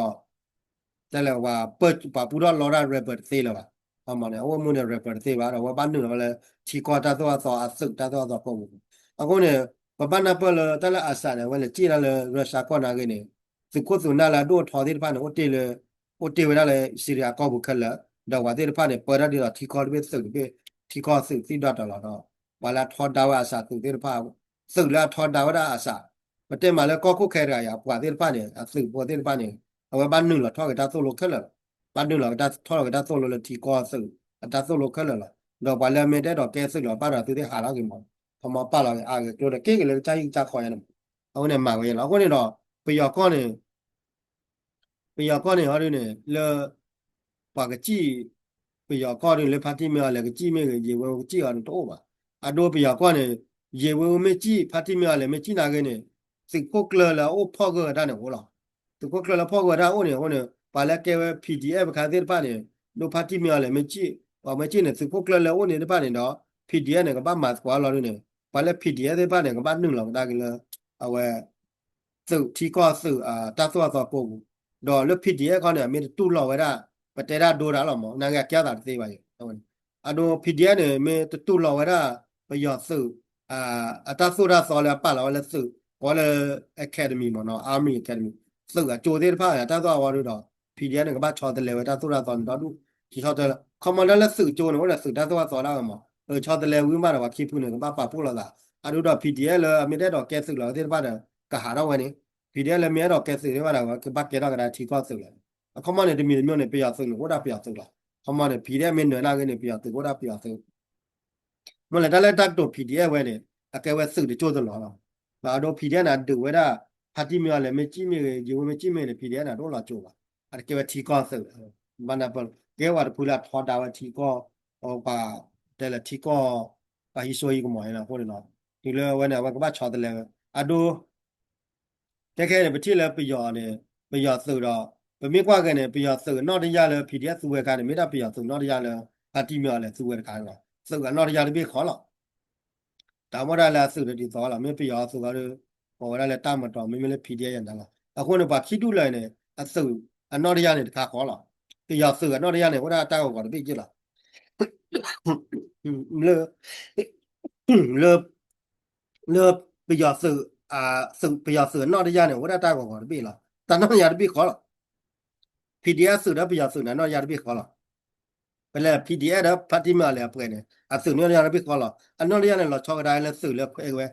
တဲလဲၣ် ပှၤပူထီၣ်လီတၢ် rebel တသ့လၢၤဘၣ်, ခီမီန့ၣ် အအိၣ်မူန့ၣ် rebel တသ့ဘၣ်ဒီး အဝဲဘၣ်နုာ်လီၤဝဲလၢ ထံကီၢ်တၢ်သိၣ်တၢ်သီအသုးတၢ်သိၣ်တၢ်သီကိးပူၤ, အဃိန့ၣ် ပဘၣ်နၢ်ပၢၢ်လၢတၢ်လၢ Assad န့ၣ် အဝဲလဲၤစံၣ်တၢ်လၢ Russia ကီၢ်နာ်က့န့ၣ် သုးခိၣ်သုးနၢ်လၢအဒိၣ်အထီသ့ၣ်တဖၣ်န့ၣ် အိၣ်တ့ၢ်လၢ အိၣ်တ့ၢ်ဝဲဒၣ်လၢ Syria ကီၢ်ပူၤခဲလၢာ်, ဒီးပှၤသ့ၣ်တဖၣ်န့ၣ် ပၢတၢ်ဒ်သိးထံကီၢ်တဘ့ၣ်သုးတဘ့ၣ် ထံကီၢ်သုးသံၣ်ဒီတၢ်လီၤဒီး ပှၤလၢအထီဒါဝဲ Assad သုးသ့ၣ်တဖၣ် သုးလၢအထီဒါဝဲဒၣ် Assad ပတဲမးလၢကီၢ်ခိၣ်ခဲတဂၤအံၤ အပှၤသ့ၣ်တဖၣ်န့ၣ် အသုးဖိသ့ၣ်တဖၣ်န့ၣ် အဝဲဘၣ်နုာ်လီၤထီၣ်က့ၤတၢ်သိၣ်လိခဲလၢာ်လီၤ, ဘၣ်နုာ်လီၤက့ၤထီၣ်လီၤက့ၤတၢ်သိၣ်လိလၢထံကီၢ်သုး အတၢ်သိၣ်လိခဲလၢာ်လီၤ, ဒီးပှၤလၢအမ့ၢ်တအဲၣ်ဒိးကဲသုးလီၤ ဘၣ်ဒီးသုသ့ၣ်ဟးထီၣ်က့ၤမး, ခီမီပာ်လီၤက့ၤအါဂ့ၤကျိဒီးက့ၢ်က့ၤလၢကစၢ်ဟံၣ်ကစၢ်ဃီယါန့ၣ်မး, အဃိန့ၣ်မၤဝဲယါလီၤ, အဃိန့ၣ်ဒီး ပယီၤကီၢ်န့ၣ် ပယီၤကီၢ်န့ၣ်ဟီဒုန့ၣ် လၢ ပှၤကစံၣ် ပယီၤကီၢ်ဒုလၢဖါတံၢ်မ့ၢ်အီၤလဲၣ် ကစံၣ်မ့ၢ်ဂ့ၤ ယံာ်ဝ့ကစံၣ်အီၤဒုတအိၣ်ဘၣ်, အဒိပယီၤကီၢ်န့ၣ် ယံာ်ဝ့မ့ၢ်စံၣ် ဖါတံၢ်မ့ၢ်အီၤလဲၣ် မ့ၢ်စံၣ်နာ်က့န့ၣ် သုးခိၣ်ကျၢၢ်လၢအအိၣ်ဖီၣ်ဂၢၢ်တၢ်န့ၣ်အိၣ်လီၤ, သုးခိၣ်ကျၢၢ်လၢဖီၣ်ဂၢၢ်တၢ်အိၣ်န့ၣ်အဃိန့ၣ် ပှၤလၢကဲဝဲ P D F အခါသ့ၣ်တဖၣ်န့ၣ် ဒိဖါတံၢ်မ့ၢ်အီၤလဲၣ် မ့ၢ်စံၣ် ပှၤမ့ၢ်စံၣ်န့ၣ် သုးခိၣ်ကျၢၢ်လၢအအိၣ်န့ၣ်တဖၣ်န့ၣ်ဒီး P D F န့ၣ် ကဘၣ်မၤသကိးလီၤဒုန့ၣ် ပှၤလၢ P D F သ့ၣ်တဖၣ်န့ၣ် ကဘၣ်နုာ်လီၤကဒါက့ၤလၢ အဝဲ သုးထံကီၢ်သုး တၢ်သိၣ်တၢ်သီကိးပူၤ, ဒီးလၢ P D F ခီန့ၣ် မ့ၢ်တတူၢ်လိာ်ဝဲဒၣ် ပတဲဒၣ်ဒိဒၣ်လီၤမး နာ်က့အကဲအသးတသ့ဘၣ်ယါ, အဒိ P D F န့ၣ် မ့ၢ်တတူၢ်လိာ်ဝဲဒၣ် ပယီၤသုး အတၢ်သိၣ်တၢ်သီလၢအပာ်လီၤဝဲလၢသုး ကိးလၢ academy မးနီၤ army academy သုးအကၠိသ့ၣ်တဖၣ် တၢ်သိၣ်အဝီဒုဒီး P D F န့ၣ် ကဘၣ်ဆီတလဲဝဲတၢ်သိၣ်တၢ်သီန့ၣ်ဒီဒူၣ်, ဆီတလဲ ခီမီဒၣ်လၢသုးကၠိန့ၣ် အိၣ်ဒီးသုးတၢ်သိၣ်တၢ်သီဒၣ်ဝဲမး, ဆီတလဲဝံၤမးဒီး ပှၤခံဖုန့ၣ် ကဘၣ်ပာ်ဖှိၣ်လိာ်သး, အဒိဒီး P D F လၢအမ့ၢ်တအဲၣ်ဒိးကဲသုးလီၤသ့ၣ်တဖၣ်ဒီး ကဟးထီၣ်ဝဲန့ၣ်, P D F လၢမ့ၢ်အဲၣ်ဒိးကဲသုးသ့ၣ်တဖၣ်ဒီး ကဘၣ်ကဲထီၣ်ကဒါထံကီၢ်သုးလီၤ, အခီမီန့ၣ် တမံၤတမံၤန့ၣ် ပယီၤသုးန့ၣ် အိၣ်ဒၣ်ပယီၤသုးလီၤ, ခီမီန့ၣ် P D F မ့ၢ်နၢၤနာ်က့န့ၣ် ပယီၤသုးအိၣ်ဒၣ်ပယီၤသုး မ့ၢ်လဲၣ် တၢ်လၢတၢ်ကတိၤ P D F ဝဲန့ၣ် အကဲဝဲသုးတကၠိၢ်တလီၢ်လီၤ. ဘၣ်အဒိ P D F န့ၣ် အဒုးဝဲဒၣ် ဖါတံၢ်မ့ၢ်အီၤလဲၣ် မ့ၢ်ကံၣ်မ့ၢ်ဂ့ၤ ယံာ်ဝ့မ့ၢ်ကံၣ်မ့ၢ်ဂ့ၤန့ၣ် P D F န့ၣ် တအိၣ်လီၤကၠိဘၣ်. အတကဲဝဲထံကီၢ်သုး ဘၣ်နၢ်ပၢၢ်လီၤ ကဲဝဲတဖုလၢအထီဒါဝဲထံကီၢ် ပှၤတဲလၢထံကီၢ် ပှၤဟံးစိဟံးကမီၤအံၤလီၤ. အဃိန့ၣ်လီၤ တုၤလၢအဝဲန့ၣ် အဝဲကဘၣ်ဆီတလဲဝဲ အဒိ ခဲခဲန့ၣ် ပထံၣ်လၢပယီၤန့ၣ် ပယီၤသုးဒီး ပမ့ၢ်ကွၢ်က့ၤန့ၣ် ပယီၤသုးအနီၣ်တယၢ်လၢ P D F သူဝဲအခါန့ၣ် မ့ၢ်ဒၣ်ပယီၤသုးနီၣ်တယၢ်လၢ ဖါတံၢ်မ့ၢ်အီၤလဲၣ်သူဝဲတခါန့ၣ်လီၤ. သုးအနီၣ်တယၢ်တဘ့ၣ်ဃီလီၤ. တၢ်မ့ၢ်ဒၣ်လၢအသုးတဒ်သိးလီၤ. မ့ၢ်ပယီၤသုးအီၤဒီး ကိးဝဲဒၣ်လၢတၢ်မတီၤ မ့မ့ၢ်လၢ P D F ယၤန့ၣ်လီၤ. အဃိန့ၣ် ပှၤခံဒူၣ်လၢာ်န့ၣ် အသုးအနီၣ်တယၢ်န့ၣ်တခါဃီလီၤ. ပယီၤသုးအနီၣ်တယၢ်န့ၣ် အိၣ်ဒၣ်တၢ်ဂီၤဂီၤတဘ့ၣ်က့လီၤ. လၢ လၢ လၢပယီၤသုး သုး ပယီၤသုးအနီၣ်တယၢ်န့ၣ် အိၣ်ဒၣ်တၢ်ဂီၤဂီၤတဘ့ၣ်လီၤ. တၢ်နီၣ်တယၢ်တဘ့ၣ်ဃီလီၤ. ဖံဒံၣ်အဲၣ်သုးဒီးပယီၤသုးန့ၣ် အနီၣ်တယၢ်တဘ့ၣ်ဃီလီၤ. ပလဲၤ ဖံဒံၣ်အဲၣ် ဒီးဖါတံၢ်မၤအီၤလဲၤအပှဲၤန့ၣ် အသုးန့ၣ်အနီၣ်တယၢ်တဘ့ၣ်ဃီလီၤ. အနီၣ်တယၢ်န့ၣ် လီၤဆီကဒါလၢသုးလၢခွဲးဝဲ,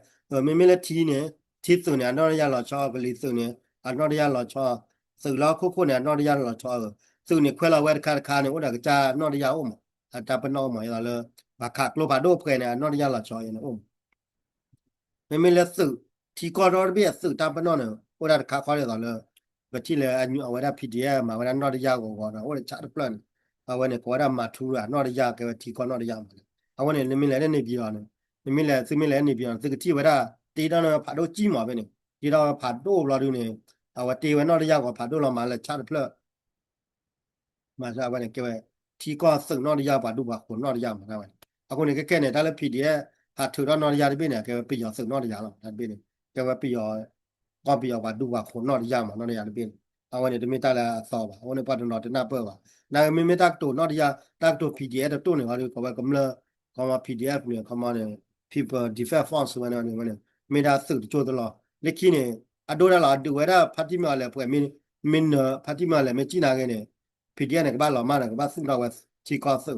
မ့မ့ၢ်လၢထံန့ၣ် ထံသုးန့ၣ် အနီၣ်တယၢ်လီၤဆီ, ကလံၤသုးန့ၣ် အနီၣ်တယၢ်လီၤဆီ, သုးလၢဟီၣ်ခိၣ်ခိၣ်န့ၣ် အနီၣ်တယၢ်လီၤဆီ, သုးန့ၣ်ခွဲးလီၤဝဲတခါတခါန့ၣ် အိၣ်ဒီးကစၢ်နီၣ်တယၢ်အိၣ်မး, အတၢ်ပနီၣ်အိၣ်မး ဒ်သိးလၢ ပှၤခးကျိဖးဒိၣ်အပှဲၤန့ၣ် အနီၣ်တယၢ်လီၤဆီအံၤန့ၣ်အိၣ်မး မ့မ့ၢ်လၢသုး ထံကီၢ်ဒီတဘ့ၣ်အသုးတၢ်ပနီၣ်န့ၣ် အိၣ်ဒၣ်တခါဃီဒ်သိးလၢ ပထံၣ်လၢအဝဲဒၣ် ဖံဒံၣ်အဲၣ် မၤဝဲဒၣ်နီၣ်တယၢ်ဂီၤဂီၤဒီး အိၣ်ဒီးဆၣ်တဖျၢၣ်န့ၣ် အဝဲန့ၣ် ကိးဝဲဒၣ်မၤထူရၤနီၣ်တယၢ် ကဲဝဲထံကီၢ်နီၣ်တယၢ်မးန့ၣ် အဝဲန့ၣ် နမ့ၢ်လဲၤလၢန့ၣ်ပယီၤန့ၣ် နမ့ၢ်လဲၤ သုမ့ၢ်လဲၤလၢန့ၣ်ပယီၤန့ၣ် သုကထံၣ်ဝဲဒၣ် တ့ထီၣ်န့ၢ်ဝဲဖးဒိၣ်ကံမးဖဲန့ၣ် တ့ထီၣ်ဝဲဖးဒိၣ်ဘျီဒုန့ၣ် အဝဲတ့ဝဲနီၣ်တယၢ်ဂီၤဖးဒိၣ်လီၤ မၤလၢဆၣ်တဖျၢၣ် မၤစၢၤဝဲန့ၣ် ကဲဝဲ ထံကီၢ်သုးနီၣ်တယၢ် ပှၤဒူပှၤဃိးနီၣ်တယၢ်မး ဒၣ်ဝဲန့ၣ် အဃိန့ၣ် ခဲခဲန့ၣ် တၢ်လၢ ဖံဒံၣ်အဲၣ် ဟးထုးထီၣ်နီၣ်တယၢ်တဘ့ၣ်န့ၣ် ကဲဝဲပယီၤသုးနီၣ်တယၢ်လီၤ တၢ်တဘ့ၣ်န့ၣ် ကဲဝဲပယီၤ ကီၢ်ပယီၤပှၤဒူပှၤဃိးနီၣ်တယၢ်မး နီၣ်တယၢ်တဘ့ၣ်န့ၣ် အဝဲန့ၣ် တမ့ၢ်တၢ်လၢအသီဘၣ် အဃိန့ၣ် ပှၤတနီၤတနၢ်ပၢၢ်ဘၣ် နာ်က့မ့မ့ၢ်တၢ်ကတိၤနီၣ်တယၢ် တၢ်ကတိၤ ဖံဒံၣ်အဲၣ် တတိၢ်န့ၣ် ဟီဒုး ကဝဲကမျၢၢ် ခီမီ ဖံဒံၣ်အဲၣ် န့ၣ် ခီမီန့ၣ် People Defense Force ဝဲန့ၣ် ဝဲန့ၣ် မ့ၢ်ဒၣ်သုးတကၠိတလီၢ် လၢခံန့ၣ် အဒိဒၣ်လီၤ အဒုးဝဲဒၣ်ဖါတံၢ်မၤအီၤလဲၤပှဲၤ မ့ၢ် မ့ၢ်နၢၤ ဖါတံၢ်မၤအီၤလဲၤ မ့ၢ်ကံၣ်နာ်က့န့ၣ် ဖံဒံၣ်အဲၣ် န့ၣ် ကဘၣ်လီၤမၢ်ဒီး ကဘၣ်သူၣ်ထီၣ်ဝဲ ထံ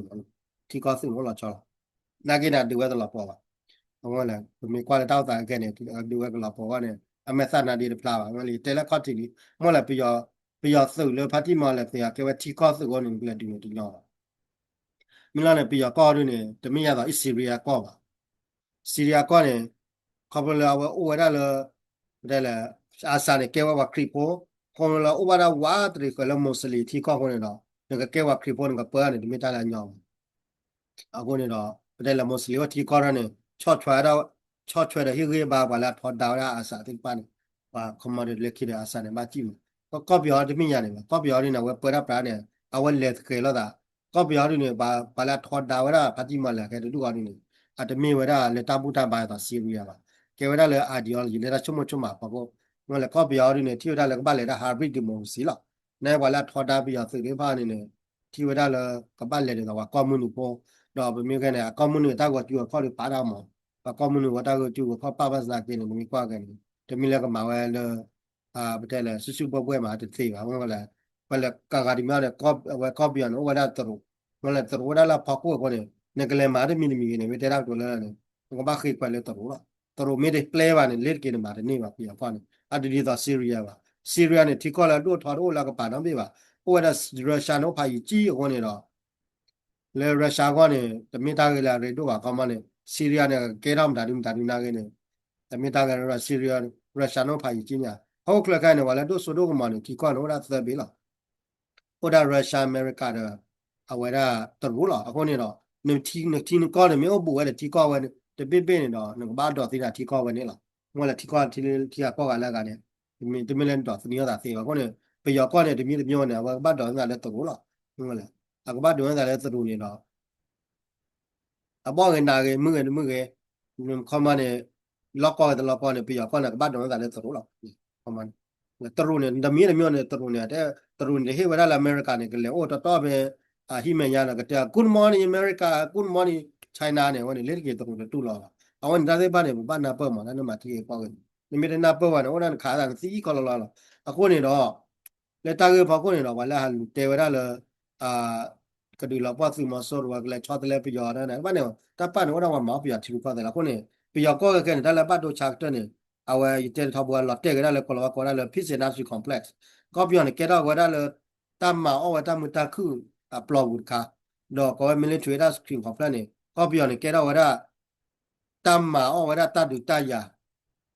ကီၢ်သုး ထံကီၢ်သုးန့ၣ်အိၣ်လီၤဆီလီၤ နာ်က့န့ၣ် အဒုးဝဲတလီၤပှီၢ်ဘၣ် အဝဲလဲၣ် ပမ့ၢ်ကွၢ်လၢတၢ်အိၣ်သးခဲန့ၣ် အဒုးဝဲကလီၤပှီၢ်ဝဲန့ၣ် အမဲာ်သၣ်နါဒ့တဖျါဘၣ် အဝဲလၢယတဲလၢခီၣ်ထံးလံ မ့ၢ်လၢ ပယီၤသုးလၢဖါတံၢ်မၤအီၤလဲၤ ကဲဝဲထံကီၢ်သုးအဃိန့ၣ် နကလဲၤဒုးန့ၣ်တညီဘၣ် မ့ၢ်လီၤန့ၣ် ပယီၤကီၢ်ဒုးန့ၣ် တမ့ၢ်ယါသိး Syria ကီၢ်ဘၣ် Syria ကီၢ်န့ၣ် ခီဖျိလၢအဝဲအိၣ်ဝဲဒၣ်လၢ ပတဲလဲၣ် ISIS န့ၣ် ကဲဝဲပှၤခရံာ်ဖိ ခီဖျိလၢအိၣ်ဘၣ်ဒၣ်ဝးတရံးဃၢၤလၢ Muslim ထံကီၢ်အဃိန့ၣ်ဒီး နကကဲပှၤခရံာ်ဖိ နကပၢန့ၣ် တမ့ၢ်တၢ်လၢအညီဘၣ် အဃိန့ၣ်ဒီး ပတဲလဲၣ် Muslim ဝဲထံကီၢ်န့ၣ် ဆီၣ်ထွဲဒၣ် ဆီၣ်ထွဲဒီးဟ့ၣ်ဂံၢ်ဘါပှၤလၢအထီဒါဝဲဒၣ် ISIS သ့ၣ်တဖၣ်န့ၣ် ပှၤခီမီဒုးလၢခံဒီး ISIS န့ၣ် ဘၣ်စံၣ်မး ကီၢ်ပယီၤတမ့ၢ်ညါန့ၣ်ဘၣ် ကီၢ်ပယီၤဒုးန့ၣ် အဝဲပၢတၢ်ပြးန့ၣ် အဝဲလဲၤသဃဲၤလိာ်သး ကီၢ်ပယီၤဒုးန့ၣ် ပှၤလၢအထီဒါဝဲဒၣ် ဖါတံၢ်မၤအီၤလဲၤ ကဲတဒူၣ်အီၤဒုးန့ၣ် အတမ့ၢ်ဝဲဒၣ်လၢတၢ်ဘူၣ်တၢ်ဘါအသိး Syria ဘၣ် ကဲဝဲဒၣ်လၢ ideology လၢတၢ်ဆိကမိၣ်ဆိကမးဖီခိၣ် မ့ၢ်လၢကီၢ်ပယီၤဒုးန့ၣ် ထံၣ်ဝဲဒၣ်လၢကဘၣ်လဲၤဒၣ် hybrid democracy လီၤ နပှၤလၢအထီဒါပယီၤသုးသ့ၣ်တဖၣ်န့ၣ်န့ၣ် ထံၣ်ဝဲဒၣ်လၢ ကဘၣ်လဲၤဒ်သိးပှၤကီၢ်မုၢ်နုာ်ဖိ ဒီးပမ့ၢ်ကဲန့ၣ် အကီၢ်မုၢ်နုာ်တၢ်ဂီၤစုဂီၤခီၣ်ဒုးပာ်ဒၣ်မး ပှၤကီၢ်မုၢ်နုာ်ဝဲတၢ်ဂီၤစုဂီၤခီၣ်ပာ်ဘၣ်သနာ်က့န့ၣ် နမ့ၢ်ကွၢ်ကဲန့ၣ် တမ့ၢ်လၢကမၤဝဲလၢ ပတဲလဲၣ် စုစုဘှဲၣ်ဘှဲၣ်မး တသ့ဘၣ် မ့ၢ်ဝဲလဲၣ် ပှၤလၢကဂၤတမံၤန့ၣ် အဝဲကီၢ်ပယီၤန့ၣ် အိၣ်ဝဲဒၣ်တရူး မ့ၢ်လဲၣ် တရူးအိၣ်ဝဲဒၣ်လၢဖီခိၣ်အဃိန့ၣ် နကလဲၤမၤတမံၤတမံၤဂ့ၤန့ၣ် မ့ၢ်တဲတၢ်ကတိၤလၢန့ၣ် နကဘၣ်ဃ့ခွဲးလၢတရူးလီၤ တရူးမ့ၢ်တပျဲဘၣ်န့ၣ် လ့တက့ၤနမၤတန့ၢ်ဘၣ် ပယီၤကီၢ်န့ၣ် အတဒ်သိး Syria ဘၣ် Syria န့ၣ် ထံကီၢ်လၢအဒိၣ်ထီတအိၣ်လၢအကပၤနီတဘ့ၣ်ဘၣ် အိၣ်ဝဲဒၣ် Russia န့ၣ် အိၣ်ဖးယံၤကံအဃိန့ၣ်ဒီး လၢ Russia အဂီၢ်န့ၣ် တမ့ၢ်တၢ်ဂ့ၢ်လၢအရ့ဒိၣ်ဘၣ် ခီမီန့ၣ် Syria န့ၣ် ကကဲထီၣ်မတၤဒုမတၤဒုနာ်က့န့ၣ် တမ့ၢ်တၢ်ဂ့ၢ်လၢ Syria Russia န့ၣ်အိၣ်ဖးယံၤကံန့ၣ် ဟီၣ်ခိၣ်ချၢခဲအံၤန့ၣ် ပှၤလၢအဒိၣ်စိဒိၣ်ကမီၤန့ၣ် ထံကီၢ်န့ၣ်အိၣ်ဝဲဒၣ်သၢဘ့ၣ်လီၤ အိၣ်ဒၣ် Russia အမဲရကၤဒီး အဝဲဒၣ်တရူးလီၤ အဃိန့ၣ်ဒီး နထံနကီၢ်န့ၣ် မ့ၢ်အိၣ်ဘူးဝဲဒီးထံကီၢ်ဝဲတဘ့ၣ်ဘ့ၣ်န့ၣ်ဒီး နကဘၣ်ဒိးသန့ၤထံကီၢ်ဝဲန့ၣ်လီၤ မ့ၢ်လၢထံကီၢ်ထံဂၤကီၢ်ဂၤလၢအဂၤန့ၣ် တမ့ၢ်လၢနဒိးသန့ၤအသးသ့ဘၣ် အဃိန့ၣ် ပယီၤကီၢ်န့ၣ် တမံၤတမံၤန့ၣ် အဝဲကဘၣ်ဒိးသန့ၤအသးလၢတရူးလီၤ မ့ၢ်လၢ အကဘၣ်ဒိးသန့ၤအသးလၢတရူးန့ၣ်ဒီး အဘီၣ်ဂ့ၤနၤဂ့ၤ မုၢ်ဂ့ၤတမုၢ်ဂ့ၤ ခီမီန့ၣ် လီၢ်ကီၢ်ဂ့ၤတလီၢ်ကီၢ်န့ၣ် ပယီၤကီၢ်န့ၣ် ကဘၣ်ဒိးသန့ၤအသးလၢတရူးလီၤ တရူးန့ၣ် တမံၤတမံၤန့ၣ် တရူးန့ၣ် တရူးန့ၣ် တဟ့ၣ်ဝဲဒၣ်လၢအမဲရကၤန့ၣ် ကလဲၤအိၣ်တီတီဖဲ အဟံၣ်မဲာ်ညါဒီး ကတဲ Good morning America, Good morning China န့ၣ် အဝဲန့ၣ် လ့တက့ၤတရူးတတူၢ်လိာ်ဘၣ် အဝဲန့ၣ်တၢ်သ့ၣ်တဖၣ်န့ၣ် ပဘၣ်နၢ်ပၢၢ်မး တၢ်နမၤထံဂ့ၤကီၢ်ဂ့ၤန့ၣ် နမ့ၢ်တနၢ်ပၢၢ်ဘၣ်န့ၣ် အိၣ်ဒၣ်နခးအသးနသံခီလီလီလီၤ အဃိန့ၣ်ဒီး လၢတၢ်ဂ့ၢ်ဖီခိၣ်န့ၣ်ဒီး ပှၤလၢဟးလူၤတဲဝဲဒၣ်လၢ ကဒုးလီၤပှီၢ်သုးမီၤစိရိၤ ကလဲၤဆီတလဲပယီၤတၢ်န့ၣ် တဘၣ်န့ၣ် တၢ်ပာ်န့ၣ်အိၣ်ဒၣ်ပှၤမၤအီၣ်ပယီၤထံရူၢ်ကီၢ်သဲးလီၤ အဃိန့ၣ် ပယီၤကီၢ်ခဲခဲန့ၣ် တၢ်လၢဘၣ်ဒိဆါကတၢၢ်န့ၣ် အဝဲယတဲတထီဘိလီၤတဲာ်က့ၤဒၣ်လၢကိးလီၤဝဲကိးဒၣ်လၢ peace industry complex ကီၢ်ပယီၤန့ၣ် ကဲထီၣ်ဝဲဒၣ်လၢ တၢ်မၤအီၣ်ဝဲတၢ်မုာ်တၢ်ခုၣ်အပျီပူၤတခါ ဒီးကိးဝဲ military industry complex န့ၣ် ကီၢ်ပယီၤန့ၣ်ကဲထီၣ်ဝဲဒၣ် တၢ်မၤအီၣ်ဝဲဒၣ်တၢ်ဒုးတၢ်ယၤ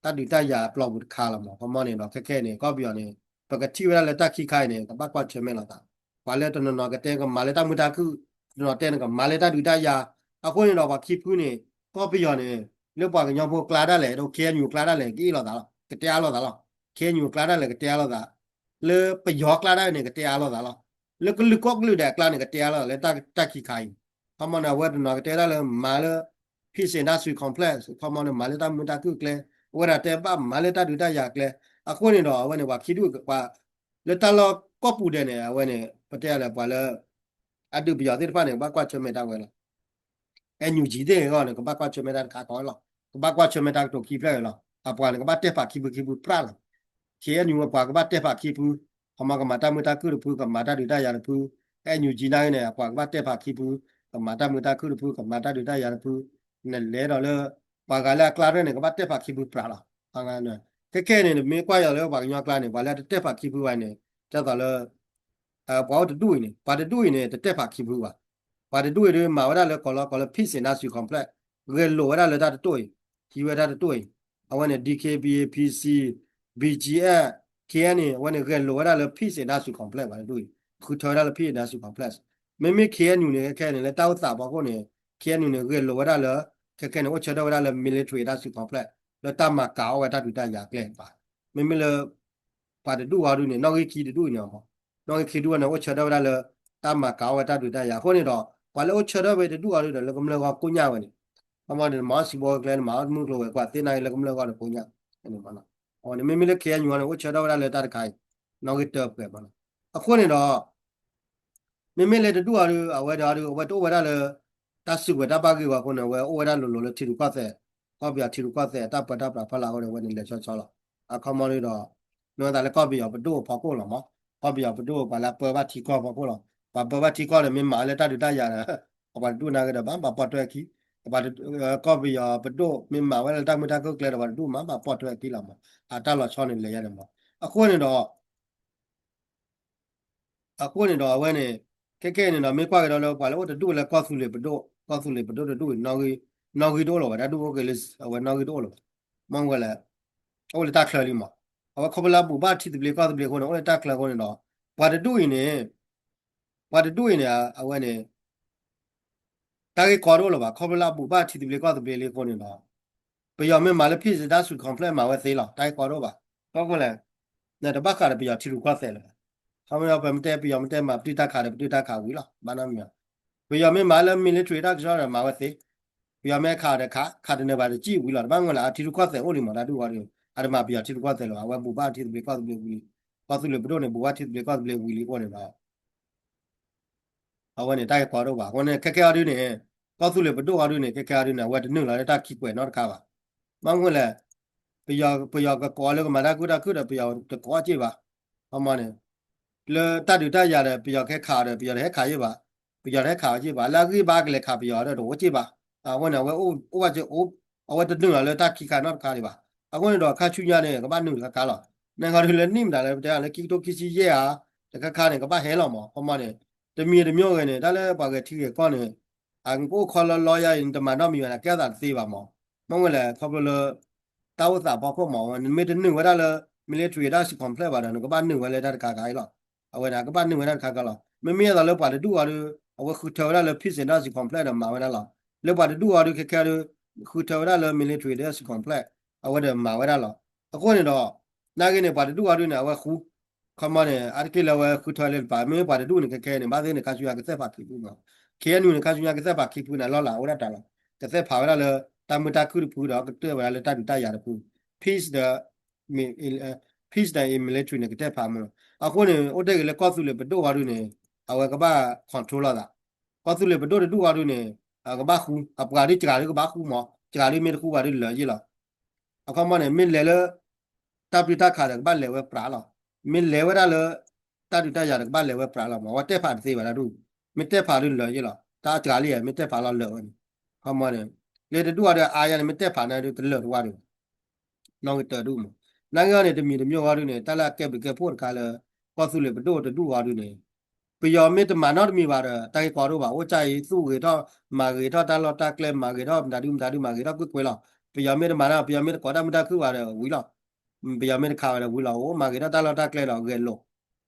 တၢ်ဒုးတၢ်ယၤအပျီပူၤတခါလီၤမး ခီမီန့ၣ်ဒီး ခဲခဲန့ၣ် ကီၢ်ပယီၤန့ၣ် ပကထံၣ်ဝဲဒၣ်လၢတၢ်ခံခါအံၤန့ၣ် ကဘၣ်ကွၢ်ဆၢၣ်မဲာ်လိာ်သး ပှၤလၢတနီၤနီၤကတဲကမၤလၢတၢ်မုာ်တၢ်ခုၣ် တနီၤတဲနကမၤလၢတၢ်ဒုးတၢ်ယၤ အဃိန့ၣ်ဒီး ပှၤခံဖုန့ၣ် ကီၢ်ပယီၤန့ၣ် လၢပှၤကညီဖိကျါဒၣ်လဲာ် ဒီး KNU ကျါဒၣ်လဲာ် ကအ့ၣ်လိာ်သးလီၤ ကတဲအါလိာ်သးလီၤ KNU ကျါဒၣ်လဲာ် ကတဲအါလိာ်သး လၢပယီၤကျါဒၣ်န့ၣ် ကတဲအါလိာ်သးလီၤ လၢကလုာ်ကီၢ်ကလုာ်ဒဲးအကျါန့ၣ် ကတဲအါလိာ်သးလၢတၢ်ခံခါအံၤ ခီမီန့ၣ် အဝဲတနီၤကတဲဒၣ်လၢမၤလၢ peace industry complex ခီမီန့ၣ် မၤလၢတၢ်မုာ်တၢ်ခုၣ်ကျဲ အဝဲဒၣ်တဲဘၣ်မၤလၢတၢ်ဒုးတၢ်ယၤကျဲ အဃိန့ၣ်ဒီး အဝဲန့ၣ် ပှၤခံဒူၣ်ပှၤ လၢတၢ်လီၢ်ကီၢ်ပူၤဒဲးန့ၣ် အဝဲန့ၣ် ပတဲလဲၣ် ပှၤလၢ အဒုးပယီၤသ့ၣ်တဖၣ်န့ၣ် ကဘၣ်ကွၢ်ဆၢၣ်မဲာ်တၢ်ဝဲလီၤ. NUG သ့ၣ်အဂီၢ်န့ၣ် ကဘၣ်ကွၢ်ဆၢၣ်မဲာ်တၢ်တခါဃီလီၤ. ကဘၣ်ကွၢ်ဆၢၣ်မဲာ်တၢ်ကတိၤခံဖျၢၣ်လီၤ. အပှၤန့ၣ် ကဘၣ်တဲဖးခံဖုခံဖုပြးလီၤ. ခ့ၣ်အဲၣ်ယူၣ် အပှၤကဘၣ်တဲဖးခံဖု, ခီမီကမၤတၢ်မုာ်တၢ်ခုၣ်တဖု ကမၤတၢ်ဒုးတၢ်ယၤတဖု, NUG နာ်က့န့ၣ် အပှၤကဘၣ်တဲဖးခံဖု, ကမၤတၢ်မုာ်တၢ်ခုၣ်တဖု ကမၤတၢ်ဒုးတၢ်ယၤတဖု, နလဲၤဒီးလၢ ပှၤဂၤလၢအကျါရဲၣ်န့ၣ် ကဘၣ်တဲဖးခံဖုပြးလီၤ. ခဲခဲန့ၣ် နမ့ၢ်ကွၢ်ယီၤလၢပှၤကညီကျါန့ၣ် ပှၤလၢတတဲဖးခံဖုဘၣ်န့ၣ် ဒ်သိးလၢ ပှၤအိၣ်တဒူၣ်အံၤန့ၣ် ပှၤတဒူၣ်အံၤန့ၣ် တတဲဖးခံဖုဘၣ်. ပှၤတဒူၣ်အံၤဒုးမၤဝဲဒၣ်လၢကီၢ်လီၤကီၢ်လၢ peace industry complex ဂဲၤလိာ်ဝဲဒၣ်လၢတၢ်တတိၢ်အံၤ, ဟံးဝဲတၢ်တတိၢ်အံၤ, အဝဲန့ၣ် DKBA PC BGF KNA အဝဲန့ၣ် ဂဲၤလိာ်ဝဲဒၣ်လၢ peace industry complex ပှၤတဒူၣ်အံၤ, ဃုထၢဝဲဒၣ်လၢ peace industry complex. မ့မ့ၢ် KNU န့ၣ် ခဲခဲန့ၣ် လၢတၢ်အိၣ်သးဖီခိၣ်န့ၣ် KNU န့ၣ် ဂဲၤလိာ်ဝဲဒၣ်လၢ ခဲခဲန့ၣ် အိၣ်ဆၢထၢၣ်ဝဲဒၣ်လၢ military industry complex လၢတၢ်မၤကၤအီၣ်ဝဲတၢ်ဒုးတၢ်ယၤကျဲဘၣ်. မ့မ့ၢ်လၢ ပှၤတဒူၣ်အီၤဒုးန့ၣ် နီၣ်ဂံၢ်ခံတဒူၣ်အံၤန့ၣ်မး, နီၣ်ဂံၢ်ခံတဒူၣ်န့ၣ် အိၣ်ဆၢထၢၣ်ဝဲဒၣ်လၢ တၢ်မၤကၤအီၣ်ဝဲတၢ်ဒုးတၢ်ယၤအဃိန့ၣ်ဒီး ပှၤလၢအိၣ်ဆၢထၢၣ်ဝဲတဒူၣ်အီၤဒုးဒီး လၢကမျၢၢ်ဂီၢ်ကိညၣ်ဝဲန့ၣ်, ခီမီန့ၣ် နမၤအီၣ်စံးဘီကျဲ နမၤအီၣ်မုၢ်ကျိၤဝဲၤကွာ်သ့ၣ်နာ်က့ လၢကမျၢၢ်ဂီၢ်န့ၣ်ကိညၣ်န့ၣ်မး. အဝဲန့ၣ် မ့မ့ၢ်လၢ KNU န့ၣ် အိၣ်ဆၢထၢၣ်ဝဲဒၣ်လၢတၢ်တခါအံၤ နီၣ်ဂံၢ်တၢပှဲၤမးလီၤ. အဃိန့ၣ်ဒီး မ့မ့ၢ်လၢတဒူၣ်အီၤဒုး အဝဲဒီးဒုး အဝဲတအိၣ်ဝဲဒၣ်လၢ တၢ်စုကဝဲၤတၢ်ဘၣ်ဂ့ၢ်ဝီအဃိန့ၣ် အဝဲအိၣ်ဝဲဒၣ်လိၤလိၤလၢထံရူၢ်ကီၢ်သဲး, ကီၢ်ပယီၤထံရူၢ်ကီၢ်သဲး တၢ်ပၢတၢ်ပြးဖီလာ်အဃိန့ၣ် အဝဲန့ၣ်လဲၤဆီဆီလီၤ. အခီမီဒုးဒီး မ့ၢ်ဝဲဒၣ်လၢကီၢ်ပယီၤပဒိၣ်အဖီခိၣ်လီၤမး, ကီၢ်ပယီၤပဒိၣ် ပှၤလၢအပၢဘၣ်ထံကီၢ်ဖီခိၣ်လီၤ. ပှၤပၢဘၣ်ထံကီၢ်န့ၣ် မ့ၢ်မၤလၢတၢ်ဒုးတၢ်ယၤဒီး ပှၤတဒူၣ်နာ်က့ဒီး ဘၣ်ဘၣ်ပီၣ်ထွဲအခံ, ပှၤ ကီၢ်ပယီၤပဒိၣ် မ့ၢ်မၤဝဲလၢတၢ်မုာ်တၢ်ခုၣ်ကျဲဒီး ပှၤတဒူၣ်မၤဘၣ်ပီၣ်ထွဲအခံလီၤမး, အတၢ်လီၤဆီန့ၣ်လဲၤယါန့ၣ်မး. အဃိန့ၣ်ဒီး အဃိန့ၣ်ဒီးအဝဲန့ၣ် ခဲခဲအံၤန့ၣ်ဒီး မ့ၢ်ကွၢ်က့ၤဒီးလၢပှၤလၢအိၣ်တဒူၣ်လၢကီၢ်သူလ့ၤပဒိၣ်, ကီၢ်သူလ့ၤပဒိၣ်တဒူၣ်အံၤ နီၣ်ဂံၢ်တအိၣ်လၢၤဘၣ်, တၢ်ဒူၣ်အိၣ်က့ၤလၢ အဝဲနီၣ်ဂံၢ်တအိၣ်လၢၤဘၣ်. မ့ၢ်ဝဲလဲၣ်, အိၣ်လၢတၢ်ချၢလံမး. အဝဲခီဖျိလၢအဘူးဘၣ်ထံသဘျ့ကီၢ်သဘျ့အဃိန့ၣ် အိၣ်လၢတၢ်ချၢအဃိန့ၣ်ဒီး ပှၤတဒူၣ်အံၤန့ၣ် ပှၤတဒူၣ်အံၤန့ၣ် အဝဲန့ၣ် တၢ်ဂ့ၢ်ကီတအိၣ်လၢၤဘၣ်, ခီဖျိလၢအဘူးဘၣ်ထံသဘျ့ကီၢ်သဘျ့လံအဃိန့ၣ်ဒီး ပယီၤမ့ၢ်မၤလၢ peace industry complex မၤဝဲသ့လီၤ, တၢ်ဂ့ၢ်ကီတအိၣ်ဘၣ်. ဘၣ်မနုၤလဲၣ်, နတဘၣ်ဃးဒီးပယီၤထံရူၢ်ကီၢ်သဲးလၢၤဘၣ်. ခီဖျိပမ့ၢ်တဲပယီၤမ့ၢ်တဲမၤပတုာ်တၢ်ခးဒီး ပတုာ်တၢ်ခးဝံၤလီၤ, ဘၣ်နီတမံၤ. ပယီၤမ့ၢ်မၤလၢ military တၢ်ကစီၣ်ဒီးမၤဝဲသ့, ပယီၤမ့ၢ်ခးဒီးခး, ခးတနၢၤဘၣ်တစံၣ်ဝံၤလီၤ, တဘၣ်မနုၤလဲၣ်, အထံရူၢ်ကီၢ်သဲးအိၣ်လံမး, တၢ်ဒူၣ်အီၤဒုး အတမၤပယီၤထံရူၢ်ကီၢ်သဲးလၢၤဘၣ်, အဝဲဘူးဘၣ်ထံသဘျ့ကီၢ်သဘျ့ဝံၤလံ, ကီၢ်သူလ့ၤပဒိၣ်န့ၣ် ဘူးဘၣ်ထံသဘျ့ကီၢ်သဘျ့ဝံၤလံအဃိန့ၣ်ဒီး အဝဲန့ၣ်တၢ်ဂ့ၢ်ကီတအိၣ်ဘၣ်. အဃိန့ၣ် ခဲခဲအံၤဒုးန့ၣ် ကီၢ်သူလ့ၤပဒိၣ်အံၤဒုးန့ၣ် ခဲခဲအံၤဒုးန့ၣ် အဝဲတနုာ်လီၤလၢတၢ်ခံကွဲးနီတခါဘၣ်. ဘၣ်မနုၤလဲၣ်, ပယီၤ ပယီၤကကိးလၢကမၤတၢ်ကူၣ်တၢ်ခုၣ်ဒီး ပယီၤတကိးအီၤက့ၢ်ဘၣ်. ခီမီန့ၣ် လၢတၢ်ဒုးတၢ်ယၤဒီး ပယီၤကဟဲခးဒီး ပယီၤတဟဲခးယ့ၢ်ဘၣ်, ပယီၤတဟဲခးအီၤက့ၢ်ဘၣ်, လၢအဂံၢ်ဘါကလဲၤခးပယီၤဒီးတအိၣ်က့ၢ်ဘၣ်. အဃိန့ၣ် အဝဲအိၣ်ဝဲကအိၣ်, အဝဲတနုာ်လီၤလၢတၢ်ခံခါနီတခါဒံးဘၣ်. အဃိန့ၣ်ဒီး ခါဆူညါန့ၣ် ကဘၣ်နုာ်တခါခါလီၤ. နဟီဒုးလၢနံၣ်မတၤလၢပတဲလၢခံကထိခံဆံယဲၢ်ဧါ, တခါခါန့ၣ် ကဘၣ်ဟဲလီၤမး. ခီမီန့ၣ် တမံၤတမံၤဂ့ၤန့ၣ် တၢ်လၢပှၤဂဲၤထံဂဲၤကီၢ်န့ၣ် အကအိၣ်ခီလီၤလီၤယါအံၤ နတမၤနီတမံၤဘၣ်န့ၣ် ကဲအသးတသ့ဘၣ်မး. မ့ၢ်ဝဲလဲၣ် ခီဖျိလၢ တၢ်အိၣ်သးဖီခိၣ်မး နမ့ၢ်တနုာ်ဝဲဒၣ်လၢ military တၢ်စံး complex ဘၣ်ဒီး နကဘၣ်နုာ်ဝဲလၢတၢ်တခါခါအံၤလီၤ. အဝဲန့ၣ် ကဘၣ်နုာ်ဝဲဒၣ်တခါခါလီၤ. မ့မ့ၢ်အသိးလၢပှၤတဒူၣ်အီၤဒီး အဝဲဃုထၢဝဲဒၣ်လၢ peace industry complex ဒီးမၤဝဲဒၣ်လီၤ. လၢပှၤတဒူၣ်အီၤဒီး ခဲခဲဒီး ဃုထၢဝဲဒၣ်လၢ military ဒီး complex အဝဲဒီးမၤဝဲဒၣ်လီၤ. အဃိန့ၣ်ဒီး နာ်က့န့ၣ် ပှၤတဒူၣ်အီၤဒုးန့ၣ် အဝဲဃူ ခီမီန့ၣ် အါတက့ၢ်လၢအဝဲဃုထၢလၢတပၤ မ့မ့ၢ်ပှၤတဒူၣ်န့ၣ် ခဲခဲန့ၣ် ဘၣ်သ့ၣ်န့ၣ် ခါဆူညါကသဲၣ်ဖးခံဖုမး. ခ့ၣ်အဲၣ်ယူၣ်န့ၣ် ခါဆူညါကသဲၣ်ဖးခံဖုန့ၣ် လီၢ်လၤအိၣ်ဒၣ်တၢ်လီၤ. ကသဲၣ်ဖးဝဲဒၣ်လၢ တၢ်မုာ်တၢ်ခုၣ်တဖုဒီး ကတၢၢ်ဝဲဒၣ်လၢတၢ်ဒုးတၢ်ယၤတဖု peace ဒီး peace ဒီး military န့ၣ် ကသဲၣ်ဖးမးလီၤ. အဃိန့ၣ် အိၣ်တ့ၢ်ဂ့ၤလၢကီၢ်သူလ့ၤပဒိၣ်အီၤဒုးန့ၣ် အဝဲကဘၣ် control လိာ်သး. ကီၢ်သူလ့ၤပဒိၣ်တဒူၣ်အီၤဒုးန့ၣ် ကဘၣ်ဃူ အပှၤဒုးစှၤဒုးကဘၣ်ဃူမး စှၤဒုးမ့ၢ်တဃူဘၣ်ဒုးလၢာ်ယ့ၢ်လီၤ. အခီမီန့ၣ် မ့ၢ်လဲၤလၢ တၢ်ပတုာ်တၢ်ခးဒီးကဘၣ်လဲၤဝဲပြးလီၤ. မ့ၢ်လဲၤဝဲဒၣ်လၢ တၢ်ဒုးတၢ်ယၤဒီးကဘၣ်လဲၤဝဲပြးလီၤမး အဝဲတဲဖးတသ့ဘၣ်တၢ်ဒူၣ်. မ့ၢ်တဲဖးဒုးလၢာ်ယ့ၢ်လီၤ. တၢ်အစှၤလံဧါ မ့ၢ်တဲဖးလီၤလၢာ်ဝဲန့ၣ်. အခီမီန့ၣ် လၢတဒူၣ်အီၤဒီးအါယါန့ၣ် မ့ၢ်တဲဖးန့ၣ်ဒုးတလၢာ်တဝါဒုး နီၣ်ဂံၢ်တၢဒူၣ်မး. နာ်က့အီၤန့ၣ် တမံၤတမံၤအီၤဒုးန့ၣ် တၢ်လၢအကဲဘျုးကဲဖှိၣ်တခါလၢ ကီၢ်သူလ့ၤပဒိၣ်တဒူၣ်အီၤဒုးန့ၣ် ပယီၤမ့ၢ်တမၤနီတမံၤဘၣ်ဒီး တၢ်ဂ့ၢ်ကီတအိၣ်ဘၣ်. အိၣ်ကၢ်အံၤ သူၣ်ဂ့ၤထီၣ် မၤဂ့ၤထီၣ်တၢ်လီၢ်တၢ်ကျဲ မၤဂ့ၤထီၣ်မတၤဒုမတၤဒု မၤဂ့ၤထီၣ်ကွ့ၢ်ကွ့ၢ်လီၤ. ပယီၤမ့ၢ်တမၤနီ ပယီၤမ့ၢ်တကိးတၢ်မုာ်တၢ်ခုၣ်ဘၣ်ဒီးဝံၤလီၤ. ပယီၤမ့ၢ်တခးဘၣ်ဒီးဝံၤလီၤ. အိၣ်မၤဂ့ၤထီၣ်တၢ်လီၢ်တၢ်ကျဲဒီးဂဲၤလိာ်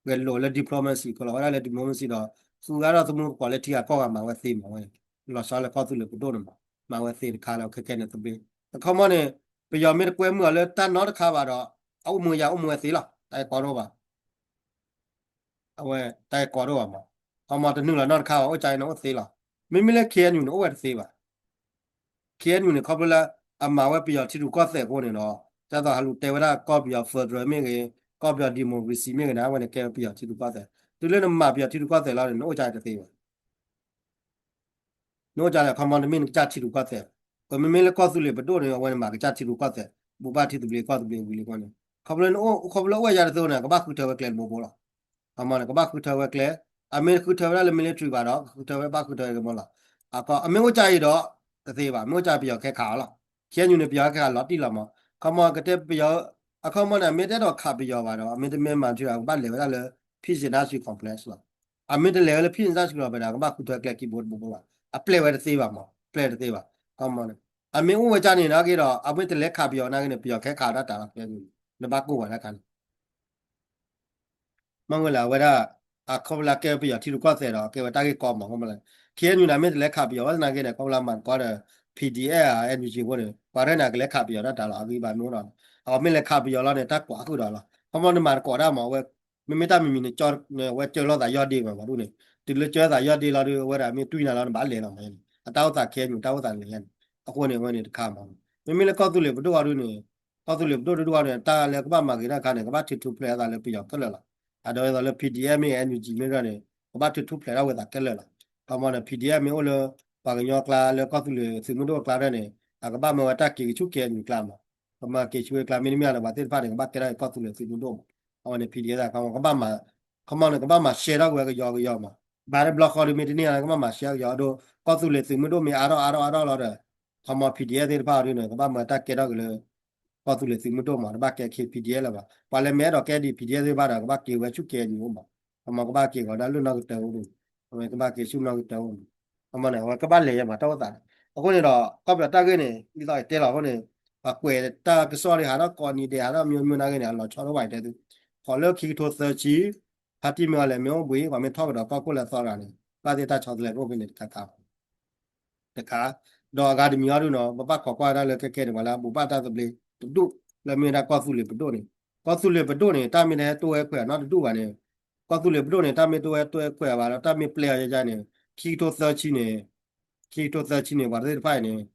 ဂဲၤလိာ်လၢ diplomacy ကလီၤဝဲဒၣ်လၢ diplomacy ဒီး ဃုဂၤထီၣ်သမူသကိးလၢထံဂၤကီၢ်ဂၤမၤဝဲသ့မးဝဲ လီၤဆီလၢကီၢ်သူလ့ၤပဒိၣ်န့ၣ်မး မၤဝဲသ့တခါလၢခဲခဲန့ၣ်သဘျ့. အခီမီန့ၣ် ပယီၤမ့ၢ်တကွဲမုာ်အီၤလၢတၢ်နီတခါဘၣ်ဒီး အအိၣ်မူယၤအိၣ်မူဝဲသ့လီၤ. တၢ်ဂ့ၢ်ကီတအိၣ်ဘၣ်. အဝဲတၢ်ဂ့ၢ်ကီတအိၣ်ဘၣ်မး. အခီမီတနုာ်လီၤနီတခါဘၣ် အိၣ်ကၢအံၤန့ၣ်အိၣ်သ့လီၤ. မ့မ့ၢ်လၢ ခ့ၣ်အဲၣ်ယူၣ်န့ၣ် အိၣ်ဝဲတသ့ဘၣ်. ခ့ၣ်အဲၣ်ယူၣ်န့ၣ် ခီဖျိလၢ အမၤဝဲပယီၤထံရူၢ်ကီၢ်သဲးအဃိန့ၣ်ဒီး ဒ်သိးဟးလူၤတဲဝဲဒၣ်ကီၢ်ပယီၤ federal မ့ၢ်ဂ့ၤ, ကီၢ်ပယီၤ democracy မ့ၢ်ဂ့ၤန့ၣ် အဝဲန့ၣ်ကဲဝဲပယီၤထံရူၢ်ကီၢ်သဲး တုၤလၢနမၤပယီၤထံရူၢ်ကီၢ်သဲးလီၤန့ၣ် နအိၣ်ကါတသ့ဘၣ်. နအိၣ်ကါလၢ ခီမီ တမ့ၢ်နကစၢ်ထံရူၢ်ကီၢ်သဲး, ပမ့မ့ၢ်လၢကီၢ်သူလ့ၤပဒိၣ်န့ၣ် အဝဲန့ၣ်မၤကစၢ်ထံရူၢ်ကီၢ်သဲး, ဘူၣ်ဘၣ်ထံသဘျ့ကီၢ်သဘျ့ဝံၤလံအဃိန့ၣ်, ခီဖျိလၢနအိၣ် ခီဖျိလၢအိၣ်ဝဲယါတသ့န့ၣ် ကဘၣ်ဃုထၢဝဲကျဲတဘိဘိလီၤ. ခီမီန့ၣ် ကဘၣ်ဃုထၢဝဲကျဲ, အမ့ၢ်ဃုထၢဝဲဒၣ်လၢ military ဘၣ်ဒီး ကဃုထၢဝဲဘၣ်ဃုထၢဝဲကမီလီၤ. အမ့ၢ်အိၣ်ကါအံၤဒီး တသ့ဘၣ်, မ့ၢ်အိၣ်ကါပယီၤခဲခးအီၤလီၤ. ခဲအံၤန့ၣ် ပယီၤခဲခးလီၤတံၢ်လီၤမး, ခီမီကတဲပယီၤ, အခီမီန့ၣ် အမ့ၢ်တအဲၣ်ဒိးခးပယီၤဘၣ်ဒီး အမ့ၢ်တမ့ၢ်မၤထံဘၣ် ကဘၣ်လဲၤဝဲဒၣ်လၢ peace industry complex လီၤ. အမ့ၢ်တလဲၤဝဲလၢ peace industry complex ဒီး ကဘၣ်ဃုထၢကျဲခံဘိတဘိဘိလီၤ. အပျဲၢ်ဝဲတသ့ဘၣ်မး, ပျဲၢ်တသ့ဘၣ်, ခီမီန့ၣ်, အမ့ၢ်အိၣ်ဝဲကါန့ၣ်နာ်က့ဒီး အမ့ၢ်တလဲၤခးပယီၤနာ်က့န့ၣ် ပယီၤခဲခးတၢ်တၢ်လီၤခဲန့ၣ်, နဘၣ်ကိၢ်ဝဲဒၣ်ခါန့ၣ် မ့ၢ်ဝဲလၢအဝဲဒၣ် အခီဖျိလၢကဲပယီၤထံရူၢ်ကီၢ်သဲးဒီး ကဲဝဲတၢ်ဂ့ၢ်ကီမး, ခီဖျိလၢ ခဲအံၤန့ၣ် မ့ၢ်တလဲၤခးပယီၤဘၣ်သနာ်က့န့ၣ် ခီဖျိလၢမၤသကိးဒီး PDF အ NUG အဃိန့ၣ် ပှၤရဲၣ်န့ၣ် ကလဲၤခးပယီၤတၢ်တၢ်လီၤ အဂံၢ်ဘါမ့ၢ်အိၣ်ဒီး, အမ့ၢ်လဲၤခးပယီၤလီၤန့ၣ် တၢ်ကွၢ်ဃုာ်ဒီးလီၤ. ခီဖျိနမၤသကိးတၢ်မး အဝဲ မ့မ့ၢ်တၢ်မံၤမံၤန့ၣ် အဝဲကၢလိာ်သးယီၢ်ဒ့မး ပှၤဒ်န့ၣ်, တုၤလၢကၢသးယီၢ်ဒ့လီၤဒီး အဝဲဒၣ်မ့ၢ်တွံၢ်နၤလီၤ နဘၣ်လဲၤလီၤမး, အတၢ်အိၣ်သးခဲအံၤန့ၣ် တၢ်အိၣ်သးလဲၤန့ၣ်, အဃိန့ၣ် အဝဲန့ၣ်တခါမး, မ့မ့ၢ်လၢကီၢ်သူလ့ၤပဒိၣ်အီၤဒ်န့ၣ် ကီၢ်သူလ့ၤပဒိၣ်တဒူၣ်အီၤန့ၣ် တၢ်လၢကဘၣ်မၤဂ့ၤတၢ်ခါန့ၣ် ကဘၣ်ထုးထူၣ်ဖျဲးအသးလၢပယီၤခဲလၢာ်လီၤ. အဒိဒ်သိးလၢ PDF မ့ၢ် NUG မ့ၢ်ဂ့ၤန့ၣ် ကဘၣ်ထုးထူၣ်ဖျဲးထီၣ်ဝဲသးခဲလၢာ်လီၤ. ခီမီန့ၣ် PDF မ့ၢ်အိၣ်လၢ ပှၤကညီကျါလၢကီၢ်သူလ့ၤသုးမုၢ်ဒိၣ်အကျါန့ၣ် အကဘၣ်မၢဝဲတၢ်က့ၤကဆူၣ် KNU ကျါမး, ကမၤက့ၤဆူၣ်ဝဲကျါ မ့တမ့ၢ်လၢပှၤသ့ၣ်တဖၣ်န့ၣ် ကဘၣ်ကဲထီၣ်ကီၢ်သူလ့ၤသုးမုၢ်ဒိၣ်မး, အဝဲန့ၣ် PDF သးခီမီ ခီမီန့ၣ် ကဘၣ်မၤရှဲထီၣ်က့ၤဝဲကယီကယီမး, ဘၣ်တဘျီဃီဒီးမ့ၢ်တန့ၢ်လၢကဘၣ်မၤရှဲကယီအဒိ ကီၢ်သူလ့ၤသုးမုၢ်ဒိၣ်မ့ၢ်အါထီၣ်အါထီၣ်အါထီၣ်လီၤဒီး ခီမီ PDF သ့ၣ်တဖၣ်အီၤဒ်န့ၣ် ကဘၣ်မၢတၢ်ကဲထီၣ်က့ၤလၢ ကီၢ်သူလ့ၤသုးမုၢ်ဒိၣ်မး တဘၣ်ကဲခ့ PDF လၢၤဘၣ်. ပှၤလၢမ့ၢ်အဲၣ်ဒိးကဲဒံး PDF သ့ၣ်တဖၣ်ဒီး ကဘၣ်က့ၤဝဲဆူၣ် KNU မး, ခီမီ ကဘၣ်က့ၤကီးဒၣ်လၢနီၢ်ကတၢၢ်အိၣ်ဒံး, အဝဲကဘၣ်က့ၤဆူၣ်နီၢ်ကတၢၢ်အိၣ်မး, ခီမီန့ၣ် အဝဲကဘၣ်လဲၤယဲမးတၢ်အိၣ်သးန့ၣ်, အဃိန့ၣ်ဒီး ကီၢ်ပယီၤတၢ်ဂ့ၢ်န့ၣ် ဒ်သိးယတဲလီၤအဃိန့ၣ် ပှၤကွဲးတၢ်ကစီၣ်ဒ်ဟးထီၣ်ကိးနံၤဒဲး ဟးထီၣ်မ့ၢ်မ့ၢ်နာ်က့န့ၣ် အလီၤဆီဒိၣ်ဝဲတဲသု, ဃိးလၢခံကထိသၢဆံ ဖါတံၢ်မ့ၢ်အီၤလဲၣ် မ့ၢ်အိၣ်ဘှံး ပှၤမ့ၢ်ထီၣ်ကဒီးကီၢ်ခိၣ်လၢအသီတဂၤန့ၣ် ဘၣ်သ့ၣ်တၢ်ဆီတလဲကအိၣ်ဖဲန့ၣ်တခါခါ တခါ, ဒီးအဂၤတမံၤအီၤဒ်န့ၣ် ပဘၣ်ခိးကွၢ်ဒၣ်လၢခဲခဲန့ၣ် ပှၤလၢအဘူၣ်ဘၣ်တၢ်သဘျ့တဒူၣ် လၢမ့ၢ်ဝဲဒၣ်ကီၢ်သူလ့ၤပဒိၣ်န့ၣ်, ကီၢ်သူလ့ၤပဒိၣ်န့ၣ် တၢ်မ့ၢ်တဟဲတိၢ်ဝဲခွဲးအီၤနီတဒူၣ်ဘၣ်န့ၣ်, ကီၢ်သူလ့ၤပဒိၣ်န့ၣ် တၢ်မ့ၢ်တိၢ်ဝဲတိၢ်ဝဲခွဲးအီၤဘၣ်ဒီး တၢ်မ့ၢ်ပျဲအီၤယါယါန့ၣ် ခံကထိသၢဆံန့ၣ် ခံကထိသၢဆံန့ၣ် ပှၤသ့ၣ်တဖၣ်အံၤန့ၣ်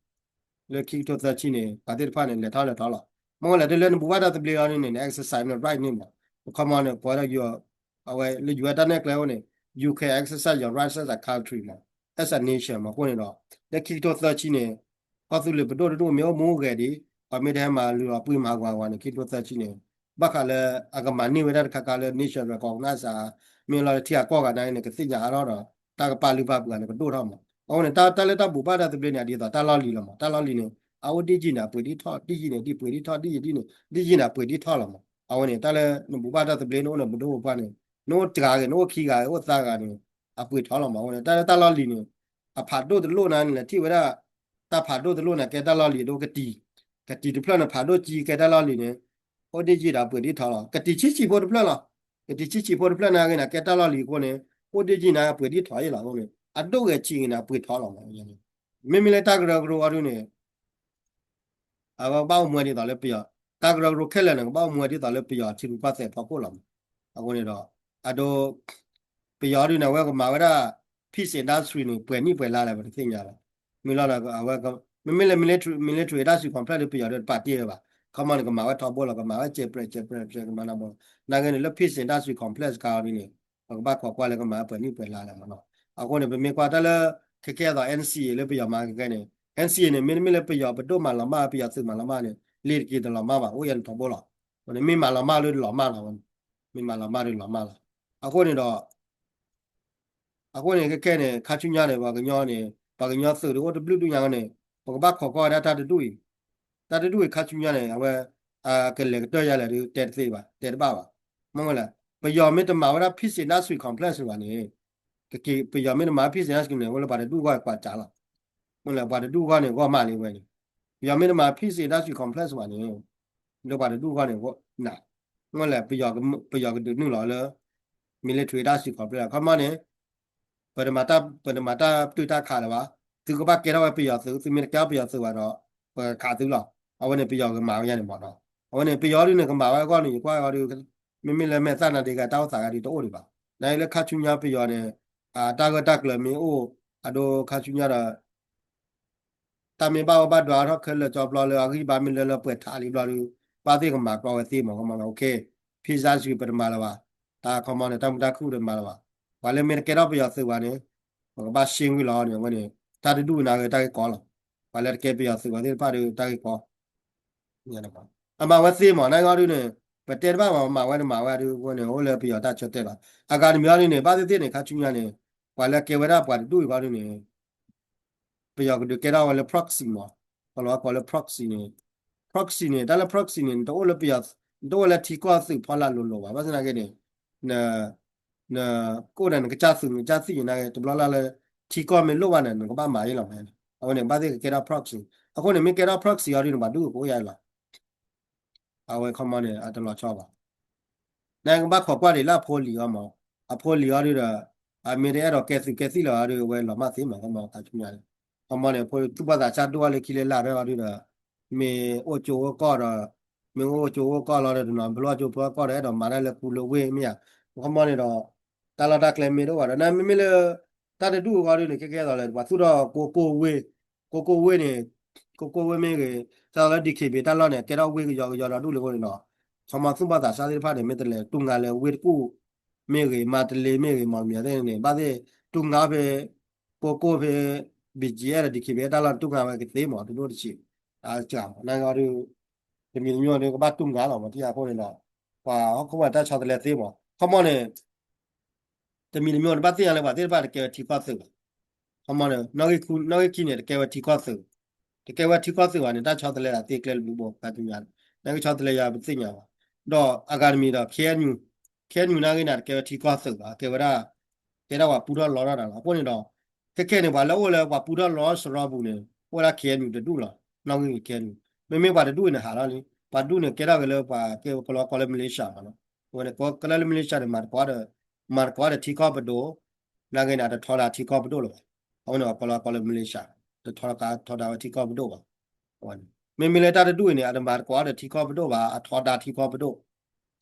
လၢခံကထိသၢဆံန့ၣ် ပှၤသ့ၣ်တဖၣ်န့ၣ် လဲၤထီၣ်လဲၤထီလီၤ. မ့ၢ်ဝဲလဲၣ် တုၤလၢနဘူၣ်ဘၣ်တၢ်သဘျ့အီၤန့ၣ် န exercise န right န့ၣ်မး, ခီမီန့ၣ် ပဝဲဒၣ် အဝဲလၢ ယူၤအဲၣ် တၢ်နဲၣ်ကျဲအိၣ်န့ၣ် you can exercise your rights as a country မး, as a nation မး အဃိန့ၣ်ဒီး လၢခံကထိသၢဆံန့ၣ် ကီၢ်သူလ့ၤပဒိၣ်တဒူၣ်မ့ၢ်အိၣ်မူအိၣ်ဂဲၤဒံး ပှၤမ့ၢ်တဟဲမၤလုၢ်အီၤပှံမၤဂီၤဂီၤန့ၣ် ခံကထိသၢဆံန့ၣ် ဘၣ်ဃးလၢအကမၤန့ၢ်ဝဲဒၣ်တခါခါလၢ nation recognize မ့ၢ်လီၤလၢထံဂၤကီၢ်ဂၤနာ်က့န့ၣ် ကသ့ၣ်ညါအါထီၣ်ဒီး တၢ်ကပာ်လုၢ်ပာ်ပှ့ၤန့ၣ် ကဒိၣ်ထီၣ်မး. အဃိန့ၣ် တၢ် တၢ်လၢတၢ်ဘူၣ်ဘၣ်တၢ်သဘျ့န့ၣ် ဒ်သိးတၢ်လီၢ်လံၤလီၤမး, တၢ်လီၢ်လံၤန့ၣ် အအိၣ်ဒံၣ်ယံာ်န့ၣ် အပှ့ၤဒံၣ်ထီၣ်, ဒံၣ်ယံာ်န့ၣ် ဒံၣ်ပှ့ၤဒံၣ်ထီၣ်, ဒံၣ်ယံာ်ဒံၣ်န့ၣ် ဒံၣ်ယံာ်န့ၣ် အပှ့ၤဒံၣ်ထီၣ်လီၤမး. အဝဲန့ၣ် တၢ်လၢနဘူၣ်ဘၣ်တၢ်သဘျ့န့ၣ် အိၣ်န့ၣ်ပဒိၣ်ပပှၢ်န့ၣ် နအိၣ်တဂၤဂ့ၤ နအိၣ်သၢဂၤန့ၣ် အပှ့ၤထီၣ်လီၤမး. အဃိန့ၣ် တၢ်လၢတၢ်လီၢ်လံၤန့ၣ် အဖးဒိၣ်တလိၣ်နာ်က့န့ၣ် ထံၣ်ဝဲဒၣ် တၢ်ဖးဒိၣ်တလိၣ်န့ၣ် ကဲတၢ်လီၢ်လံၤအဒိ ကတံၤ, ကတံၤတဖျၢၣ်န့ၣ် ဖးဒိၣ်ကံကဲတၢ်လီၢ်လံၤန့ၣ် အိၣ်ဒံၣ်ယံာ်ဒီးအပှ့ၤဒံၣ်ထီၣ်လီၤ. ကတံၤဆံးဆံးဖိတဖျၢၣ်လီၤ. ကတံၤဆံးဆံးဖိတဖျၢၣ်နာ်က့န့ၣ် ကဲတၢ်လီၢ်လံၤအဃိန့ၣ် အိၣ်ဒံၣ်ယံာ်န့ၣ် အပှ့ၤဒံၣ်ထီၣ်ယံာ်လီၤအဃိန့ၣ် အဒိၣ်ဂဲၤဆံးဂ့ၤန့ၣ် အပှ့ၤထီၣ်လီၤမး. မ့မ့ၢ်လၢတၢ်ကရၢကရိအီၤဒ်န့ၣ် အဝဲကဘၣ်အိၣ်မူဝဲဒ်သိးလၢပယီၤ, တၢ်ကရၢကရိခဲလၢာ်န့ၣ် ကဘၣ်အိၣ်မူဝဲဒ်သိးလၢပယီၤထံရူၢ်ကီၢ်သဲးဖီခိၣ်လီၤမး. အဃိန့ၣ်ဒီး အဒိ ပယီၤဒ်န့ၣ် အဝဲကမၤဝဲဒၣ် peace industry န့ၣ် ပှဲၤနံၣ်ပှဲၤလါလၢၤ ပတသ့ၣ်ညါလီၤ. မ့ၢ်လီၤဒီး အဝဲ မ့မ့ၢ်လၢ military, military industry complex ဒီးပယီၤဒီးတပာ်တ့ၢ်လၢၤဘၣ်. ခီမီန့ၣ် ကမၤဝဲထီဘိလီၤ, ကမၤဝဲစဲးပြဲးစဲးပြဲးစဲး ကမၤနၤဘိလီၤ. နာ်က့န့ၣ် လၢ peace industry complex ခါအီၤဒ်န့ၣ် ပကဘၣ်ခိးကွၢ်လၢကမၤဝဲပှဲၤနံၣ်ပှဲၤလါလၢၤမးနီၤ. အဃိန့ၣ် ပမ့ၢ်ကွၢ်တၢ်လၢ ခဲကဲအသိး NCA လၢပယီၤမၤခဲကဲန့ၣ် NCA န့ၣ် မ့တမ့ၢ်လၢပယီၤပဒိၣ်မၤလီၤမၢ် ပယီၤသုးမၤလီၤမၢ်န့ၣ် လ့ၤတက့ၤတလီၤမၢ်ဘၣ် အိၣ်ယဲၢ်န့ၣ်ထီဘိလီၤ. အဃိန့ၣ် မ့ၢ်မၤလီၤမၢ်လၢလီၤမၢ်လီၤဝဲန့ၣ်, မ့ၢ်မၤလီၤမၢ်လၢလီၤမၢ်လီၤ. အဃိန့ၣ်ဒီး အဃိန့ၣ် ခဲခဲန့ၣ် ခါဆူညါန့ၣ် ပှၤကညီန့ၣ် ပှၤကညီသုးဒုးအိၣ်တဘျုးဒုးညါန့ၣ် ပကဘၣ်ခိးကွၢ်ဝဲဒၣ်တၢ်တဒူၣ်အံၤ, တၢ်တဒူၣ်အံၤခါဆူညါန့ၣ် အဝဲ ကလဲၤကတၢၢ်ယါလဲၣ်ဒုး တဲတသ့ဘၣ် တဲတဘၣ်ဘၣ်. မ့ၢ်ဝဲလဲၣ် ပယီၤမ့ၢ်တမၤဝဲဒၣ် peace industry complex ဘၣ်န့ၣ် ကက့ၤ ပယီၤမ့ၢ်တမၤ peace industry န့ၣ် ဝဲလၢပှၤတဒူၣ်အဂီၢ်ကွၢ်စးလီၤ. မ့ၢ်လဲၣ် ပှၤတဒူၣ်အဂီၢ်န့ၣ် ဂီၢ်မးလံဝဲန့ၣ် ပယီၤမ့ၢ်တမၤ peace industry complex ဘၣ်န့ၣ် လၢပှၤတဒူၣ်အဂီၢ်န့ၣ် န မ့ၢ်လဲၣ် ပယီၤကဒုးနုာ်လီၤလၢ military industry complex ခီမီန့ၣ် ပတမၤတၢ် ပတမၤတၢ်ပတုာ်တၢ်ခးလၢၤဘၣ်. သုကဘၣ်ကဲထီၣ်ဝဲပယီၤသုး သုမ့ၢ်တကဲထီၣ်ပယီၤသုးဘၣ်ဒီး ပကခးသုလီၤ. အဝဲန့ၣ် ပယီၤကမၤဝဲယါန့ၣ်မးနီၤ. အဝဲန့ၣ် ပယီၤဒုးန့ၣ် ကမၤဝဲအဂီၢ်န့ၣ် ယကွၢ်အဂီၢ်ဒုး မ့မ့ၢ်လၢမဲာ်သၣ်နၤဒ့ဂၤ တၢ်အိၣ်သးဂၤဒုးတအိၣ်ဒံးဘၣ်. နလၢခါဆူညါပယီၤန့ၣ် အတၢ်ဂၢၢ်တၢ်ကျၢၤမ့ၢ်အိၣ် အဒိခါဆူညါဒီး တၢ်မ့ၢ်ဘၣ်ဝဲဘၣ်ဒွးထီၣ်ခဲလၢာ်ကၠီဘျီလၢအဂံၢ်ဘါမ့ၢ်လၢလၢပှဲၤထးလံဘျီဒုး ဘၣ်သ့ၣ်ကမၤကီဝဲသ့မး ကမၤ OK, peace industry ပတမၤလၢၤဘၣ်. တၢ်ခီမီန့ၣ် တၢ်မုာ်တၢ်ခုၣ်ဒီးမၤလၢၤဘၣ်. ပှၤလၢမ့ၢ်တကဲထီၣ်ပယီၤသုးဘၣ်န့ၣ် ပကဘၣ်ရှင်းကွံာ်လီၤန့ၣ် အဝဲန့ၣ် တၢ်တဒူၣ်နၤဂ့ၤတၢ်ဂ့ၢ်ကီလီၤ. ပှၤလၢတကဲပယီၤသုးဘၣ်သ့ၣ်တဖၣ်ဒီးတၢ်ဂ့ၢ်ကီ အမၤဝဲသ့မး နာ်က့အီၤဒုန့ၣ် ပတဲတဘၣ်မး မၤဝဲတမၤဝဲဒုအဃိန့ၣ် အိၣ်လၢပယီၤတၢ်ဆၢတဲာ်လီၤ. အဂၤတမံၤအီၤဒုန့ၣ် ဘၣ်သ့ၣ်သ့ၣ်န့ၣ် ခါဆူညါန့ၣ် ပှၤလၢကဲဝဲဒၣ်ပှၤတဒူၣ်အံၤအီၤဒုန့ၣ် ပယီၤကဒုးကဲထီၣ်ဝဲလၢ proxy မး, ပှၤလီၤကိးလၢ proxy န့ၣ်, proxy န့ၣ် တၢ်လၢ proxy န့ၣ် နတအိၣ်လၢပယီၤ, နတအိၣ်ဝဲလၢထံကီၢ်သုးဖီလာ်လိၤလိၤဘၣ်. ဘၣ်ဆၣ်သနာ်က့န့ၣ် န နကအိၣ်ဒီးနကစၢ်သုးနကစၢ်သံၣ်နာ်က့ တဘျီလၢ်လၢ ထံကီၢ်မ့ၢ်လိၣ်ဘၣ်န့ၣ် နကဘၣ်မၤအံၤလီၤမး. အဝဲန့ၣ် ဘၣ်သ့ၣ်ကကဲထီၣ် proxy. အဃိန့ၣ် မ့ၢ်ကဲထီၣ် proxy အီၤဒုန့ၣ် ပှၤဒူၣ်ကအိၣ်ယါအံၤလီၤ. အဝဲခီမီန့ၣ် အတလီၤဆီဘၣ်. နကဘၣ်ခိးကွၢ်ဒံးလၢအဖိလံၤအီၤမး, အဖိလံၤအီၤဒုဒီး အမ့ၢ်တအဲၣ်ဒိးကဲသုးကဲသံၣ်လၢၤအီၤဒု အဝဲလီၤမၢ်သ့မး ခီမီခါဆူညါန့ၣ်. ခီမီန့ၣ် ဖိသူၣ်ဘီၣ်သးစၢ်ဒိၣ်အီၤလၢခံလၢလာ်ဖဲအီၤဒုဒီး မ့ၢ်အိၣ်ကၠိအိၣ်ကီၢ်ဒီး မ့ၢ်အိၣ်ကၠိအိၣ်ကီၢ်လီၤဒီး တနီၤဖဲလၢကၠိဖဲကီၢ်ဒီး အဲၣ်ဒိးမၤတၢ်လၢပူၤလၢဝ့ၢ်မ့ၢ်ဧါ. ခီမီန့ၣ်ဒီး တၢ်လီၢ်တၢ်ကျဲမ့ၢ်တအိၣ်ဘၣ်ဒီး နမ့မ့ၢ်လၢ တၢ်တဒူၣ်အဂီၢ်ဒုန့ၣ် ကဲကဲသိးလၢ ပှၤသူၣ်ထီၣ်ကိၢ်ကိၢ်ဝ့ၢ်, ကိၢ်ကိၢ်ဝ့ၢ်န့ၣ် ကိၢ်ကိၢ်ဝ့ၢ်မ့ၢ်ဂ့ၤ, တၢ်လီၢ်လၢ DKBA တၢ်လီၢ်န့ၣ် ကဲထီၣ်ဝ့ၢ်ကယီကယီဒီဒူၣ်လံအဃိန့ၣ်ဒီး ခီမီသူၣ်ဘီၣ်သးစၢ်သ့ၣ်တဖၣ်န့ၣ် မ့ၢ်တလဲၤတူၢ်ငါလၢဝ့ၢ်တကူၣ်မ့ၢ်ဂ့ၤ, မါတလ့မ့ၢ်ဂ့ၤ, မီၢ်မံၤသ့ၣ်န့ၣ် ဘၣ်သ့ၣ်တူၢ်ငါဖဲ ကိၢ်ကိၢ်ဖဲ BGF ဒီး DKBA တၢ်လီၢ်တူၢ်ငါဝဲကသ့မး တဒိၣ်တဆံး, အစှၤမး နာ်က့အီၤဒု တမံၤတမံၤဒု ကဘၣ်တူၢ်ငါလီၤမး ထံဂၤအဃိန့ၣ်ဒီး ပှၤဟီၣ်ခိၣ်ဝဲတၢ်ဆီတလဲသ့မး ခီမီန့ၣ် တမံၤတမံၤန့ၣ် ဘၣ်သ့ၣ်ညါလၢပှၤသ့ၣ်တဖၣ်တကဲဝဲထံကီၢ်သုးဘၣ်. ခီမီန့ၣ် နီၣ်ဂံၢ်ခံန့ၣ် တကဲဝဲထံကီၢ်သုး, တကဲဝဲထံကီၢ်သုးဘၣ်န့ၣ် တၢ်ဆီတလဲဒၣ်သ့ကျဲတဘျုးဘိ ခါဆူညါန့ၣ် နာ်က့ဆီတလဲယၤပသ့ၣ်ညါဘၣ်. ဒီးအဂၤတမံၤဒီး KNU, KNU နာ်က့န့ၣ် တကဲဝဲထံကီၢ်သုးဘၣ်, ကဲဝဲဒၣ် ကဲဒၣ်ပှၤပူထီၣ်လီထီၣ်တၢ်လီၤ. အဃိန့ၣ်ဒီး ခဲခဲန့ၣ် ပှၤလၢအိၣ်လၢပှၤပူထီၣ်လီစရီပူၤန့ၣ် အိၣ်ဝဲဒၣ် KNU တဒူၣ်လီၤ. နီၣ်ဂံၢ် KNU မ့မ့ၢ်ပှၤတဒူၣ်န့ၣ်ဟးလီၤလံ, ပှၤတဒူၣ်န့ၣ် ကဲထီၣ်က့ၤလၢပှၤကဲကလီကီလၢ militia မးနီၤ. အဝဲန့ၣ် ကလၢလၢ militia န့ၣ် မၤတကိးဒီး မၤတကိးဒီးထံကီၢ်ပဒိၣ်, နာ်က့န့ၣ် အတထီဒါထံကီၢ်ပဒိၣ်လၢၤဘၣ်. အဝဲန့ၣ် ပှၤကလီကီလၢ militia တထီဒါဝဲထံကီၢ်ပဒိၣ်ဘၣ်. မ့မ့ၢ်လၢတၢ်တဒူၣ်အံၤန့ၣ် အတမၤတကိးဒီးထံကီၢ်ပဒိၣ်ဘၣ်, အထီဒါထံကီၢ်ပဒိၣ်.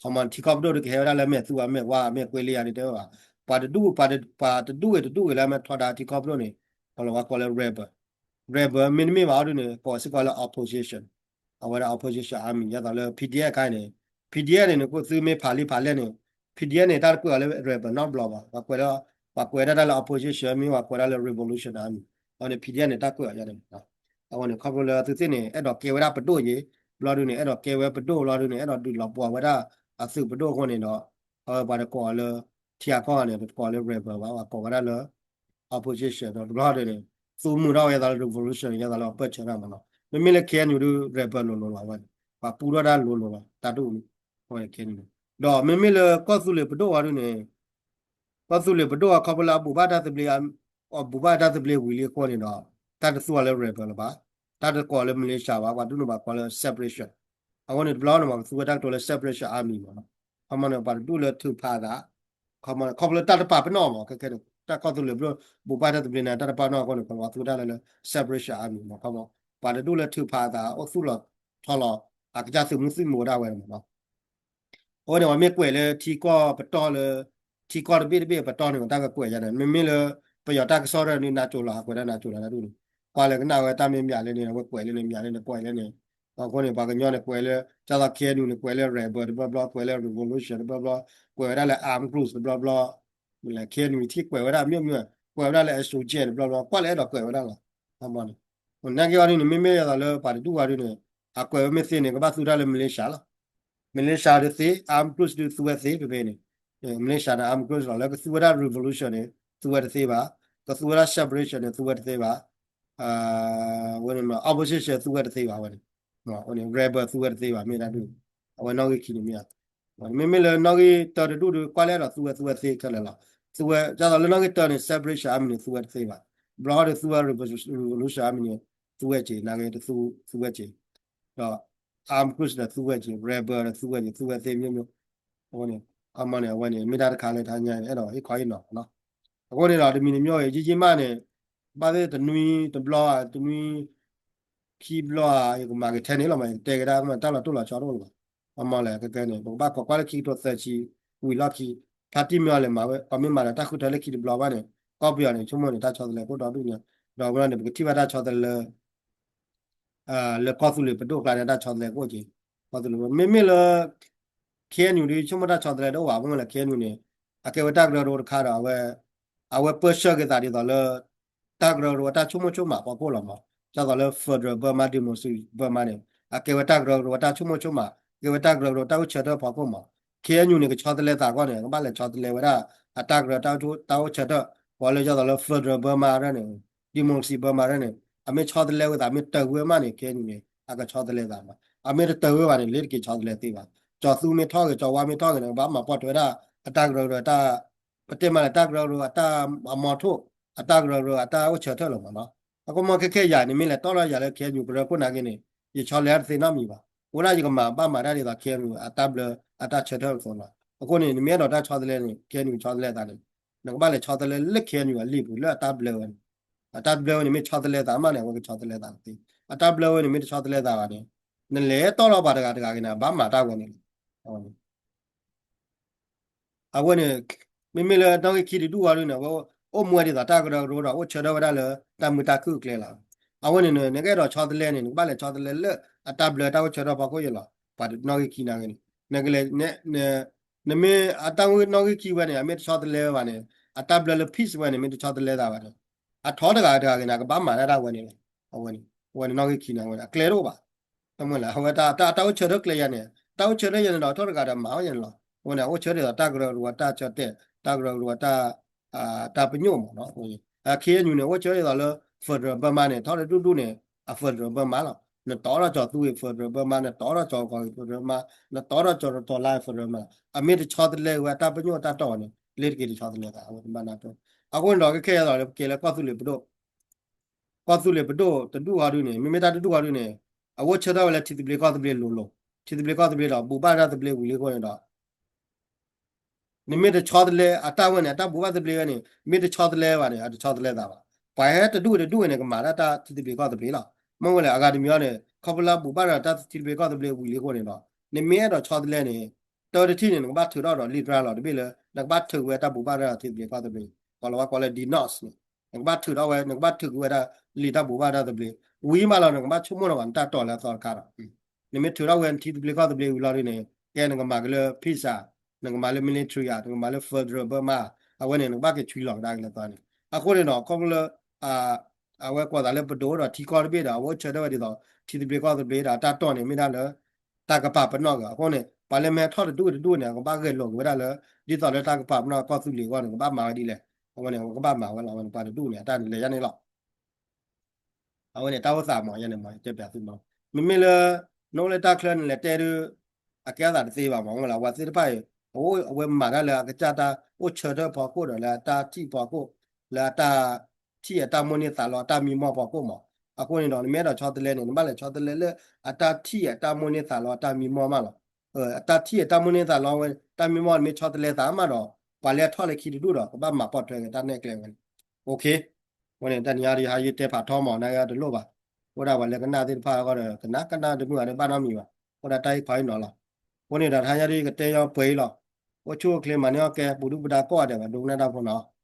ခီမီထံကီၢ်ပဒိၣ်ဒုးကဟဲဝဲဒၣ်လၢမဲာ်သူဝါမဲာ်ဝါမဲာ်ကွ့လံယၤဒုးတဲဝဲဘၣ်. ပှၤတဒူၣ် ပှၤတဒူၣ်ဂ့ၤတဒူၣ်ဂ့ၤလၢအမ့ၢ်ထီဒါထံကီၢ်ပဒိၣ်န့ၣ် ပှၤလၢပှၤကိးလၢ rebel, rebel မ့တမ့ၢ်ဘၣ်အီၤဒုးန့ၣ် ကိးစ့ၢ်ကီးလၢ opposition, အဝဲဒၣ် opposition army ဒ်သိးလၢ PDF ခါအံၤန့ၣ် PDF န့ၣ် နကသုမ့ၢ်ဖးလံာ်ဖးလဲၢ်န့ၣ် PDF န့ၣ် တၢ်တကွဲးအီၤလၢ rebel နီတဘျီဘၣ်. ပှၤကွဲးလၢ ပှၤကွဲးဒၣ်တၢ်လၢ opposition မ့ၢ်ပှၤကွဲးဒၣ်လၢ revolution army အဝဲန့ၣ် PDF န့ၣ် တၢ်ကွဲးအီၤယါန့ၣ် အဝဲန့ၣ် ခီဖျိလၢသုသ့ၣ်န့ၣ် အဲၣ်ဒိးကဲဝဲဒၣ်ပဒိၣ်ယ့ၤ ဘျီဒုးန့ၣ် အဲၣ်ဒိးကဲဝဲပဒိၣ်ဘျီဒုးန့ၣ် အဲၣ်ဒိးဒုးလီၤပှီၢ်ဝဲဒၣ်အသုးပဒိၣ်အဃိန့ၣ်ဒီး အဝဲပှၤတကိးအီၤလၢ ထံဂၤကီၢ်ဂၤန့ၣ် တကိးလၢ rebel ဘၣ်, ပှၤကိးဝဲဒၣ်လၢ opposition ဒီးတဘျီဒုးန့ၣ် သူမုာ်ထီၣ်ဝဲဒၣ်လၢ revolution ဒ်သိးလၢအပၢၢ်ဆၢတၢ်မးနီၤ. မ့မ့ၢ်လၢ KNU ဒုး rebel လိၤလိၤလီၤဝဲန့ၣ် ပှၤပူထီၣ်တၢ်လိၤလိၤလီၤ တၢ်ဒ်န့ၣ် အဝဲန့ၣ် KNU န့ၣ် ဒီးမ့မ့ၢ်လၢကီၢ်သူလ့ၤပဒိၣ်အီၤဒုးန့ၣ် ကီၢ်သူလ့ၤပဒိၣ်အခီဖျိလၢအဘူးဘၣ်တၢ်သဘျ့ အဘူးဘၣ်တၢ်သဘျ့ဝံၤလံအဃိန့ၣ်ဒီး တၢ်တသူအီၤလၢ rebel လၢၤဘၣ်, တၢ်တကိးလၢ militia ဘၣ်, ပှၤဒိၣ်န့ၢ်ဘၣ်ကိးလၢ separation အဃိန့ၣ် တဘျီန့ၣ်မး ကသူဝဲတၢ်ကတိၤလၢ separation army မးနီၤ. ခီမီန့ၣ် ပှၤတဒူၣ်လၢထုးဖးအသး ခီမီန့ၣ် ခီဖျိလၢတၢ်တပာ်ပနီၣ်မး ခဲခဲန့ၣ် တၢ်ကီၢ်သူလ့ၤပဒိၣ် ဘူးဘၣ်တၢ်သဘျ့န့ၣ် တၢ်တပာ်ပနီၣ်အဃိန့ၣ် ပှၤသူဝဲဒၣ်လၢ separation army မး ခီမီ ပှၤတဒူၣ်လၢထုးဖးအသး အိၣ်သူၣ်လီၤထီလီၤ အကစၢ်သုးမုၢ်သံၣ်ဘိဒၣ်ဝဲန့ၣ်မးနီၤ. အဃိန့ၣ် ပှၤမ့ၢ်ကွဲးလၢထံကီၢ်ပတီၢ်လၢ ထံကီၢ်တဘ့ၣ်တဘ့ၣ်ပတီၢ်န့ၣ် တၢ်ကကွဲးယါန့ၣ် မ့မ့ၢ်လၢ ပယီၤတၢ်ကစီၣ်ရၢၢ်န့ၣ် နးကိၤလီၤ ဟးကွဲးဒၣ်နးကိၤလီၤတၢ်ဒ်န့ၣ် ကွၢ်လၢကနၣ်ဝဲတၢ်မ့ၢ်မၠးလၢန့ၣ် အဝဲကွဲးလၢန့ၣ် မၠးလၢန့ၣ် ကွဲးလၢန့ၣ် အဃိန့ၣ် ပှၤကညီန့ၣ်ကွဲးလၢ ဒ်သိး KNU န့ၣ် ကွဲးလၢ rebel တဘျီဘျီ ကွဲးလၢ revolution တဘျီဘျီ ကွဲးဝဲဒၣ်လၢ armed groups တဘျီဘျီ KNU ထံၣ်ကွဲးဝဲဒၣ် မျိုးမျိုး ကွဲးဝဲဒၣ်လၢ insurgent တဘျီဘျီ ကွၢ်လၢအဲၣ်ဒိးကွဲးဝဲဒၣ်လီၤ. နာ်က့အီၤဒ်န့ၣ် မ့မ့ၢ်ဒ်သိးလၢပှၤတဒူၣ်အီၤဒ်န့ၣ် အကွဲးဝဲမ့ၢ်သ့န့ၣ် ကဘၣ်သူတၢ်လၢ militia လီၤ. militia ဒုးသ့ armed groups ဒုးသူဝဲသ့ဖဲဖဲန့ၣ် militia န့ၣ် armed groups လီၤ လၢကသူဝဲဒၣ် revolution န့ၣ် သူဝဲတသ့ဘၣ်, ကသူဝဲဒၣ် separation န့ၣ် သူဝဲတသ့ဘၣ်, ဝဲန့ၣ် opposition သူဝဲတသ့ဘၣ်ဝဲန့ၣ်, အဝဲန့ၣ် rebel သူဝဲတသ့ဘၣ် မ့ၢ်ဒၣ်ဒ်န့ၣ်, အဝဲနီၣ်ဂံၢ်ခံန့ၣ်မ့ၢ် မ့မ့ၢ်လၢနီၣ်ဂံၢ်တၢတဒူၣ်ဒီး ကွၢ်လၢအဲၣ်ဒိးသူဝဲ သူဝဲသ့ခဲလၢာ်လီၤ. သူဝဲ ဒ်သိးလၢနီၣ်ဂံၢ်တၢန့ၣ် separation army န့ၣ် သူဝဲတသ့ဘၣ်. ဘျီဒီးသူဝဲ revolution army န့ၣ် သူဝဲက့ၤ နာ်က့တသူ သူဝဲက့ၤ ဒီး armed groups ဒီးသူဝဲက့ၤ rebel ဒီးသူဝဲက့ၤ သူဝဲသ့ မျိုးမျိုး အဝဲန့ၣ် ခီမီန့ၣ် အဝဲန့ၣ် မ့ၢ်တၢ်တခါလၢတဟါညါန့ၣ် အဲၣ်ဒိးဟ့ၣ်ခီဟ့ၣ်နီၤနီၤ. အဃိန့ၣ်ဒီး တမံၤတမံၤ ယံာ်ယံာ်မးန့ၣ် ဘၣ်သ့ၣ်တနွံတဘျီ တနွံ ခံဘျီဧါ ယကမၤက့ၤထဲန့ၣ်လီၤမး ယကတဲကဒါ တၢ်လီၤတိၢ်လီၤဆီတအိၣ်လၢၤဘၣ်. ခီမီလဲၣ် ကဲကဲန့ၣ် ပကဘၣ်ခိးကွၢ်လၢခံကထိသၢဆံ ဝံၤလီၢ်ခံ ဖါတံၢ်မ့ၢ်အီၤလဲၤမၤဝဲ ပှၤမ့ၢ်မၤဒီးတၢ်ဃုထၢလၢခံတဘျီဘၣ်န့ၣ် ကီၢ်ပယီၤန့ၣ် ဆိကမိၣ်န့ၣ် တၢ်ဆီတလဲကအိၣ်ဒီဒူၣ်ညါ ဒီးဝဲန့ၣ် ပကထံၣ်ဘၣ်တၢ်ဆီတလဲလၢ လၢကီၢ်သူလ့ၤပဒိၣ်ကျါန့ၣ် တၢ်ဆီတလဲကအိၣ်က့ၤ ကီၢ်သူလ့ၤ မ့မ့ၢ်လၢ KNU ဒ်ဆိကမိၣ်တၢ်ဆီတလဲတအိၣ်ဘၣ် မ့ၢ်လၢ KNU န့ၣ် အကဲဝဲတၢ်ကရၢကရိတခါဒီး အဝဲ အဝဲပၢဆှၢက့ၤသးဒ်သိးလၢ တၢ်ကရၢကရိအတၢ်ဆိကမိၣ်ဆိကမးဖီခိၣ်လီၤမး, ဒ်သိးလၢ Federal Burma Democracy Burma န့ၣ် အကဲဝဲတၢ်ကရၢကရိအတၢ်ဆိကမိၣ်ဆိကမး, ကဲဝဲတၢ်ကရၢကရိတၢ်အိၣ်ဆၢထၢၣ်ဖီခိၣ်မး, KNU န့ၣ် ကဆီတလဲသးအဂီၢ်န့ၣ် ကဘၣ်လဲၤဆီတလဲဝဲဒၣ် အတၢ်ကရၢ တၢ်အိၣ်ဆၢထၢၣ် ပှၤလၢယသးလၢ Federal Burma ရၢၢ်န့ၣ် Democracy Burma ရၢၢ်န့ၣ် အမ့ၢ်ဆီတလဲဝဲသး မ့ၢ်တၢၢ်ဝဲမးန့ၣ် KNU န့ၣ် အကဆီတလဲသးမး, အမ့ၢ်တတၢၢ်ဝဲဘၣ်န့ၣ် လ့ၤတက့ၤဆီတလဲသ့ဘၣ်, ကၠီၤသူမ့ၢ်ထီၣ်ဂ့ၤ ကၠီၤဝါမ့ၢ်ထီၣ်ဂ့ၤန့ၣ် ကဘၣ်မၤပိာ်ထွဲဝဲဒၣ် အတၢ်ကရၢကရိ ပတဲမးလၢတၢ်ကရၢကရိအတၢ်အမီၤထိၣ် အတၢ်ကရၢကရိအတၢ်အိၣ်ဆၢထၢၣ်လီၤမးနီၤ, အကမီခဲခဲယၤန့ၣ် မ့ၢ်လဲၤတီၢ်လီၤယၤလၢ KNU ကရၢခိၣ်နာ်က့န့ၣ် ယဆီလဲတသ့နီတမံၤဘၣ်, အိၣ်ဒၣ်ယကမၤဘၣ်မၤတၢ်ဒ်သိး KNU အတၢ်ဘျၢအတၢ်ဆၢထၢၣ်အသိးလီၤ, အဃိန့ၣ် နမ့ၢ်အဲၣ်ဒိးတၢ်ဆီတလဲန့ၣ် KNU ဆီတလဲသးန့ၣ် နကဘၣ်လဲၤဆီတလဲလၢ KNU အလံာ်ပူၤလၢအတၢ်ဘျၢဝဲန့ၣ်, အတၢ်ဘျၢဝဲန့ၣ် မ့ၢ်ဆီတလဲသးမးန့ၣ် အဝဲကဆီတလဲသးသ့, အတၢ်ဘျၢဝဲန့ၣ် မ့ၢ်တဆီတလဲသးဘၣ်န့ၣ် နလဲၤတီၢ်လီၤပှၤတဂၤတဂၤက့ၤန့ၣ် အဘၣ်မၤတၢ်ဝဲန့ၣ်လီၤ အဝဲန့ၣ်, မ့မ့ၢ်လၢနီၣ်ဂံၢ်ခံတဒူၣ်အီၤဒုန့ၣ် အဝဲအိၣ်မူဝဲဒ်သိးတၢ်ကရၢကရိဒီး အိၣ်ဆၢထၢၣ်ဝဲဒၣ်လၢတၢ်မုာ်တၢ်ခုၣ်အကျဲလီၤ. အဝဲန့ၣ်န့ၣ် နကအဲၣ်ဒိးဆီတလဲန့ၣ် နကဘၣ်လဲၤဆီတလဲလၢအတၢ်ဘျၢတၢ်အိၣ်ဆၢထၢၣ်ဖီခိၣ်ယဲလီၤ. ပှၤနီၣ်ဂံၢ်ခံနာ်က့န့ၣ် နကလဲၤ နမ့ၢ်အတၢ်အိၣ်နီၣ်ဂံၢ်ခံဝဲန့ၣ် အမ့ၢ်တဆီတလဲဝဲဘၣ်န့ၣ် အတၢ်ဘျၢလၢ peace ဝဲန့ၣ် မ့ၢ်တဆီတလဲသးဘၣ်န့ၣ် အထီတဂၤတဂၤက့ၤန့ၣ် ကဘၣ်မၤတၢ်ဒၣ်ဝဲန့ၣ်လီၤ. အဝဲန့ၣ် အဝဲန့ၣ်နီၣ်ဂံၢ်ခံနာ်က့န့ၣ် အကျဲတအိၣ်ဘၣ် တမ့ၢ်လၢ အဝဲတၢ် တၢ် တၢ်အိၣ်ဆၢထၢၣ်ကျဲယၤန့ၣ် တၢ်အိၣ်ဆၢထၢၣ်ယၤန့ၣ်ဒီး ထီၣ်တဂၤဒီးမၤဝဲယၤန့ၣ်လီၤ. အဝဲန့ၣ် အအိၣ်ဆၢထၢၣ်ဒ်သိးတၢ်ကရၢကရိတၢ်ဆၢတဲာ် တၢ်ကရၢကရိတၢ် တၢ်ပညိၣ်မးနီၤ. အ KNU န့ၣ် အိၣ်ဆၢထၢၣ်ဒ်သိးလၢ Federal Burma န့ၣ် ထီၣ်တဒူၣ်ဒူၣ်န့ၣ် အ Federal Burma လီၤ. နတီထီၣ်ကၠီၤသူအံၤ Federal Burma နတီထီၣ်ကၠီၤကီၤအံၤ Federal Burma နတီထီၣ်ကၠီၤတတီၤလါအံၤ Federal Burma အမ့ၢ်တဆီတလဲဝဲတၢ်ပညိၣ်တၢ်တီၢ်န့ၣ် လ့ၤတက့ၤတဆီတလဲသး အဝဲတဘၣ်နၢ်ပၢၢ်. အဃိန့ၣ်ဒီး ကခဲအံၤဒ်သိးလၢပကဲလၢကီၢ်သူလ့ၤပဒိၣ် ကီၢ်သူလ့ၤပဒိၣ်တဒူၣ်အီၤဒုန့ၣ် မ့မ့ၢ်တၢ်တဒူၣ်အီၤဒုန့ၣ် အအိၣ်ဆၢထၢၣ်ဝဲလၢထံသဘျ့ကီၢ်သဘျ့လိၤလိၤ, ထံသဘျ့ကီၢ်သဘျ့ဒီး ဘူၣ်ဘၣ်တၢ်သဘျ့ဝံၤလံအဃိန့ၣ်ဒီး နမ့ၢ်တဆီတလဲအတၢ်ဝဲန့ၣ် အတၢ်ဘူၣ်ဘၣ်သဘျ့ဝဲန့ၣ် မ့ၢ်တဆီတလဲဘၣ်န့ၣ် အတဆီတလဲသးဘၣ်. ပှၤဟဲတဒူၣ်တဒူၣ်န့ၣ် ကမၤတၢ်တၢ်ထံသဘျ့ကီၢ်သဘျ့လီၤ. မ့ၢ်ဝဲလၢအဂၤတမံၤအီၤန့ၣ် ခီဖျိလၢဘူၣ်ဘၣ်တၢ်ထံသဘျ့ကီၢ်သဘျ့ဝံၤလံအဃိန့ၣ်ဒီး နမ့ၢ်အဲၣ်ဒိးဆီတလဲန့ၣ် တၢ်တထံၣ်န့ၣ် နကဘၣ်ထုးထီၣ်ဒီးလံာ်တြါလီၤ တဘ့ၣ်လၢ နကဘၣ်ထုးဝဲတၢ်ဘူၣ်ဘၣ်တၢ်ထံသဘျ့ကီၢ်သဘျ့ ကီၢ်လီၤဝါကိးလၢ denounce န့ၣ် နကဘၣ်ထုးထီၣ်ဝဲ နကဘၣ်ထုးကွံာ်ဝဲဒၣ်လံာ်တၢ်ဘူၣ်ဘၣ်တၢ်သဘျ့ ဝံၤမးလီၤ နကဘၣ်ဆိကမိၣ်ထီၣ်ဘၣ်နတၢ်တီၢ်လၢအသီတခါဒီး နမ့ၢ်ထုးထီၣ်ဝဲနထံသဘျ့ကီၢ်သဘျ့ဝံၤလီၤဒုန့ၣ် ကဲနကမၤက့ၤလၢ peace ဧါ, နကမၤလၢ military ဧါ, နကမၤလၢ federal Burma ဧါ, အဝဲန့ၣ် နကဘၣ်က့ၤဆွံလီၤကဒါက့ၤလၢသီန့ၣ်. အဃိန့ၣ်ဒီး ခီဖျိလၢ အဝဲကွၢ်သးလၢပဒိၣ်ဒီးထံကီၢ်တဘ့ၣ်ဒီး အဝဲအိၣ်ဆၢထၢၣ်ဝဲဒ်သိး ထံသဘျ့ကီၢ်သဘျ့ဒီးတၢ်တီၢ်န့ၣ် မ့ၢ်ဒၣ်လၢ တၢ်ကပာ်ပနီၣ်က့ၤအဃိန့ၣ် ပှၤလၢမ့ၢ်ဟဲထီၣ်တဒူၣ်တဒူၣ်န့ၣ် အကဘၣ်ဂဲၤလိာ်က့ၤဝဲဒၣ်လၢ ဒ်သိးလၢတၢ်ကပာ်ပနီၣ်ကီၢ်သူလ့ၤအဂီၢ်န့ၣ် ကဘၣ်မၤဝဲဒ်လဲၣ်. အဝဲန့ၣ် အဝဲကဘၣ်မၤဝဲလီၤ. အဝဲန့ၣ်ပှၤတဒူၣ်န့ၣ် အတၢ်န့ၣ်လဲၤယါန့ၣ်လီၤ. အဝဲန့ၣ်တၢ်အိၣ်သးမး ယဲန့ၣ်မး တဲပျးသုမး. မ့မ့ၢ်လၢ နအိၣ်လၢတၢ်ချၢန့ၣ် လဲၤတဲဒုး အကဲအသးတသ့ဘၣ်မး. မ့ၢ်လၢ ပှၤသ့ၣ်တဖၣ်အံၤ အဝဲမၤတၢ်လၢအကစၢ်တၢ်အိၣ်ဆၢထၢၣ်ဖီခိၣ်ဒီး လၢအတၢ်ထံၣ်ဖီခိၣ် လၢအတၢ်ထံၣ်အတၢ်မိၣ်န့ၢ်သးလီအတၢ်မံမီၢ်ဖီခိၣ်မး. အဃိန့ၣ်ဒီး နမ့ၢ်အဲၣ်ဒိးဆီတလဲန့ၣ် နဘၣ်လဲၤဆီတလဲလၢ အတၢ်ထံၣ်အတၢ်မိၣ်န့ၢ်သးလီအတၢ်မံမီၢ်မးလီၤ. အတၢ်ထံၣ်အတၢ်မိၣ်န့ၢ်သးလီဝဲ တၢ်မံမီၢ်နမ့ၢ်ဆီတလဲသးမးဒီး ပှၤလၢအထီၣ်လၢခံတဒူၣ်ဒီး ကဘၣ်မၤပိာ်ထွဲက့ၤတၢ်နဲၣ်ကျဲဝဲန့ၣ်. အဃိန့ၣ် တနံၤအံၤဒီး ယတဲဖးထီမး နကတဲတလိၣ်ဘၣ်. အိၣ်ဒၣ်ပှၤလၢကနၣ်သ့ၣ်တဖၣ်အဂီၢ်ဒီး ကနၣ်ကနၣ်တမုာ်ဘၣ်ဒီးဘၣ်နီတမံၤဘၣ်. အိၣ်ဒၣ်တၢ်အံၤခီအံၤနီၤလီၤ. အဃိန့ၣ်ဒီးတဟါညါဒ်ကတဲညီပှဲၤအံၤလီၤ. အိၣ်ဆူၣ်အိၣ်ချ့မၤန့ၢ်အီၣ်ကဲ ပူၤဒုၣ်ပဒါကိးဂၤဒဲးဘၣ် ဒိကနၣ်တၢ်ဖိနီၤ.